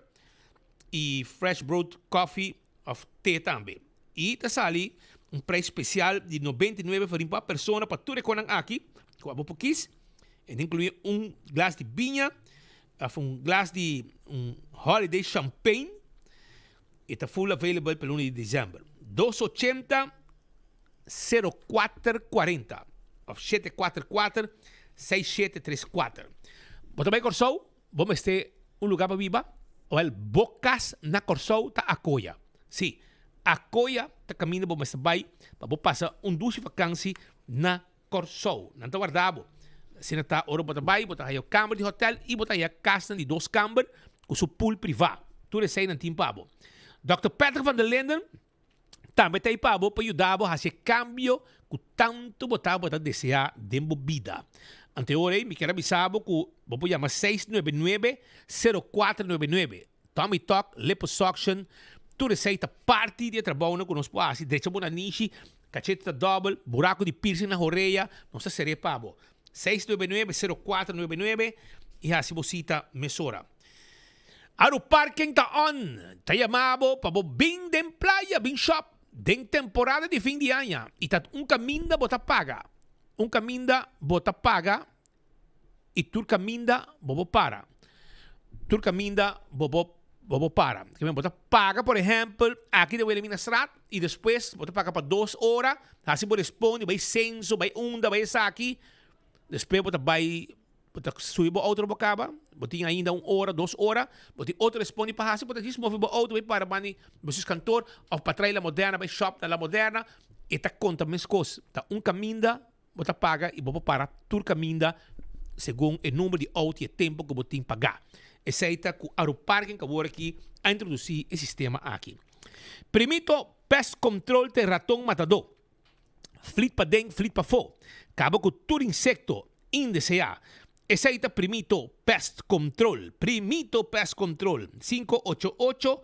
y fresh brewed coffee òf te tambe. I ta sali un prijs spesial di 99 florin pa persona pa tur e konan aki ku abo por kis. E ta inkluí un glas di biña òf un glas di un holiday champagne. E ta full available pa luna di desèmber. Dos ochenta sero kuater kuarenta òf shete kuater kuater seis shete tres kuater. Bo ta bai Kòrsou? Bo mester un lugá pa biba? Wèl, bo kas na Kòrsou ta Akoya. Sí, Akoya ta kaminda bo mester bai pa bo pasa un dushi fakansi na Kòrsou. Nan ta warda bo. Asina ta ora bo ta bai, bo ta haya kamber di hotèl i bo ta haya kasnan di dos kamber ku su pool privá. Tur esei nan tin pa bo. Dòkter Patrick van der Linden Tambe ta ei pa bo pa yuda bo hasi e kambio ku tantu bo tabata deseá den bo bida. Ante ora ei mi kier a bisa bo ku bo por yama 699 0499. Tummy tuck, liposuction, tur esei ta parti di e trabounan ku nos por hasi. Drecha bo nanishi, kachete ta dòbel, buraku di piercing na horea, nos ta ser'é pa bo. 699 0499 i hasi bo sita mesora. Aru Parking ta on! Ta yama bo pa bo bin den playa bin shop den temporada di fin di aña y ta un caminda bo ta paga. Un caminda bo ta paga y tur caminda bo bo para. Tur caminda bo bo bo bo para. Bo ta paga por ehempel aki den Wilhelminastraat y despues bo ta paga pa dos ora hasi bo responde bay censo bay unda bay esaki despues bo ta bay Bo ta subi bo auto bo kaba, bo tin ainda un ora, dos ora, bo tin otro respondi pa hasi, bo ta djis move bo auto bai para banda di bo kantoor of pa trai La Moderna bai shop na La Moderna, e ta konta meskos. Ta un kaminda bo ta paga i bo por para tur kaminda segun e number di auto i e tempo ku bo tin pagá. Esei ta ku Aruparking ku awor aki a introdusí e sistema aki. Primito Pest Control te raton matadó. Flit paden, flit pafó. Kaba ku tur insekto indeseá. Esei ta Primito Pest Control. Primito Pest Control. 588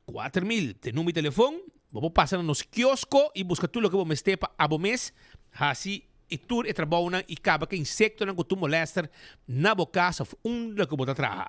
4000 ta e number di telefon. Bo por pasa na nos kiosko i buska tur loke bo mester pa abo mes hasi i tur e trabounan i kaba ku e insektonan ku tur molèster na bo kas òf unda ku bo ta traha.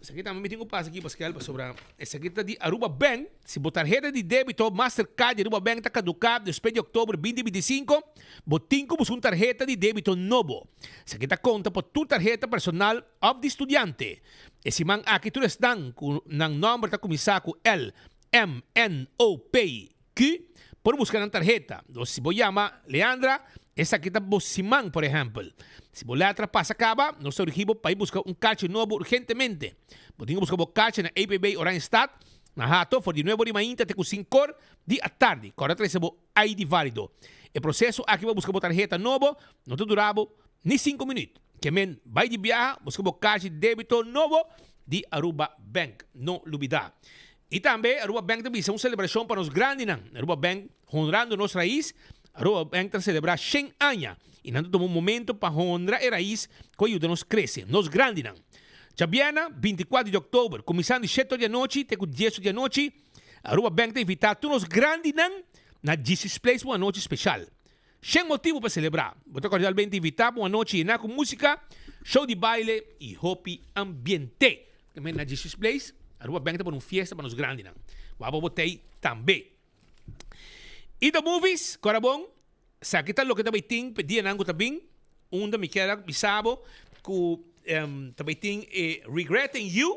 Esaki tambe mi tin ku pasa aki Pascal pasobra esaki ta di Aruba Bank. Si bo tarheta di debito Mastercard di Aruba Bank ta kaduká despues di oktober binti binti i sinku, bo tin ku buska un tarheta di debito nobo. Esaki ta konta pa tur tarheta personal òf di studiante. E siman aki tur esnan ku nan nòmber ta kuminsá ku L, M, N, O, P, Q por buska nan tarheta. Nos si bo yama Leandra, esaki ta bo siman, por ehèmpel. Si bo letra pasa kaba, nos ta urgi bo pa i buska un karchi nobo urgentemente. Bo tin ku buska bo karchi na EPB Oranjestad, na Hato, for di nuebe or di mainta te ku sinkor di atardi. Kòrda trese bo ID válido. E proseso aki pa buska bo tarheta nobo no ta dura bo ni sinku minüt. Ke men bai di biaha, buska bo karchi di débito nobo di Aruba Bank. No lubidá. I tambe Aruba Bank ta bisa un selebrashon pa nos grandinan. Aruba Bank honrando nos rais. Aruba Bank ta selebrá shen aña i nan ta tuma un momento pa honra e rais ku a yuda nos krese, nos grandinan. Djabièrnè, 24 di òktober, kuminsando di shete or di anochi te ku dies or di anochi, Aruba Bank ta invitá tur nos grandinan na Jesus Place pa un anochi speshal. Shen motibu pa selebrá. Bo ta kordialmente invitá pa un anochi yená ku músika, show di baile i hopi ambiente. Tambe na Jesus Place, Aruba Bank ta pone un fiesta pa nos grandinan. Wak bo tei tambe. I The Movies, kora bon, esaki ta loke ta bai tin p'e dianan ku ta bin, unda mi kier a bisa bo ku ta bai tin e Regretting You,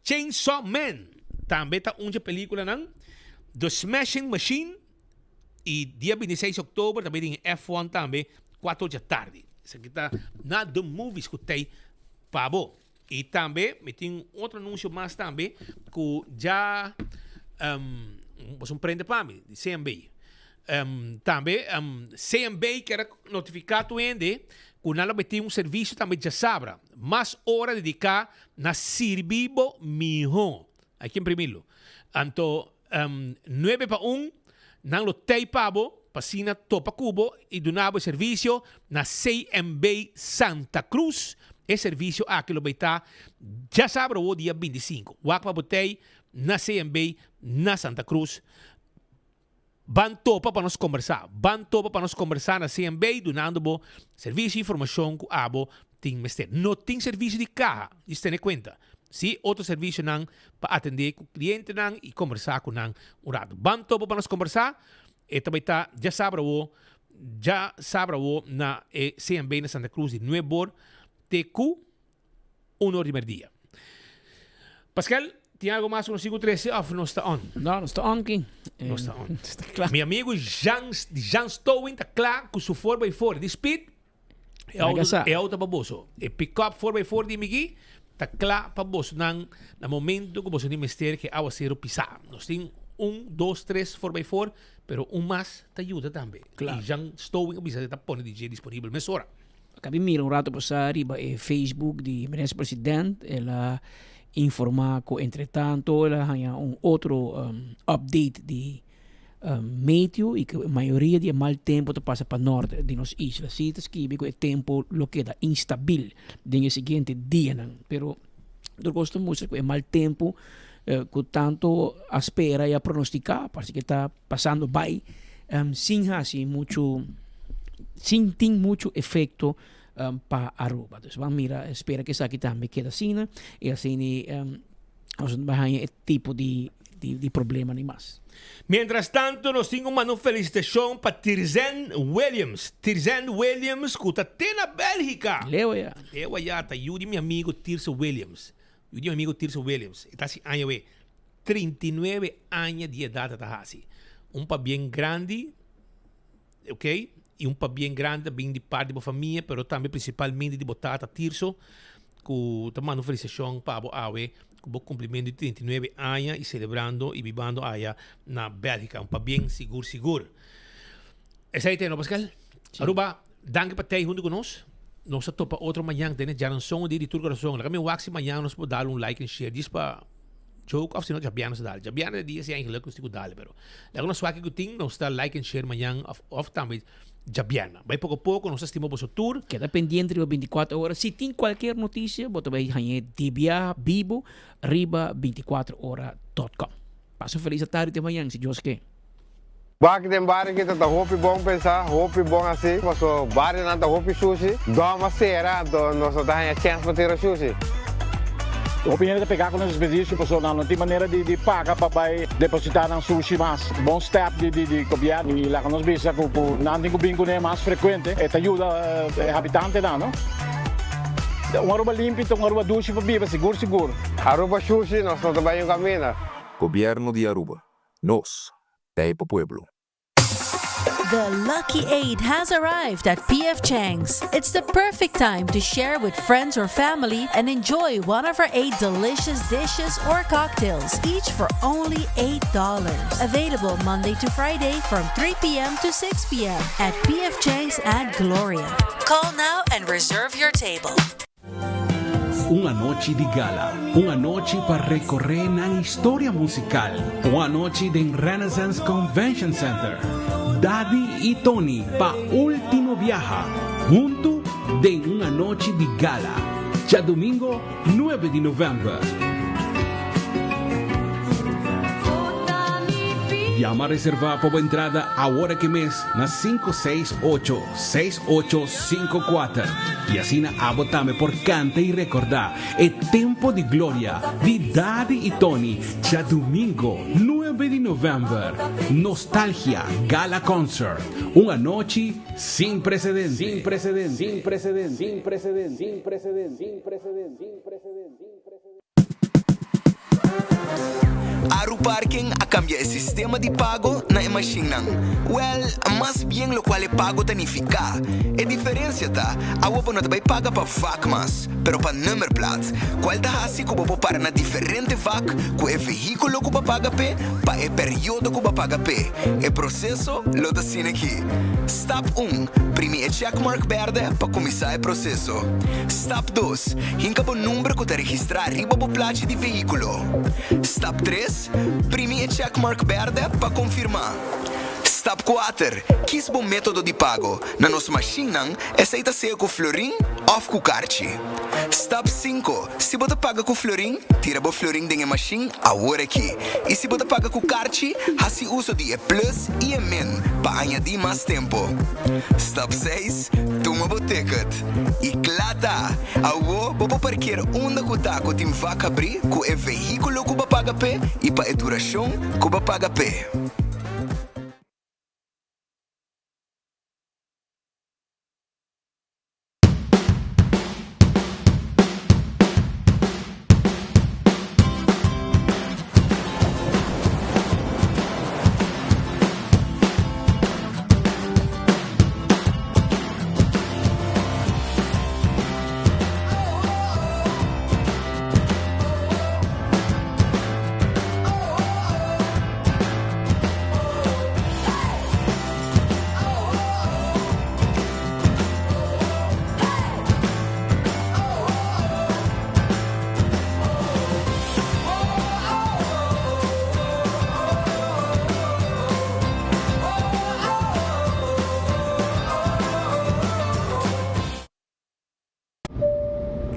Chainsaw Man, tambe ta un dje pelikulanan, The Smashing Machine, Y dia 26 oktober ta bay den F1 tambe, 4 dja tardi. Esaki ta na The Movies cu tey pa bo. Y tambe mi tin otro anuncio mas tambe cu ja um, un prende pa mi, di CMB. Um, tambe um, CMB kier notifica tu hende cu nan lo bay tin un servicio tambe djasabra. Mas ora dedica na sirbi bo miho. Hay que imprimirlo. Anto Nuebe pa un, nan lo tei pa bo pa asina topa ku bo i duna bo e servisio na CMB Santa Cruz. E servisio aki lo bai ta djasabra awo dia 25. Wak pa bo tei na CMB na Santa Cruz. Ban topa pa nos kombersá. Ban topa pa nos kombersá na CMB dunando bo servisio i informashon ku abo tin mester. No tin servisio di kaha, dis tene kuenta. Sí, otro servicionan pa atende cu clientenan y combersa cu nan un rato. Ban topo pa nos combersa. E ta bay ta djasabra awo, djasabra awo na e CMB na Santa Cruz di nuebor te cu un or di merdia. Pascal, tin algo mas cu nos tin cu trece of nos ta on? No, nos ta on ki. Nos ta on. Mi amigo Jan, di Jan Stowin ta cla cu su four by four di speed. E auto, e auto pa boso. E pick-up 4x4 di Migui ta kla pa boso nan na momento ku boso tin mester ke awasero pisá. Nos tin un, dos, tres 4x4, pero un mas ta yuda tambe. Kla. I Jan Stowing a bisa di ta pone di dje disponibel mesora. Kabi mira un rato pasá riba e Facebook di Minister President, el a informá ku entretanto el a haña un otro update di Meteo y cu e mayoria di e mal tempo ta pasa pa nort di nos isla. Si ta skibi cu e tempo lo keda instabil den e siguiente dianan. Pero tur cos ta mustra cu e mal tempo cu tanto a spera y a pronostica parece que ta pasando bay sin haci mucho, sin tin mucho efecto pa Aruba. Dus ban mira, spera cu esaki tambe keda asina y asina nos no bay haña e tipo di di problema ni mas. Mientras tanto nos tin un manda un felicitacion pa Tirzen Williams. Tirzen Williams cu ta te na Belgica. Leo ya. Leo aya ta yu di mi amigo Tirso Williams. Yu di mi amigo Tirso Williams. E ta haci aña awe. 39 aña di edad a ta haci. Un pabien grandi. Ok, y un pabien grandi ta bin di parti di bo famia, pero tambe principalmente di bo tata Tirso, cu ta manda un felicitacion pa bo awe cu bo cumplimento di 39 aña y celebrando y bibando aya na Belgica. Un pabien sigur sigur. Esey ta e no Pascal? Sí. Aruba, danki pa tey hunto cu nos. Nos ta topa otro mañan den e djaranson di di tur corazon. Laga mi wak si mañan nos por dal un like en share djis pa Joke of si no djabièrnè nos ta dal. Djabièrnè ta dia si eigenlijk nos tin ku dal pero laga nos wak ku tin nos ta like en share mañan of of tambe djabièrnè. Bai poko poko nos ta stima boso tur. Keda pendiente riba 24 ora. Si tin kualkier notisia bo ta bai hañ'é di bia bibo riba 24 ora dot com. Pasa un felis atardi te mañan si Dios ke. Bak den bario kita ta hopi bon pensa, hopi bon hasi, paso barionan ta hopi shushi, dòm a sera anto nos no ta haña chèns pa tira shushi. Hopi hende ta pegá ku nos desperdisio pasobra nan no tin manera di di paga pa bai depositá nan sushi mas. Bon stèp di di di gobièrnu i laga nos bisa ku ku nan tin ku bin kuné mas frekuente e ta yuda e habitantenan no. Un Aruba limpi ta un Aruba dushi pa biba sigur sigur. Aruba shushi nos no ta bai un kaminda. Gobierno di Aruba, nos ta pa pueblo. The Lucky Eight has arrived at PF Chang's. It's the perfect time to share with friends or family and enjoy one of our eight delicious dishes or cocktails, each for only $8. Available Monday to Friday from 3 p.m. to 6 p.m. at PF Chang's at Gloria. Call now and reserve your table. Un anochi di gala, un anochi pa recorre nan historia musical, un anochi den Renaissance Convention Center. Daddy y Tony pa ultimo biaha, hunto den un anochi di gala. Djadomingo nuebe di november. Yama reserva pa bo entrada awor aki mes na 568 6854 y asina abo tambe por canta y recorda e tempo di gloria di Daddy y Tony djadumingo nuebe di november. Nostalgia Gala Concert, un anochi sin precedente. Sin precedente. Sin precedente. Sin precedente. Sin precedente. Sin precedente. Sin precedente. Aruparking a kambia e sistema di pago na e mashinnan. Wèl, mas bien lokual e pago ta nifiká. E diferensia ta, awo bo no ta bai paga pa vak mas, pero pa nummerplaat, kual ta hasi ku bo por para na diferente vak ku e vehíkulo ku bo a paga p'e pa e periodo ku bo a paga p'e. E proseso lo ta asina aki. Stap un, Primi e checkmark bèrdè pa kuminsá e proseso. Stap dos, Hinka bo number ku ta registrá riba bo plachi di vehíkulo. Stap tres, Primi e checkmark bèrdè pa konfirmá. Stap kuater, Kis bo método di pago. Na nos mashinnan, esei ta sea ku florin òf ku karchi. Stap sinku, Si bo ta paga ku florin, tira bo florin den e mashin awor aki. I si bo ta paga ku karchi, hasi uso di e plus i e min pa añadí mas tempu. Stap seis, Tuma. Tuma bo ticket y cla ta! Awo bo por parkeer unda cu ta cu tin vak habri cu e vehiculo cu bo paga p'e y pa e duracion cu bo paga p'e.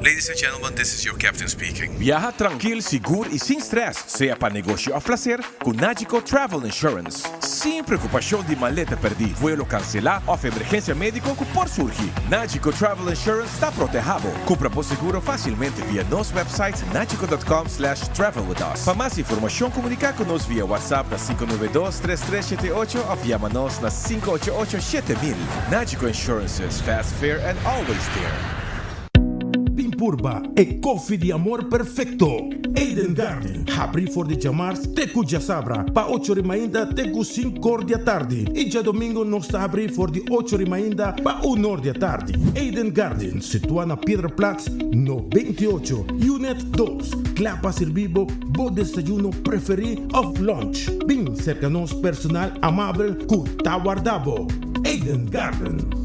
Ladies and gentlemen, this is your captain speaking. Biaha trankil, sigur y sin stress, sea pa negoshi of placer, cu Nagico Travel Insurance. Sin preocupacion di maleta perdi, vuelo cancela of emergencia medico cu por surgi, Nagico Travel Insurance ta proteha bo. Cumpra bo seguro facilmente via nos website nagico.com slash travel with us. Pa mas informacion comunica cu nos via WhatsApp na 592 3378 of yama nos na 588 7000. Nagico Insurances, fast, fair and always there. Bin purba e koffie di amor perfecto! Eden Garden, habri for di djamars te ku djasabra pa ocho ri mainta te ku sinkor di atardi i djadomingo nos ta habri for di ocho ri mainta pa unor di atardi. Eden Garden, situa na Piedraplaats no 28, Unit dos, kla pa sirbi bo bo desayuno preferi of lunch. Bin serka nos personal amabel ku ta warda bo. Eden Garden.